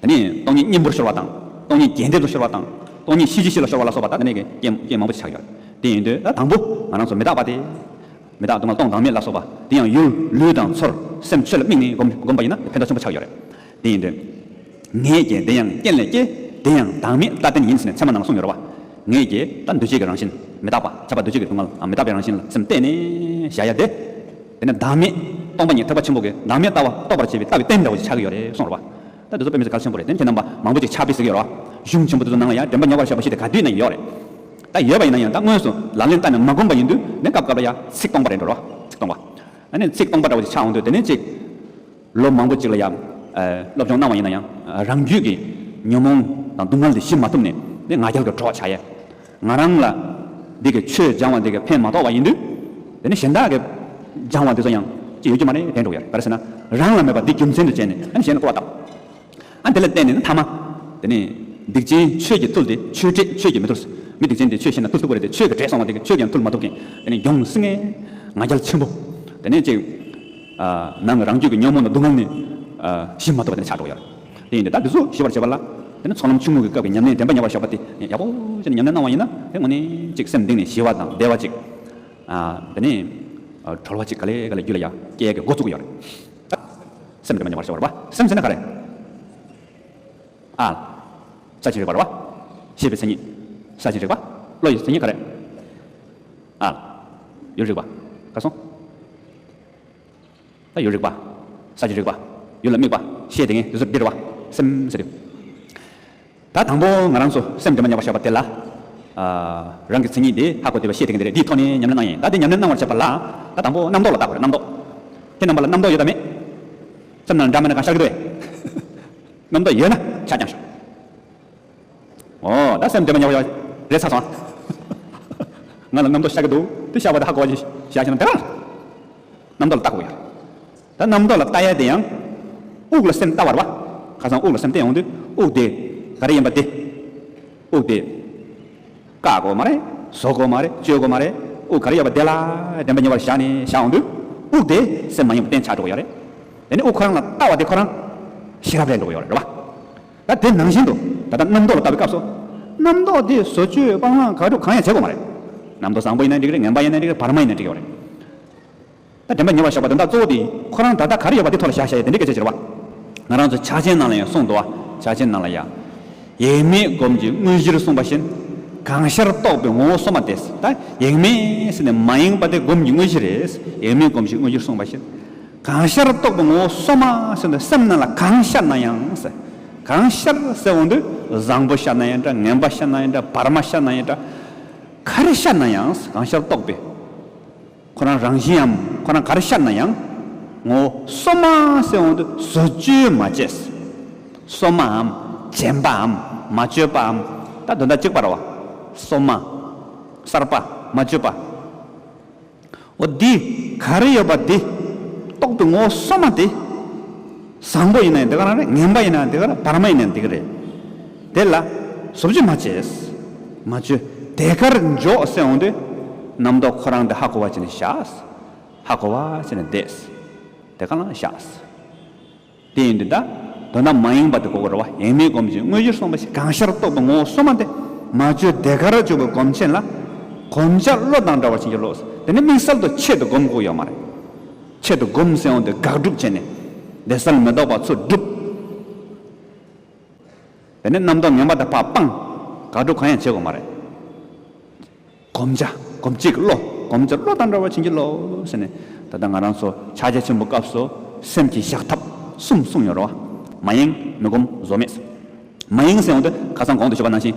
དེ་ནས་སྟོང་ཉིད་གཉེན་པོར་ཤོར་བ་དང་། སྟོང་ཉིད་རྒྱས་འདེབས་སུ་ཤོར་བ་དང་། སྟོང་ཉིད་ཤེས་བྱའི་གཤིས་ལ་ཤོར་བ་ལ་སོགས་པ། ད་དེ་ནས་ཀྱི་རྐྱེན་རྐྱེན་མང་པོ་ཞིག་ཆགས་ཡོད་རེད། དེ་ཡིན་དུས་ད་དང་པོ་ང་རང་ཚོ་མི་རྟག་པ་དེ། མི་རྟག་སྡུག་བསྔལ་སྟོང་བདག་མེད་ལ་སོགས་པ་དེ་ཡང་ཡུལ་ལུས་དང་ཚོར་སེམས་ཆོས་ལ་དམིགས་ནས་སྒོམ་སྒོམ་པ་ཡིན་ན་ཕན་ཐོགས་ཆེན་པོ་ཆགས་ཡོད་རེད། དེ་ཡིན་དུས། ངེད་ཀྱིས་དེ་ཡང་རྐྱེན་ལས་སྐྱེས། དེ་ཡང་བདག་མེད་བླ་བརྟན་ཡིན་ཟེར་ནས་ཚད་མ་ནང་ལ་གསུངས་ཡོད་རེད་པ། ངེད་ཀྱིས་ད་འདུ་བྱེད་ཀྱི་རང་བཞིན་མི་རྟག་པ། ཁྱབ་པ་འདུ་བྱེད་ཀྱི་སྡུག་བསྔལ་མི་རྟག་པའི་རང་བཞིན་ལ་སེམས་གཏད་ནས་བཞག་ཡ་དེ། དེ་ནི་བདག་མེད་སྟོང་པ་ཉིད་ཐེག་པ་ཆེན་པོ་གི་བདག་མེད་ལྟ་བ་རྟོགས་པར་བྱེད་པའི་ལྟ་བའི་རྟེན་འདྲ་བོ་ཞིག་ཆགས་ཀྱི་ཡོད་རེད་གསུངས་རེད་པ། ད་འདི་ཚོ་དཔེ་མི་སྲིད་གལ་ཆེན་པོ་རེད། དེ་ཁྱེད་རྣམ་པ་མང་པོ་ཅིག་ཕྱག་དཔེ་གཟིགས་ཡོད་རེད་པ། གཞུང་ཆེན་པོ་དེ་ཚོ་ནང་ལ་ཡང་དྲན་པ་ཉེ་བར་བཞག་པ་ཞིག་དེ་ག་དུས་ན་ཡོད་རེད། ད་ཡོད་པ་ཡིན་ན་ཡང་ད་དངོས་སུ་ལག་ལེན་བསྟར་ནས་མ་བསྒོམས་པ་ཡིན་དུས་ནི་སྐབས་སྐབས་ལ་ཡང་ཚིག་སྟོང་པ་རེད་འགྲོ་རོ། ཚིག་སྟོང་པ། ཨ་ནི་ཚིག་སྟོང་པ་འདྲ་བོ་ཅིག་ཆགས་འོང་དུས། དེ་ནས་ཅིག་ལོ་མང་པོ་ཅིག་ལ་ཡང་། ཨ། སློབ་སྦྱོང་གནང་བ་ཡིན་ན་ཡང་། ཨ། རང་རྒྱུད་ཀྱི་ཉོན་མོངས་དང་སྡུག་བསྔལ་དེ་ཞི་མ་ཐུབ་ནས་ནི་ང་རྒྱལ་གྱི་གྲོགས་ཆགས་ཡས། ང་རང་ལ་འདི་གི་ཆོས་སྦྱང་བ་འདི་གི་ཕན་མ་ཐོགས་པ་ཡིན་དུས། དེ་ནས་གཞན་དག་གི་སྦྱང་བ་འདི་ཚོ་ཡང་ཅི་ཡོད་ཀྱི་མ་རེད་དྲན་འགྲོ་ཡ། ག་རེ་ཟེར་ན། རང་ལ་མེད་པ་འདི་རྒྱུ་མཚན་དུ་བྱས་ནས་ཨ་ནི་གཞན་ལ་སྐུར་བ་བཏབ། ཨ། དེ་ལ་བརྟེན་ནས་ནི་ཐ་མ། དེ་ནས་སྡིག་ཅན་ཆོས་ཀྱིས་ཐུལ་ཏེ་ཆོས་བྲེད་ཆོས་ཀྱིས་མི་ཐུལ། མི་སྡིག་ཅན་དེ་ཆོས་ཤེས་ན་ཐུལ་ཐུབ་ཀྱི་རེད་དེ། ཆོས་ཀྱིས་བྲེད་སོང་བ་དེ་གིས་ཆོས་ཀྱིས་ཡང་ཐུལ་མ་ཐུབ་མཁན། དེ་ནས་གྱོང་སྲིད་མཁན། ང་རྒྱལ་ཆེན་པོ། དེ་ནས་ཅིག་ཨ། ནང་གི་རང་རྒྱུད་ཀྱི་ཉོན་མོངས་དང་སྡུག་བསྔལ་ནི། ཨ། ཞི་མ་ཐུབ་པ་དེ་འདྲ་ཆགས་འགྲོ་ཡ་རེད། དེ་ཡིན་དུས་ད་འདི་ཚོ་ཞི་བར་བྱེད་པ་ལ། དེ་ནི་ཚོགས་ལམ་ཆུང་ངུ་གི་སྐབས་ཀྱི་ཉམས་ལེན་དྲན་པ་ཉེ་བར་བཞག་པ་དེ་ཡག་པོ་བྱས་ནས་ཉམས་ལེན་གནང་བ་ཡིན་ན། དེ་དངོས་གནས་ཅིག་སེམས་གཏིང་ནས་ཞི་བ་དང་བདེ་བ་ཅིག་ཨ། དེ་ནས། ཨ། གྲོལ་བ་ཅིག་ག་ལེ་ག་ལེ་རྒྱུད་ལ་ཡང་སྐྱེ་ཡག་གི་འགོ་བཙུགས་ཀྱི་ཡོད་རེད། སེམས་དྲན་པ་ཉེ་བར་བཞག་པ་རེད་པ། སེམས་ཟེར་ན་ག་རེ། ཨ། གསལ་བྱེད་རིག་པ་རེད་པ། ཤེས་པའི་མཚན་ཉིད། གསལ་བྱེད་རིག་པ། བློ་ཡི་མཚན་ཉིད་ག་རེ། ཨ། ཡུལ་རིག་པ། ག་སོང་། ད་ཡུལ་རིག་པ། གསལ་བྱེད་རིག་པ། ཡུལ་ལ་དམིགས་པ། ཤེས་བསྡད་མཁན་དེ་ཚོ་འདི་རེད་པ། སེམས་ཟེར་དུས། ད་དང་པོ་ང་རང་ཚོ་སེམས་དྲན་པ་ཉེ་བར་བཞག་པ་དེ་ལ། ཨ། རང་གི་མཚན་ཉིད་དེ་ཧ་གོ་བདེ་བ་ཤེས་ཐུབ་མཁན་དེ་རེད། དེའི་ཐོག་ནས་ཉམས་ལེན་གནང་ཡིན། ད་དེ་ཉམས་ལེན་གནང་བར་བྱེད་པ་ལ། ད་དང་པོ་རྣམ་རྟོག་ལ་བརྟག་དགོས་རེད། རྣམ་རྟོག་ཁྱེད་རྣམ་པ་ལ་རྣམ་རྟོག་ཡོད་དམ་མེད། སེམས་ནང་འདྲ་མིན་གང་ཤར་གྱི་འདུག་གས། རྣམ་རྟོག་ཡོད་ན་ཆ་རྐྱང་ཤོག་ཨོ། ད་སེམས་དྲན་པ་ཉེ་བར་ཡོད་རེད་ཚར་སོང་། ང་ལ་རྣམ་རྟོག་ཤར་གྱི་འདུག་དེ་ཤར་བ་དེ་ཧ་གོ་བ་ཞིག་བྱ་ཞིག་ན་དེ་ག་ལ། རྣམ་རྟོག་ལ་བརྟག་དགོས་ཡོད་རེད། ད་རྣམ་རྟོག་ལ་བལྟ་ཡ་དེ་ཡང་། དབུགས་ལ་སེམས་བལྟ་བར་བ། ཁ་སང་དབུགས་ལ་སེམས་གཏད་ཡོང་དུས་དབུགས་དེ་ག་རེ་ཡིན་པ་དེ། དབུགས་དེ། བཀག་དགོས་མ་རེད། བཟོ་དགོས་མ་རེད། གཅོད་དགོས་མ་རེད། དབུགས་ག་རེ་ཡོད་པ་དེ་ལ་དྲན་པ་ཉེ་བར་བཞག་ནས་བཞག་ཡོང་དུས་དབུགས་དེ་སེམས་མ་ཡིན་པ་གཏན་ཆགས་འགྲོ་གི་ཡོད་རེད། དེ་ནས་དབུགས་ཁོ་རང་ལ་བལྟ་བ་དེ་ཁོ་རང་ཤེས་རབ་ལས་འགྲོ་གི་ཡོད་རེད་རེད་བ། ད་དེ་ནང་བཞིན་དུ་ད་ལྟ་རྣམ་རྟོག་ལ་བལྟ་བའི་སྐབས་སུ། རྣམ་རྟོག་དེ་བཟོ་བཅོས་སྤང་བླང་ག་སྒྲུབ་གང་ཡང་བྱེད་དགོས་མ་རེད། རྣམ་རྟོག་བཟང་པོ་ཡིན་ན་འགྲིག་གི་རེད། ངན་པ་ཡིན་ན་འགྲིག་གི་རེད། བར་མ་ཡིན་ན་འགྲིག་གི་ཡོད་རེད། ད་དྲན་པ་ཉེ་བར་བཞག་པ་དོན་དག་གཙོ་བོ་དེ་ཁོ་རང་ད་ལྟ་ག་རེ་ཡོད་པ་དེ་ཐོག་ལ་བཞག་བཞག་ཡ་དེ་འདྲའི་སྐད་ཆ་ཅིག་རེད་བ། ང་རང་ཚོ་ཕྱག་ཆེན་ནང་ལ་ཡང་གསུངས་འདུག་བ། ཕྱག་ཆེན་ནང་ལ་ཡང་། ཡེངས་མེད་སྒོམ་གྱི་དངོས་གཞིར་གསུངས་པ་བཞིན། གང་ཤར་རྟོག་པའི་ངོ་བོ་སོ་མ་སྟེ། ད་ཡེངས་མེད་ཟེར་ནས་མ་ཡེངས་པ་དེ་སྒོམ་གྱི་དངོས་གཞི་རེད། ཡེངས་མེད་སྒོམ་གྱི་དངོས་གཞིར་གསུངས་པ་བཞིན། གང་ཤར་རྟོག་པའི་ངོ་བོ་སོ་མ་ཟེར་ནས་སེམས་ནང་ལ་གང་ཤར་ན་ཡང་ཟེར། གང་ཤར་ཟེར་འོང་དུས་བཟང་པོ་ཤར་ན་ཡང་འདྲ། ངན་པ་ཤར་ན་ཡང་འདྲ། བར་མ་ཤར་ན་ཡང་འདྲ། ག་རེ་ཤར་ན་ཡང་གང་ཤར་རྟོག་པའི། ཁོ་རང་རང་བཞིན་ནམ་ཁོ་རང་ག་རེ་ཤར་ན་ཡང་། ངོ་བོ་སོ་མ་ཟེར་འོང་དུས་བཟོ་བཅོས་མ་བྱས། སོ་མའམ། བྱས་པའམ། མ་བཅོས་པའམ། ད་དོན་དག་གཅིག་པ་རེད་བ། སོ་མ། གསར་པ། མ་བཅོས་པ། འོ་འདི་ག་རེ་ཡོད་པ་འདི། རྟོག་པའི་ངོ་བོ་སོ་མ་དེ། བཟང་པོ་ཡིན་ན་ཡང་དེ་ག་རང་རེད། ངན་པ་ཡིན་ན་ཡང་དེ་ག་རེད། བར་མ་ཡིན་ན་ཡང་དེ་ག་རེད། དེ་ལ་བཟོ་བཅོས་མ་བྱས། མ་བཅོས། དེ་གར་འཇོག་ཟེར་འོང་དུས། རྣམ་རྟོག་ཁོ་རང་དེ་ཧ་གོ་བ་བྱས་ནས་བཞག་ཧ་གོ་བ་བྱས་ནས་བསྡད། དེ་ག་ལ་བཞག་དེ་ཡིན་དུས་ད། དོན་དག་མ་ཡེངས་པ་དེ་གོ་དགོས་རེད་བ། ཡེངས་མེད་སྒོམ་གྱི་དངོས་གཞིར་གསུངས་པ་ཞིག་གང་ཤར་རྟོག་པའི་ངོ་བོ་སོ་མ་དེ། མ་བཅོས་དེ་གར་འཇོག་པའི་སྒོམ་ཆེན་ལ། གོམས་ཤར་བློ་དང་འདྲ་བར་བྱིན་གྱིས་རློབས། དེ་ནི་དམིགས་བསལ་དུ་ཆེད་དུ་སྒོམ་དགོས་ཡོད་མ་རེད། ཆེད་དུ་སྒོམ་ཟེར་འོང་དུས་དགག་སྒྲུབ་བྱས་ནས། བདེ་གསལ་མི་རྟོག་པ་ཚུར་སྒྲུབ། དེ་ནས་རྣམ་རྟོག་ངན་པ་དེ་ཕར་སྤངས། དགག་སྒྲུབ་གང་ཡང་བྱེད་དགོས་མ་རེད། གོམས་བྱ། གོམས་བྱེད་ཀྱི་བློ། གོམས་བྱེད་བློ་དང་འདྲ་བར་བྱིན་གྱིས་རློབས་ཟེར་ནས། ད་ལྟ་ང་རང་ཚོ་ཕྱག་རྒྱ་ཆེན་པོའི་སྐབས་སུ་སེམས་ཀྱི་བཞག་ཐབས་གསུམ་གསུངས་ཡོད་རེད་བ། མ་ཡེངས། མི་སྒོམ། བཟོ་མེད། མ་ཡེངས་ཟེར་འོང་དུས་ཁ་སང་གོང་དུ་ཞུས་པ་ནང་བཞིན།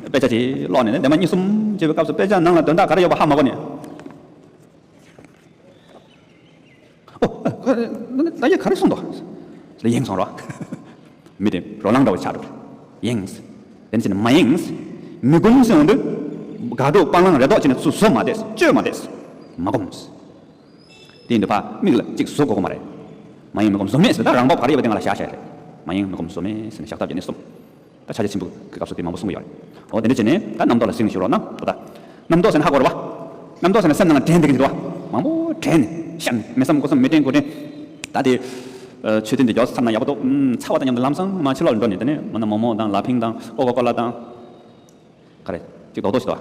དཔེ་ཆ་ཅིག་ཀློག་ནས་ནི་འདས་མ་གཉིས་གསུམ་བྱས་པའི་སྐབས་སུ་དཔེ་ཆ་ནང་ལ་དོན་དག་ག་རེ་ཡོད་པ་ཧ་མ་གོ་ནས། ཨོ། ད་ཡ་ག་རེ་གསུངས་འདུག་ལ་ཡེངས་སོང་རོ། མི་དེ་རོ་ལངས་འདྲ་བོ་ཆགས་འདུག་ཡེངས། དེ་ནས་མ་ཡེངས། མི་སྒོམ་ཟེར་འོང་དུས། དགག་སྒྲུབ་སྤང་བླང་རེ་དོགས་བྱས་ནས་ཚུར་བཟོ་མ་བསྡད། བཅོས་མ་བསྡད། མ་སྒོམ། དེ་ཡིན་དུས་ཕ་མིག་ལ་གཅིག་བཟོ་དགོས་ཀྱི་མ་རེད། མ་ཡེངས་མི་སྒོམ་བཟོ་མེད་ཟེར། ད་རང་བབས་ག་རེ་ཡོད་པ་དེ་ང་ལ་བཞག་བཞག་རེད། མ་ཡེངས་མི་སྒོམ་བཟོ་མེད་ཟེར་ནས་བཞག་ཐབས་བྱས་ནས་གསུམ། ད་ཕྱག་རྒྱ་ཆེན་པོའི་སྐབས་སུ་དེ་མང་པོ་གསུང་གི་ཡོད་རེད། འོ་དེ་འདྲ་བྱས་ནས་ད་རྣམ་རྟོག་ལ་གཟིགས་ནས་ཞུ་རོགས་གནང་། ད་ལྟ་རྣམ་རྟོག་ཟེར་ན་ཧ་གོ་རེད་བ། རྣམ་རྟོག་ཟེར་ན་སེམས་ནང་ལ་དྲན་བསྡད་ཀྱི་འདུག་བ། མང་པོ་དྲན་ནས་བཤད་ནས་མི་བསམ་དགུ་བསམ་མི་དྲན་དགུ་དྲན། ད་དེ། ཨ། མཆོད་རྟེན་དེ་མགྱོགས་སུ་ཚར་ན་ཡག་པོ་འདུག་ཨུམ། ཚར་བ་དང་མཉམ་དུ་ལམ་སང་མར་ཕྱི་ལོགས་ལ་འགྲོ་ནས་དེ་ནས་མ་ན་མོག་མོག་དང་ལ་ཕིང་དང་ཀོ་ཀོ་ཀོ་ལ་དང་། ག་རེ། ཅིག་རྡོག་རྡོག་ཞིག་འདུག་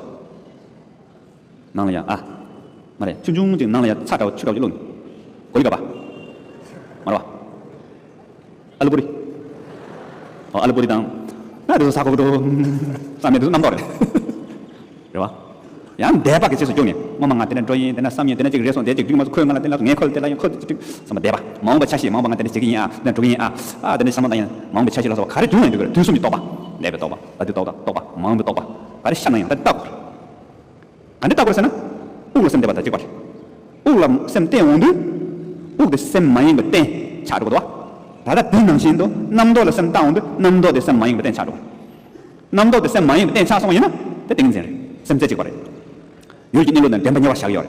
བ། ནང་ལ་ཡ། ཨ། མ་རེད། ཆུང་ཆུང་ཅིག་ནང་ལ་ཡ་ཚྭ་འདྲ་བོ་ཆུ་འདྲ་བོ་ཅིག་བླུགས་ནས། གོ་ལི་ག་པ། མ་རེད་བ། ཨ་ལུ་པུ་རི། ཨོ། ཨ་ལུ་པུ་རི་དང་། ན་དེ་ཚོ་ཟ་གོ་གི་འགྲོ། བསམ་མེད་དེ་ཚོ་རྣམ་རྟོག་རེད། རེད་བ། ཡང་འདས་པ་གི་རྗེས་སུ་རྒྱུགས་ནས་སྔོན་མ་ང་དེ་འདྲ་འགྲོ་ཡིན། དེ་འདྲ་བསམ་ཡིན། དེ་འདྲ་ཅིག་རེད་སོང་། དེ་ཅིག་འགྲིག་མ་སོང་། ཁོས་ང་ལ་དེ་འདྲ་ངས་ཁོ་ལ་དེ་འདྲ་ཡང་ཁོ་ཅིག་བསམ་པ་འདས་པ། མ་འོངས་པ་ཆ་ཤས། མ་འོངས་པ་ང་དེ་འདྲ་བྱེད་ཀྱི་ཡིན་ཨ། དེ་འདྲ་འགྲོ་གི་ཡིན་ཨ། ཨ། དེ་འདྲ་བྱ་མ་བཏང་ཡིན། མ་འོངས་པའི་ཆ་ཤས་ལ་སོགས་པ་ག་རེ་བྱུང་ཡང་འགྲིག་གི་རེད། དུས་གསུམ་གྱི་རྟོག་པ། འདས་པའི་རྟོག་པ། ལ་དུས་རྟོག་པ། རྟོག་པ། མ་འོངས་པའི་རྟོག་པ། ག་རེ་ཤར་ན་ཡང་ད་ལྟ་གོ། ག་འདྲ་བལྟ་དགོས་ཟེར་ན། དབུགས་ལ་སེམས་གཏད་པ་དང་གཅིག་པ་རེད། དབུགས་ལ་སེམས་གཏད་འོང་དུས། དབུགས་དེ་སེམས་མ་ཡེངས་པའི་རྟེན་ཆགས་འགྲོ་གི་འདུག་བ། ད་ལྟ་དེ་ནང་བཞིན་དུ་རྣམ་རྟོག་ལ་སེམས་གཏད་འོང་དུས་རྣམ་རྟོག་དེ་སེམས་མ་ཡེངས་པའི་རྟེན་ཆགས་འགྲོ་གི། རྣམ་རྟོག་དེ་སེམས་མ་ཡེངས་པའི་རྟེན་ཆགས་སོང་བ་ཡིན་ན་དེ་ཏིང་འཛིན་རེད། སེམས་རྩེ་གཅིག་པ་རེད། ཡུལ་གྱི་གནས་ལུགས་དང་ལྡན་པ་ཉེ་བར་བཞག་ཡོད་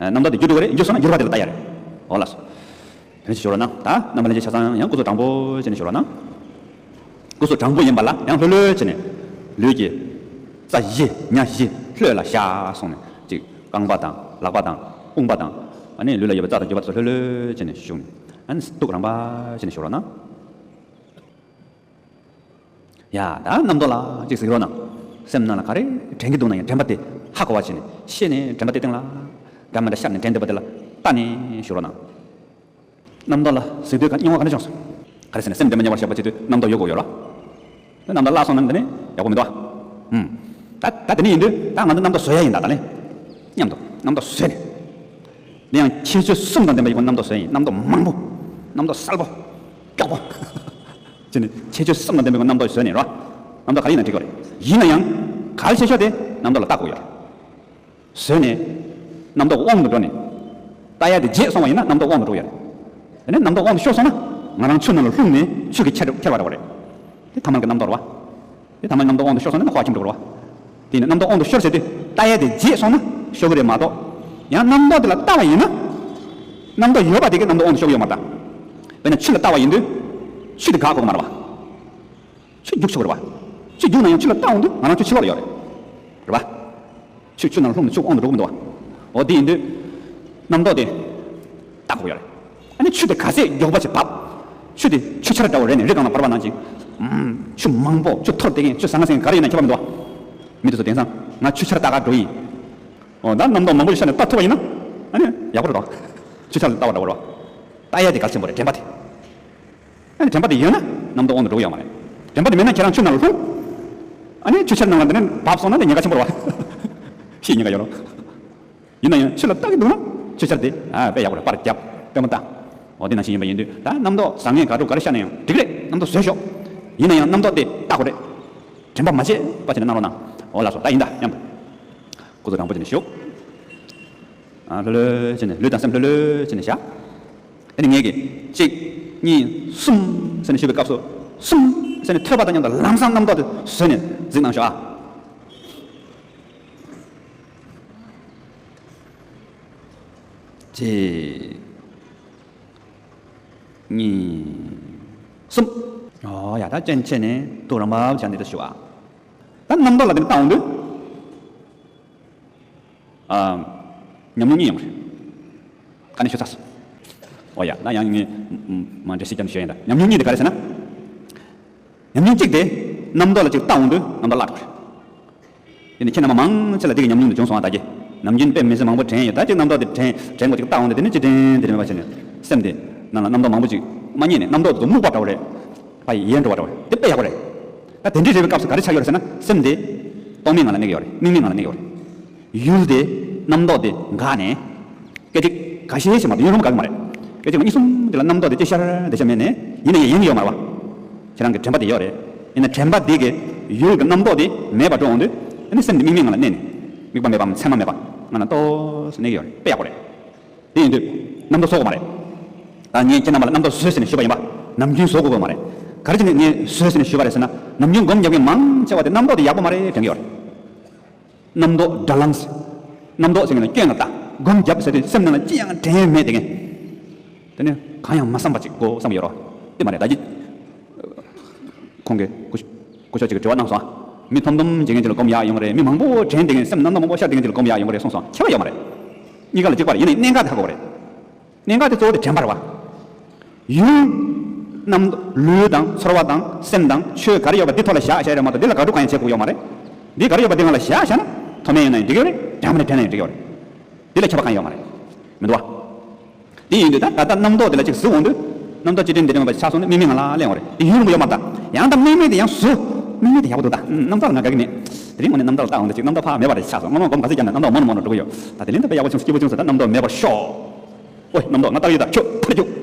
རེད། རྣམ་རྟོག་དེ་འགྱུར་འགྲོ་གི་རེད། འགྱུར་སོང་ན་འགྱུར་བ་དེ་ལ་ལྟ་ཡ་རེད། འོ་ལགས་སོ། དེ་འདྲ་ཞིག་ཞུ་རོགས་གནང་། ད་རྣམ་པ་ལྷན་རྒྱས་ཆ་ཚང་ཡང་སྐུ་གཟུགས་དྲང་པོ་བྱས་ནས་ཞུ་རོགས་གནང་། སྐུ་གཟུགས་དྲང་པོ་ཡིན་པ་ལ་ཡང་ལྷོད་ལྷོད་བྱས་ནས། ལུས་ཀྱི་རྩ་བཞི་ཉྭ་བཞི་ལྷོད་ལ་བཞག་སོང་ནས་ཅིག་རྐང་པ་དང་ལག་པ་དང་དཔུང་པ་དང་། ཨ་ནི་ལུས་ལ་ཡོད་པའི་རྩ་དང་རྒྱུ་བ་ཚོ་ལྷོད་ལྷོད་བྱས་ནས་བཞུགས་ནས། ཨ་ནི་ཐུགས་རང་དཔའ་བྱས་ནས་ཞུ་རོགས་གནང་། ཡ། ད་རྣམ་རྟོག་ལ་ཅིག་གཟིགས་རོགས་གནང་། སེམས་ནང་ལ་ག་རེ་དྲན་གྱི་འདུག་ན་ཡང་དྲན་པ་དེ་ཧ་གོ་བ་བྱས་ནས་ཤེས་ནས་དྲན་པ་དེ་སྟེང་ལ་འདྲ་མི་འདྲ་ཤར་ནས་དྲན་བསྡད་པ་དེ་ལ་བལྟ་ནས་ཞུ་རོགས་གནང་། རྣམ་རྟོག་ལ་གཟིགས་དུས་ཀ་སྙིང་བ་ག་འདྲ་བྱུང་སོང་། ག་རེ་ཟེར་ན་སེམས་དྲན་པ་ཉེ་བར་བཞག་པ་བྱེད་དུས་རྣམ་རྟོག་ཡོད་དགོས་ཡོད་ར། རྣམ་རྟོག་བརླག་སོང་ན་འདི་ནི་ཡག་པོ་མི་འདུག་ཨ། ཨུམ། ད་ད་དེ་ནི་ཡིན་དུས་ད་ང་ཚོ་རྣམ་རྟོག་བཟོ་ཡ་ཡིན་ད་ད་ལེ། མཉམ་དུ་རྣམ་རྟོག་བཟོས་ནས། འདི་ཡང་ཁྱད་ཆོས་གསུམ་དང་ལྡན་པ་ཡིན་པ་རྣམ་རྟོག་བཟོ་ཡ་ཡིན། རྣམ་རྟོག་མང་པོ། རྣམ་རྟོག་གསལ་པོ། མགྱོགས་པོ། ཅི་ནི་ཁྱད་ཆོས་གསུམ་དང་ལྡན་པའི་རྣམ་རྟོག་བཟོས་ནས་རོ། རྣམ་རྟོག་ག་རེ་ཡིན་ན་འགྲིག་གི་རེད། ཡིན་ན་ཡང་གལ་ཆེ་ཤོས་དེ། རྣམ་རྟོག་ལ་བལྟ་དགོས་ཡོད་རེད། བཟོས་ནས་རྣམ་རྟོག་དབང་དུ་འགྲོ་ནས་བལྟ་ཡ་དེ་བརྗེད་སོང་བ་ཡིན་ན་རྣམ་རྟོག་དབང་དུ་འགྲོ་ཡོད་རེད། དེ་ནས་རྣམ་རྟོག་དབང་དུ་ཤོར་སོང་ན་ང་རང་ཆུ་ནང་ལ་ལྷུང་ནས་ཆུ་གིས་ཁྱེར་ཁྱེར་བ་འདྲ་བོ་རེད། དེ་ཐ་མལ་གྱི་རྣམ་རྟོག་རེད་བ། དེ་ཐ་མལ་རྣམ་རྟོག་དབང་དུ་ཤོར་སོང་ན་ཁོ་ཁྱིམ་འགྲོ་གི་རེད་བ། དེ་ཡིན་ན་རྣམ་རྟོག་དབང་དུ་ཤོར་བྱས་དུས་བལྟ་ཡ་དེ་བརྗེད་སོང་ན་ཤོར་གི་རེད་མ་གཏོགས། ཡང་རྣམ་རྟོག་དེ་ལ་བལྟ་བ་ཡིན་ན། རྣམ་རྟོག་ཡོད་པ་དེ་གིས་རྣམ་རྟོག་དབང་དུ་ཤོར་གི་ཡོད་མ་རེད་ད། དཔེར་ན་ཆུ་ལ་བལྟ་བ་ཡིན་དུས། ཆུ་དེ་འགག་གོ་གི་མ་རེད་བ། ཆུ་རྒྱུག་ཆོག་གི་རེད་བ། ཆུ་རྒྱུག་ན་ཡང་ཆུ་ལ་བལྟ་འོང་དུས་ང་རང་ཆུ་ཕྱི་ལོགས་ལ་ཡོད་རེད། རེད་བ། ཆུ་ཆུ་ནང་ལྷུང་ནས་ཆུ་དབང་དུ་འགྲོ་གི་མི་འདུག་བ། འོ་དེ་ཡིན་དུས། རྣམ་རྟོག་དེ། བལྟ་དགོས་ཡོད་རེད། ཨ་ནི་ཆུ་དེ་ག་ཚད་མགྱོགས་པ་ཞིག་བབས། ཆུ་དེ་ཆུ་ཆར་འདྲ་བོ་རེད་ནས་རི་སྒང་ལ་བབས་པ་ནང་བཞིན། ཨུམ། ཆུ་མང་པོ་ཆུ་འཐོར་བསྡད་མཁན་ཆུ་ཟང་ཟིང་ག་རེ་ཡིན་ན་ཁྱད་པར་མི་འདུག་བ། མི་དེ་ཚོ་དེང་སང་ང་ཆུ་ཆར་ལྟ་ག་འགྲོ་ཡིན། འོ་ད་རྣམ་རྟོག་མང་པོ་ཞིག་ཤར་ནས་ལྟ་ཐུབ་པ་ཡིན་ན། ཨ་ནི་ཡག་པོ་རེད་དོ། ཆུ་ཆར་ལ་ལྟ་བ་འདྲ་བོ་རེད་བ། ལྟ་ཡ་དེ་གལ་ཆེན་པོ་རེད་དྲན་པ་དེ། ཨ་ནི་དྲན་པ་དེ་ཡོད་ན་རྣམ་རྟོག་དབང་དུ་འགྲོ་གི་ཡོད་མ་རེད། དྲན་པ་དེ་མེད་ན་ཁྱེད་རང་ཆུ་ནང་ལ་ལྷུང་། ཨ་ནི་ཆུ་ཆར་ནང་ལ་འདི་ནས་བབས་སོང་ན་དེ་ཉེན་ཁ་ཆེན་པོ་རེད་བ། ཤི་ཉེན་ཁ་ཡོད་རེད། ཡིན་ན་ཡང་ཆུ་ལ་ལྟ་གི་འདུག་ན་ཆུ་ཆར་དེ་ཨ་དཔེ་ཡག་པོ་རེད། པར་རྒྱབ་པད་མོ་ལྟ། འོ་དེ་ནང་བཞིན་ཡིན་པ་ཡིན་དུས་ད་རྣམ་རྟོག་བཟང་ངན་ག་འགྲོ་ག་རེ་ཤར་ན་ཡང་འགྲིག་རེད། རྣམ་རྟོག་བཟོས་ཤོག་ཡིན་ན་ཡང་རྣམ་རྟོག་དེ་ལྟ་དགོས་རེད། དྲན་པ་མ་བརྗེད་པ་བྱས་ནས་གནང་རོགས་གནང་། འོ་ལགས་སོ། ད་ཡིན་ད་མཉམ་དུ། སྐུ་གཟུགས་དྲང་པོ་བྱས་ནས་བཞུགས། ཨ་ལྷོད་ལྷོད་བྱས་ནས་ལུས་དང་སེམས་ལྷོད་ལྷོད་བྱས་ནས་བཞག་དེ་ནས་ངས་ཀྱིས་གཅིག་གཉིས་གསུམ་ཟེར་ནས་ཞུ་བའི་སྐབས་སུ། གསུམ་ཟེར་ནས་ཐོས་པ་དང་མཉམ་དུ་ལམ་སང་རྣམ་རྟོག་དེ་བཟོས་ནས་གཟིགས་གནང་ཤོག་ཨ། གཅིག་གཉིས། གསུམ། ཨོ་ཡ། ད་སྤྱན་ཕྱེ་ནས་ཐུགས་རང་བབས་བྱས་ནས་འདི་ལྟར་ཞུ་ཨ། ད་རྣམ་རྟོག་ལ་དེ་ནས་བལྟ་འོང་དུས། ཨ། ཉམས་མྱོང་གཉིས་ཡོང་གི་རེད། ད་ནི་ཤོད་ཚར་སོང་། ཨོ་ཡ། ད་ཡང་ངས་མ་འགྲེལ་བཤད་རྒྱབ་ནས་ཞུ་ཡ་ཡིན་ད། ཉམས་མྱོང་གཉིས་དེ་ག་རེ་ཟེར་ན། ཉམས་མྱོང་གཅིག་དེ། རྣམ་རྟོག་ལ་ཅིག་བལྟ་འོང་དུས་རྣམ་རྟོག་བརླག་འགྲོ་གི་རེད། དེ་ནི་ཁྱེད་རྣམ་པ་མང་ཆེ་ལ་དེ་གི་ཉམས་མྱོང་དེ་བྱུང་སོང་ཨ། ད་གི་ནམ་རྒྱུན་དཔེ་མི་སྲིད་མང་པོ་དྲན་ཡོད། ད་ཅིག་རྣམ་རྟོག་དེ་དྲན་དྲན་དགོས་ཅིག་བལྟ་འོང་དུས་དེ་ནི་ཅི་དྲན་དེ་དྲན་མེད་པ་བྱས་ནས་སེམས་དེ་ནང་ལ་རྣམ་རྟོག་མང་པོ་ཅིག་མ་རྙེད་ནས་རྣམ་རྟོག་དེ་ཚོ་རྨུགས་པ་འདྲ་བོ་རེད། ཕ་ཡི་ཡལ་འགྲོ་བ་འདྲ་བོ་རེད། དེ་དཔེ་ཡག་པོ་རེད། ད་དེ་འདྲའི་རེ་བའི་སྐབས་སུ་ག་རེ་ཆགས་ཡོད་རེད་ཟེར་ན་སེམས་དེ་རྟོག་མེད་ངང་ལ་གནས་ཀྱི་ཡོད་རེད། དམིགས་མེད་ངང་ལ་གནས་ཀྱི་ཡོད་རེད། ཡུལ་དེ་རྣམ་རྟོག་དེ་འགག་ནས། སྐད་ཅིག་འགའ་ཤས་ཤིག་མ་གཏོགས་ཡུན་རིང་པོ་འགག་གི་མ་རེད། སྐད་ཅིག་གཉིས་གསུམ་དེ་ལ་རྣམ་རྟོག་དེ་ཅི་ཤར་དེ་ཤར་མེད་ནས་ཡིན་ན་ཡང་ཡེངས་ཀྱི་ཡོད་མ་རེད་བ། ཁྱེད་རང་གི་དྲན་པ་དེ་ཡོད་རེད། ཡིན་ན་དྲན་པ་དེ་གི་ཡུལ་གྱི་རྣམ་རྟོག་དེ་མེད་པ་འགྲོ་འོང་དུས། ཨ་ནི་སེམས་དེ་དམིགས་མེད་ངང་ལ་གནས་ནས། དམིགས་པ་མེད་པའམ་མཚན་མ་མེད་པ་ངང་ལ་ཏོག་ཙམ་གནས་ཀྱི་ཡོད་རེད། དཔེ་ཡག་པོ་རེད། དེ་ཡིན་དུས། རྣམ་རྟོག་བཟོ་དགོས་མ་རེད། ད་ངས་ཁྱེད་རྣམ་པ་ལ་རྣམ་རྟོག་བཟོས་ཟེར་ནས་ཞུས་པ་ཡིན་པ། ནམ་རྒྱུན་བཟོ་དགོས་དགོས་མ་རེད། ག་རེ་བྱས་ནས་ངས་བཟོས་ཟེར་ནས་ཞུས་པ་རེད་ཟེར་ན། ནམ་རྒྱུན་སྒོམ་རྒྱབ་མཁན་མང་ཆེ་བ་དེ་རྣམ་རྟོག་དེ་ཡག་པོ་མ་རེད་དྲན་གྱི་ཡོད་རེད། རྣམ་རྟོག་དགྲར་ལངས། རྣམ་རྟོག་ཟེར་མཁན་ལ་སྐྱོན་ལ་ལྟ། སྒོམ་རྒྱབ་ཟེར་དུས་སེམས་ནང་ལ་ཅི་ཡང་དྲན་མེད་དེ་ངས། དེ་ནས་གང་ཡང་མ་བསམ་པ་ཅིག་དགོས་བསམ་ཡོད་རོ། དེ་མ་རེད་ད་ཅི། ཁོང་གིས་སྐུ་སྐུ་ཞབས་ཅིག་གིས་དྲི་བ་གནང་སོང་ཨ། མི་ཐོམ་ཐོམ་བྱེད་མཁན་ཅིག་ལ་སྒོམ་ཡག་ཡོང་གི་རེད། མི་མང་པོ་དྲན་བསྡད་མཁན་སེམས་རྣམ་རྟོག་མང་པོ་ཤར་བསྡད་མཁན་ཅིག་ལ་སྒོམ་ཡག་ཡོང་གི་རེད་གསུངས་སོང་། ཁྱད་པར་ཡོད་མ་རེད། གཉིས་ཀ་ལ་གཅིག་པ་རེད། ཡིན་ནའི་གནད་འགག་དེ་ཧ་གོ་གི་རེད། གནད་འགག་དེ་གཙོ་བོ་དེ་དྲན་པ་རེད་བ། ཡུལ། རྣམ་ལུས་དང་ཚོར་བ་དང་སེམས་དང་ཆོས་ག་རེ་ཡོད་པ་འདི་ཐོག་ལ་བཞག་བཞག་རེད་མ་གཏོགས་འདི་ལ་དགག་སྒྲུབ་གང་ཡང་བྱེད་དགོས་ཡོད་མ་རེད། འདི་ག་རེ་ཡོད་པ་འདི་ངང་ལ་བཞག་བཞག་ན་མཐོ་དམན་ཡིན་ན་ཡང་འགྲིག་གི་ཡོད་རེད། འདྲ་མི་འདྲ་དྲན་ན་ཡང་འགྲིག་གི་ཡོད་རེད། འདི་ལ་ཁྱད་པར་གང་ཡང་ཡོད་མ་རེད། མི་འདུག་བ། དེ་ཡིན་དུས་ད་ད་ལྟ་རྣམ་རྟོག་དེ་ལ་ཅིག་གཟིགས་འོང་དུས་རྣམ་རྟོག་ཅི་དྲན་འདི་དྲན་མེད་པ་ཆགས་སོང་ན་དམིགས་མེད་ངང་ལ་གླེང་བ་རེད། དེ་ཡུན་རིང་པོ་ཡོད་མ་རེད་ད། ཡང་ད་དམིགས་མེད་དེ་ཡང་བཟོ། དམིགས་མེད་དེ་ཡག་པོ་འདུག་ད། རྣམ་རྟོག་ལ་ང་དགའ་གི་མེད། དེ་རིང་ངོ་ནས་རྣམ་རྟོག་ལ་ལྟ་འོང་དུས་ཅིག་རྣམ་རྟོག་ཕར་མེད་པ་རེ་ཆགས་སོང་། སྔོན་མ་སྒོམ་ག་ཚོད་བརྒྱབ་ནས་རྣམ་རྟོག་མང་རུ་མང་རུ་འགྲོ་གི་ཡོད། ད་དེ་ལན་ད་དཔེ་ཡག་པོ་བྱུང་སོང་། སྐྱིད་པོ་བྱུང་སོང་། ད་རྣམ་རྟོག་མེད་པར་ཤོག་ཨོའི་རྣམ་རྟོག་ང་ལྟ་གི་ཡོད་ད་ཁྱོད་ཕར་རྒྱུགས།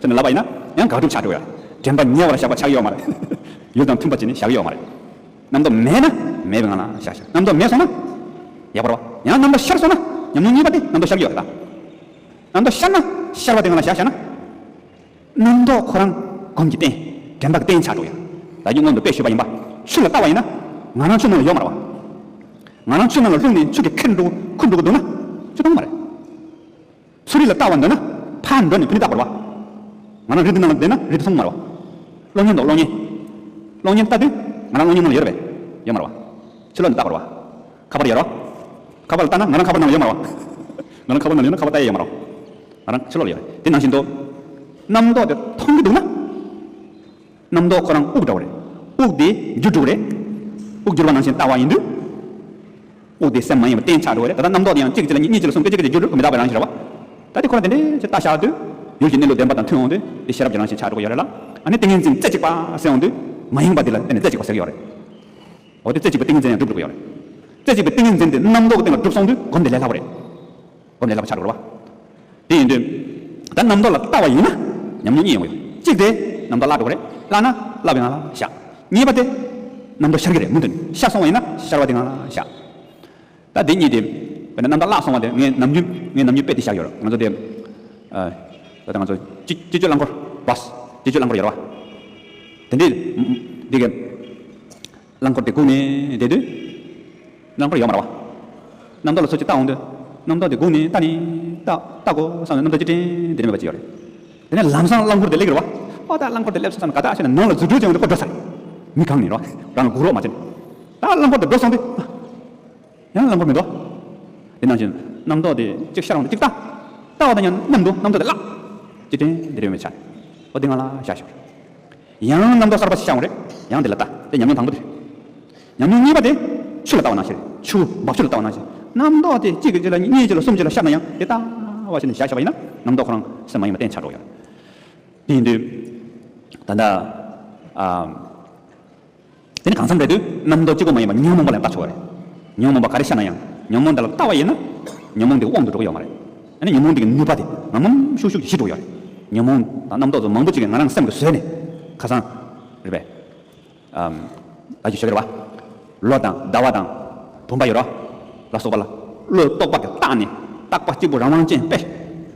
ཟེར་ནས་ལབ་པ་ཡིན་ན་ཡང་དགག་སྒྲུབ་ཆགས་འགྲོ་ཡ། དྲན་པ་ཉེ་བར་བཞག་པ་ཆགས་ཀྱི་ཡོད་མ་རེད། ཡུལ་དང་མཐུན་པ་བྱས་ནས་བཞག་གི་ཡོད་མ་རེད། རྣམ་རྟོག་མེད་ན་མེད་པའི་ངང་ལ་བཞག་བཞག་རྣམ་རྟོག་མེད་སོང་ན་ཡག་པོ་རེད་བ། ཡང་རྣམ་རྟོག་ཤར་སོང་ན་ཉམས་མྱོང་གཉིས་པ་དེ་རྣམ་རྟོག་ཤར་གྱི་ཡོད་རེད་ད། རྣམ་རྟོག་ཤར་ན་ཤར་བ་དེ་ངང་ལ་བཞག་བཞག་ན། རྣམ་རྟོག་ཁོ་རང་སྒོམ་གྱི་རྟེན། དྲན་པ་གི་རྟེན་ཆགས་འགྲོ་ཡ། ད་ཡིན་སྔོན་དུ་དཔེ་ཞུས་པ་ཡིན་པ། ཆུ་ལ་ལྟ་བ་ཡིན་ན། ང་རང་ཆུ་ནང་ལ་ཡོད་མ་རེད་བ། ང་རང་ཆུ་ནང་ལ་ལྷུང་ནས་ཆུ་གིས་ཁྱེར་འགྲོ་ཁུར་འགྲོ་གི་འདུག་ན། ཆུ་མཐོང་མ་རེད། ཚུར་རི་ལ་ལྟ་བ་འདོད་ན། ཕར་འགྲོ་ནས་ཕུ་ནུ་ལྟ་དགོས་རེད་བ། ང་རང་རི་འདི་ནང་ལ་བསྡད་ན་རི་འདི་མཐོང་མ་རེད་བ། གློག་བརྙན་འདུག་གློག་བརྙན། གློག་བརྙན་ལྟ་དུས། ང་རང་གློག་བརྙན་ནང་ལ་ཡོད་རེད་པས། ཡོད་མ་རེད་བ། ཕྱི་ལོགས་ནས་ལྟ་དགོས་རེད་བ། ཁ་པར་ཡོད་རེད་བ། ཁ་པར་ལ་ལྟ་ན་ང་རང་ཁ་པར་ནང་ལ་ཡོད་མ་རེད་བ། ང་རང་ཁ་པར་ནང་ལ་ཡོད་ན་ཁ་པར་ལྟ་ཡ་ཡོད་མ་རེད་བ། ང་རང་ཕྱི་ལོགས་ལ་ཡོད་རེད། དེ་ནང་བཞིན་དུ། རྣམ་རྟོག་དེ་མཐོང་གི་འདུག་ན། རྣམ་རྟོག་ཁོ་རང་དབུགས་འདྲ་བོ་རེད། དབུགས་དེ་འགྱུར་འགྲོ་གི་རེད། དབུགས་འགྱུར་བ་ནང་བཞིན་ལྟ་བ་ཡིན་དུས། དབུགས་དེ་སེམས་མ་ཡིན་པར་རྟེན་ཆགས་འགྲོ་གི་རེད། ད་ལྟ་རྣམ་རྟོག་དེ་ཡང་གཅིག་གཅིག་ལ་གཉིས། གཉིས་གཅིག་ལ་གསུམ། སྐད་ཅིག་སྐད་ཅིག་འགྱུར་འགྲོ་གི་མི་རྟག་པའི་རང་བཞིན་རེད་བ། ད་དེ་ཁོ་རང་དེ་འདྲའི་ཅིག་ལྟ་བཞག་དུས། ཡུལ་གྱི་གནས་ལུགས་བདེན་པ་དང་མཐུན་འོང་དུས་དེ་ཤེས་རབ་ཀྱི་རང་བཞིན་ཆགས་འགྲོ་གི་ཡོད་རེད་ལ། ཨ་ནི་ཏིང་ངེ་འཛིན་རྩེ་གཅིག་པ་ཟེར་འོང་དུས་མ་ཡེངས་པ་དེ་ལ་བརྟེན་ནས་རྩེ་གཅིག་པ་ཟེར་གྱི་ཡོད་རེད། འོ་དེ་རྩེ་གཅིག་པའི་ཏིང་ངེ་འཛིན་ཡང་འགྲུབ་འགྲོ་གི་ཡོད་རེད། རྩེ་གཅིག་པའི་ཏིང་ངེ་འཛིན་དེ་རྣམ་རྟོག་གི་སྟེང་ལ་གྲུབ་སོང་དུས་སྒོམ་དེ་ལས་སླ་པོ་རེད། སྒོམ་ལས་སླ་པོ་ཆགས་འགྲོ་རེད་བ། དེ་ཡིན་དུས། ད་རྣམ་རྟོག་ལ་ལྟ་བ་ཡིན་ན། ཉམས་མྱོང་གཉིས་ཡོང་གི་ཡོད། གཅིག་དེ། རྣམ་རྟོག་བརླག་འགྲོ་གི་རེད། བརླག་ན་བརླག་པའི་ངང་ལ་བཞག་གཉིས་པ་དེ། རྣམ་ རྣམ་རྟོག་ཤར་གྱི་རེད། མུ་མཐུད་ནས་ཤར་སོང་བ་ཡིན་ན་ཤར་བ་དེ་ང་ལ་བཞག་ད་དེ་གཉིས་དེ་དཔེར་ན་རྣམ་རྟོག་བརླག་སོང་བ་དེ་ངས་ནམ་རྒྱུན་ངས་ནམ་རྒྱུན་དཔེ་དེ་བཞག་ཡོད་རེད། ང་ཚོ་དེ་ཨ་ད་ལྟ་ང་ཚོ་སྤྱི་སྤྱི་སྤྱོད་རླངས་འཁོར་བྷ་སི་སྤྱི་སྤྱོད་རླངས་འཁོར་ཡོད་རེད་བ། དེ་འདྲའི་དེ་གའི་རླངས་འཁོར་དེ་སྒུག་ནས་བསྡད་དུས་རླངས་འཁོར་ཡོད་མ་རེད་བ། རྣམ་རྟོག་ལ་ཚོད་ཅིག་བལྟ་འོང་དུས་རྣམ་རྟོག་དེ་སྒུག་ནས་བལྟ་ནས་བལྟ་བལྟ་དགོས་བསམ་ནས་རྣམ་རྟོག་ཅི་དྲན་དེ་འདྲ་མེད་པ་ཅིག་ཡོད་རེད། དེ་ནས་ལམ་སང་རླངས་འཁོར་དེ་སླེབས་ཀྱི་རེད་བ། ཨོ་ད་རླངས་འཁོར་དེ་སླེབས་སོང་བསམ་ནས་ག་ད་ཤེས་ན་ནང་ལ་རྫུ་འཕྲུལ་ཅན་འོང་དུས་ཁོ་འགྲོ་ས་རེད། མི་གང་ནས་རེད་བ། རང་ལ་སྒུག་རོགས་མ་བྱེད། ད་རླངས་འཁོར་དེ་འགྲོ་སོང་དུས། ཡང་རླངས་འཁོར་མི་འདུག་དེ་ནང་བཞིན་རྣམ་རྟོག་དེ་གཅིག་ཤར་འོང་དུས་གཅིག་ལྟ། ལྟ་བ་དང་ཡང་མཉམ་དུ་རྣམ་རྟོག་དེ་བརླག་ཅི་དྲན་དེ་རེ་མི་ཆ། ཨོ་དེ་ང་ལ་བཞག་ཤོག་ཡང་རྣམ་རྟོག་གསར་པ་ཞིག་ཤར་འོང་རེད། ཡང་དེ་ལ་ལྟ། དེ་ཉམས་མྱོང་དང་པོ་དེ་རེད། ཉམས་མྱོང་གཉིས་པ་དེ་ཆུ་ལ་ལྟ་བ་ནང་བཞིན་རེད། ཆུ་བོ་འབབ་ཆུ་ལ་ལྟ་བ་ནང་བཞིན་རྣམ་རྟོག་དེ་གཅིག་གི་རྗེས་ལ་གཉིས་རྗེས་ལ་གསུམ་རྗེས་ལ་ཤར་ན་ཡང་དེ་ལྟ་བ་བྱས་ནས་བཞག་བཞག་པ་ཡིན་ན་རྣམ་རྟོག་ཁོ་རང་སེམས་མ་ཡིན་པ་གཏན་ཆགས་འགྲོ་ཡོད་རེད། དེ་ཡིན་དུས་ད་ལྟ་ཨ། དེ་ནི་གང་འཚམ་རེད་དུས་རྣམ་རྟོག་གཅིག་པོ་མ་ཡིན་པར་ཉོན་མོངས་པ་ལ་ལྟ་ཆོག་པ་རེད། ཉོན་མོངས་པ་ག་རེ་ཤར་ན་ཡང་ཉོན་མོངས་དེ་ལ་ལྟ་བ་ཡིན་ན་ཉོན་མོངས་དེ་དབང་དུ་འགྲོ་གི་ཡོད་མ་རེད། ཨ་ནི་ཉོན་མོངས་དེ་གི་ནུས་པ་དེ་ངམ་ངམ་ཤུགས་ཤུགས་ཀྱིས་ཞི་འགྲོ་ཡོད་རེད། ཉོན་མོངས་དང་རྣམ་རྟོག་ཚོ་མང་པོ་ཅིག་གིས་ང་རང་སེམས་ཀྱིས་བཟོས་ནས་ཁ་སང་རེད་པས། ཨམ། ད་ཅི་ཞུ་གི་རེད་བ། ལོ་དང་ཟླ་བ་དང་བུམ་པ་ཡོད་རེད་བ། ལ་སོགས་པ་ལ་བློའི་རྟོག་པ་གིས་བཏགས་ནས་རྟག་པ་གཅིག་པུ་རང་དབང་ཅན་དཔེ།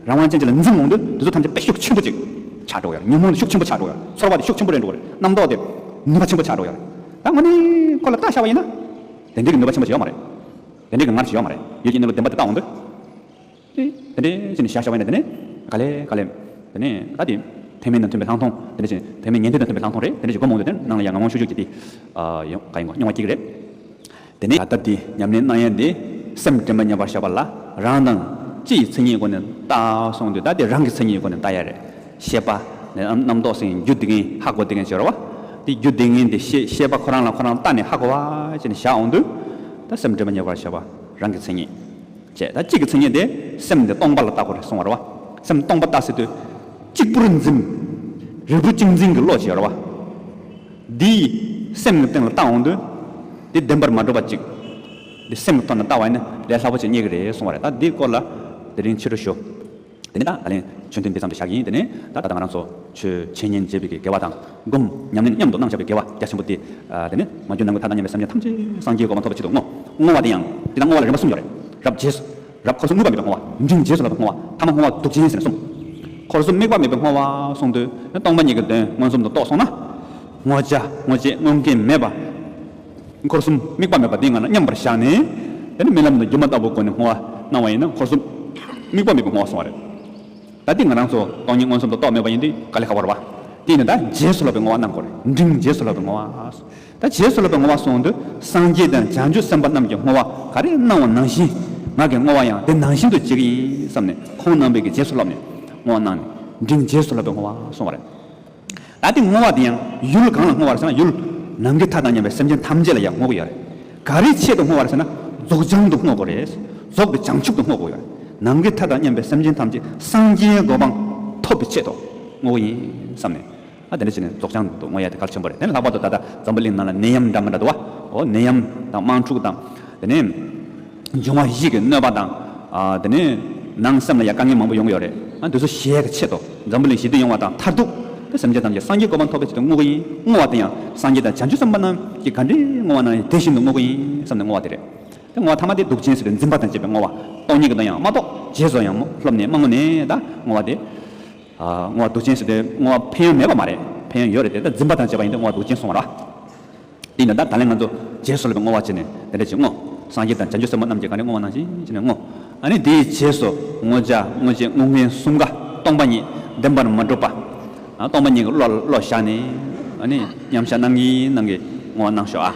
རང་དབང་ཅན་གཅིག་ལ་འཛིན་འོང་དུས་དེ་ཚོ་ཐམས་ཅད་དཔེ་ཤུགས་ཆེན་པོ་ཅིག་ཆགས་འགྲོ་ཡོད་རེད། ཉོན་མོངས་དེ་ཤུགས་ཆེན་པོ་ཆགས་འགྲོ་ཡོད་རེད། ཚོར་བ་དེ་ཤུགས་ཆེན་པོ་རེད་འགྲོ་གི་རེད། རྣམ་རྟོག་དེ་ནུས་པ་ཆེན་པོ་ཆགས་འགྲོ་ཡོད་རེད། ད་དངོས་གནས་ཁོ་ལ་བལྟ་བཞག་པ་ཡིན་ན། དེ་འདྲའི་གི་ནུས་པ་ཆེན་པོ་ཞིག་ཡོད་མ་རེད། དེ་འདྲའི་གི་ངར་ཞིག་ཡོད་མ་རེད། ཡིད་ཀྱི་གནས་ལུགས་བདེན་པ་དེ་བལྟ་འོང་དུས། དེ་དེ་འདྲའི་ཕྱིན་ནས་བཞག་བཞག་པ་ཡིན་ན་དེ་ནས་ག་ལེ་ག་ལེ། དེ་ནས་ད་དེ་ཐེག་དམན་དང་མཐུན་པའི་ལྷག་མཐོང་དེ་འདྲ་ཕྱིན་ཐེག་དམན་ཉན་ཐོས་དང་མཐུན་པའི་ལྷག་མཐོང་རེད། དེ་འདྲ་ཞིག་སྒོམ་འོང་དུས་དེ་ནང་ལ་ཡང་ངག་དབང་ཆོས་སྐྱོང་གི་དེ་ཡོང་ག་ཡིན་གོ་རྙོག་དྲ་སྐྱེ་གི་རེད། དེ་ནས་ད་ལྟ་དེ་ཉམས་ལེན་གནང་ཡ་དེ་སེམས་དྲན་པ་ཉམས་པར་བྱ་བ་ལ་རང་དང་སྤྱི་ཡི་མཚན་ཉིད་སྒོ་ནས་བལྟ་གསུངས་དུས་ད་དེ་རང་གི་མཚན་ཉིད་སྒོ་ནས་བལྟ་ཡ་རེད། ཤེས་པ་ནས་རྣམ་རྟོག་ཟེར་རྒྱུ་དེ་ངན་ཧ་གོ་དེ་ངན་བྱེད་རོ་བ། དེ་རྒྱུ་དེ་ངན་དེ་ཤེས་ཤེས་པ་ཁོ་རང་ལ་ཁོ་རང་བལྟ་ནས་ཧ་གོ་བ་བྱས་ནས་བཞག་འོང་དུས་ད་སེམས་དྲན་པ་ཉམས་པར་བྱ་བ་རང་གི་མཚན་ཉིད། བྱས། ད་གཅིག་གི་མཚན་ཉིད་དེ་སེམས་འདི་སྟོང་པ་ལ་བལྟ་དགོས་རེད་གསུང་བ་རེད་བ། སེམས་སྟོང་པ་བལྟ་ཟེར་དུས་གཅིག་པུར་འཛིན། རིལ་བུ་གཅིག་འཛིན་གྱི་བློ་བྱེད་རེད་བ། འདིས་སེམས་ཀྱི་སྟེང་ལ་བལྟ་འོང་དུས། འདི་བདེན་པར་མ་གྲུབ་པ་གཅིག་འདི་སེམས་ཀྱི་ཐོག་ནས་བལྟ་བ་ཡིན་ན་ལས་སླ་པོ་ཅིག་རྙེད་ཀྱི་རེད་གསུང་བ་རེད། ད་འདིའི་སྐོར་ལ་དེ་རིང་ཕྱི་དྲོ་ཞུ། དེ་ནས་ད་ད་ལན་ཆོས་ཐུན་འདི་ཙམ་དུ་བཞག་གི་ཡིན། དེ་ནས་ད་ད་ལྟ་ང་རང་ཚོ་ཆོས་འཆད་ཉན་བྱེད་པའི་གི་དགེ་བ་དང་སྒོམ་ཉམས་ལེན་མཉམ་དུ་གནང་བྱ་བའི་དགེ་བ་རྒྱ་ཆེན་པོ་དེ། ཨ་དེ་ནི་མ་གྱུར་ནམ་མཁའི་མཐའ་དང་མཉམ་པའི་སེམས་ཅན་ཐམས་ཅད་སངས་རྒྱས་གོ་འཕང་ཐོབ་པའི་ཆེད་དུ་བསྔོ། བསྔོ་བ་དེ་ཡང་དེ་དང་བསྔོ་བ་ལ་རིམ་པ་གསུམ་ཡོད་རེད། རབ་རྗེས་སུ། རབ་འཁོར་གསུམ་དངོས་པ་མེད་པའི་བསྔོ་བ། འབྲིང་རྗེས་སུ་བསླབ་པའི་བསྔོ་བ། ཐ་མ་བསྔོ་བ་དུག་ཅན་ཟེར་ནས་གསུམ། འཁོར་གསུམ་དམིགས་པ་མེད་པའི་བསྔོ་བ་གསུངས་དུས་སྟོང་པ་ཉིད་ཀྱི་དོན་མངོན་སུམ་དུ་རྟོགས་སོང་ན། བསྔོ་བྱ་བསྔོ་བྱེད་བསྔོ་མཁན་མེད་པ། འཁོར་གསུམ་དམིགས་པ་མེད་པ་དེའི་ངང་ལ་མཉམ་པར་བཞག་ནས། དེ་ནི་རྨི་ལམ་དུ་སྒྱུ་མ་ལྟ་བུའི་སྒོ་ནས་བསྔོ་བ་གནང་བ་ཡིན་ན་འཁོར་གསུམ་དམིགས་པ་མེད་པའི་བསྔོ་བ་གསུང་བ་རེད། ད་འདི་ང་རང་ཚོ་སྟོང་ཉིད་མངོན་སུམ་དུ་རྟོགས་མེད་པ་ཡིན་དུས་དཀའ་ལས་ཁག་པོ་རེད་བ། དེ་ཡིན་ན་ད་རྗེས་སུ་བསླབ་པའི་བསྔོ་བ་གནང་དགོས་རེད། འབྲིང་རྗེས་སུ་བསླབ་པའི་བསྔོ་བ། ད་རྗེས་སུ་བསླབ་པའི་བསྔོ་བ་གསུངས་དུས་སངས་རྒྱས་དང་བྱང་ཆུབ་སེམས་དཔའ་རྣམས་ཀྱིས་བསྔོ་བ་ག་རེ་གནང་བ་ནང་བཞིན་ང་གིས་བསྔོ་བ་ཡང་དེ་ནང་བཞིན་དུ་བྱེད་ཀྱི་ཡིན་བསམ་ནས་ཁོང་རྣམ་པས་ཀྱི་རྗེས་སུ་བསླབ་ནས་བསྔོ་བ་གནང་ནས་འབྲིང་རྗེས་སུ་བསླབ་པའི་བསྔོ་བ་གསུངས་པ་རེད། ད་དེ་བསྔོ་བ་དེ་ཡང་ཡུལ་གང་ལ་བསྔོ་བ་རེད་ཟེར་ན་ཡུལ་ནམ་མཁའི་མཐའ་དང་མཉམ་པའི་སེམས་ཅན་ཐམས་ཅད་ལ་ཡང་བསྔོ་གི་ཡོད་རེད། ག་རེའི་ཆེད་དུ་བསྔོ་བ་རེད་ཟེར་ན་རྫོགས་བྱང་དུ་བསྔོ་དགོས་རེད། རྫོགས་པའི་བྱང་ཆུབ་ཏུ་བསྔོ་དགོས་ཡོད་རེད། ནམ་མཁའི་མཐའ་དང་མཉམ་པའི་སེམས་ཅན་ཐམས་ཅད་སངས་རྒྱས་གོ་འཕང་ཐོབ་པའི་ཆེད་དུ་བསྔོ་བ་ཡིན་བསམ་ནས། ཨ་དེ་འདྲ་བྱས་ནས་རྫོགས་བྱང་དུ་བསྔོ་ཡ་དེ་གལ་ཆེན་པོ་རེད། དེ་ནས་ལྷག་པར་དུ་ད་ལྟ་འཛམ་བུ་གླིང་ནང་ལ་ནད་ཡམས་འདྲ་མི་འདྲ་འདུག་བ། འོ་ནད་ཡམས་དང་དམག་འཁྲུག་དང་། དེ་ནས་འབྱུང་བ་བཞི་གི་གནོད་པ་དང་། ཨ་དེ་ནས་ནང་སེམས་ལ་ཡང་དཀའ་ངལ་མང་པོ་ཡོང་གི་ཡོད་རེད། ཨ་དེ་ཚོ་ཞི་ཡ་གི་ཆེད་དུ་འཛམ་བུ་གླིང་ཞི་བདེ་ཡོང་བ་དང་མཐར་ཐུག་དེ་སེམས་ཅན་ཐམས་ཅད་སངས་རྒྱས་གོ་འཕང་ཐོབ་པའི་ཆེད་དུ་བསྔོ་གི་ཡིན། བསྔོ་བ་དེ་ཡང་སངས་རྒྱས་དང་བྱང་ཆུབ་སེམས་དཔའ་རྣམས་ཀྱིས་ག་འདྲའི་བསྔོ་བ་གནང་ཡིན་དེ་བཞིན་དུ་བསྔོ་གི་ཡིན་བསམ་ནས་བསྔོ་བ་དེ་རེད། དེ་བསྔོ་བ་ཐ་མ་དེ་དུག་ཅན་ཟེར་བའི་འཛིན་པ་དང་བཅས་པའི་བསྔོ་བ། སྟོང་ཉིད་ཀྱི་དོན་ཡང་མ་རྟོགས་རྗེས་སུ་ཡང་སློབ་ནས་མ་བསྔོ་ནས་ད་བསྔོ་བ་དེ། ཨ་བསྔོ་བ་དུག་ཅན་ཟེར་དུས་བསྔོ་བ་ཕན་ཡོན་མེད་པ་མ་རེད། ཕན་ཡོན་ཡོད་རེད་དེ། ད་འཛིན་པ་དང་བཅས་པ་ཡིན་དུས་བསྔོ་བ་དུག་ཅན་གསུང་བ་རེད། དེ་ཡིན་ན་ད་ད་ལན་ང་ཚོ་རྗེས་སུ་སློབ་པའི་བསྔོ་བ་བྱས་ནས་དེ་འདྲ་ཅིག་བསྔོ། སངས་རྒྱས་དང་བྱང་ཆུབ་སེམས་དཔའ་རྣམས་ཀྱིས་ག་འདྲ་བསྔོ་བ་ནང་བཞིན་བྱས་ནས་བསྔོ། ཨ་ནི་དེའི་རྗེས་སུ་བསྔོ་བྱ་བསྔོ་བྱེད་བསྔོ་མཁན་གསུམ་ཀ་སྟོང་པ་ཉིད་བདེན་པར་མ་གྲུབ་པ། ཨ་སྟོང་པ་ཉིད་ཀྱི་བློ་བློ་བཞག་ནས་ཨ་ནི་མཉམ་བཞག་གནང་གིན་གནང་གིན་བསྔོ་བ་གནང་ཤོག་ཨ།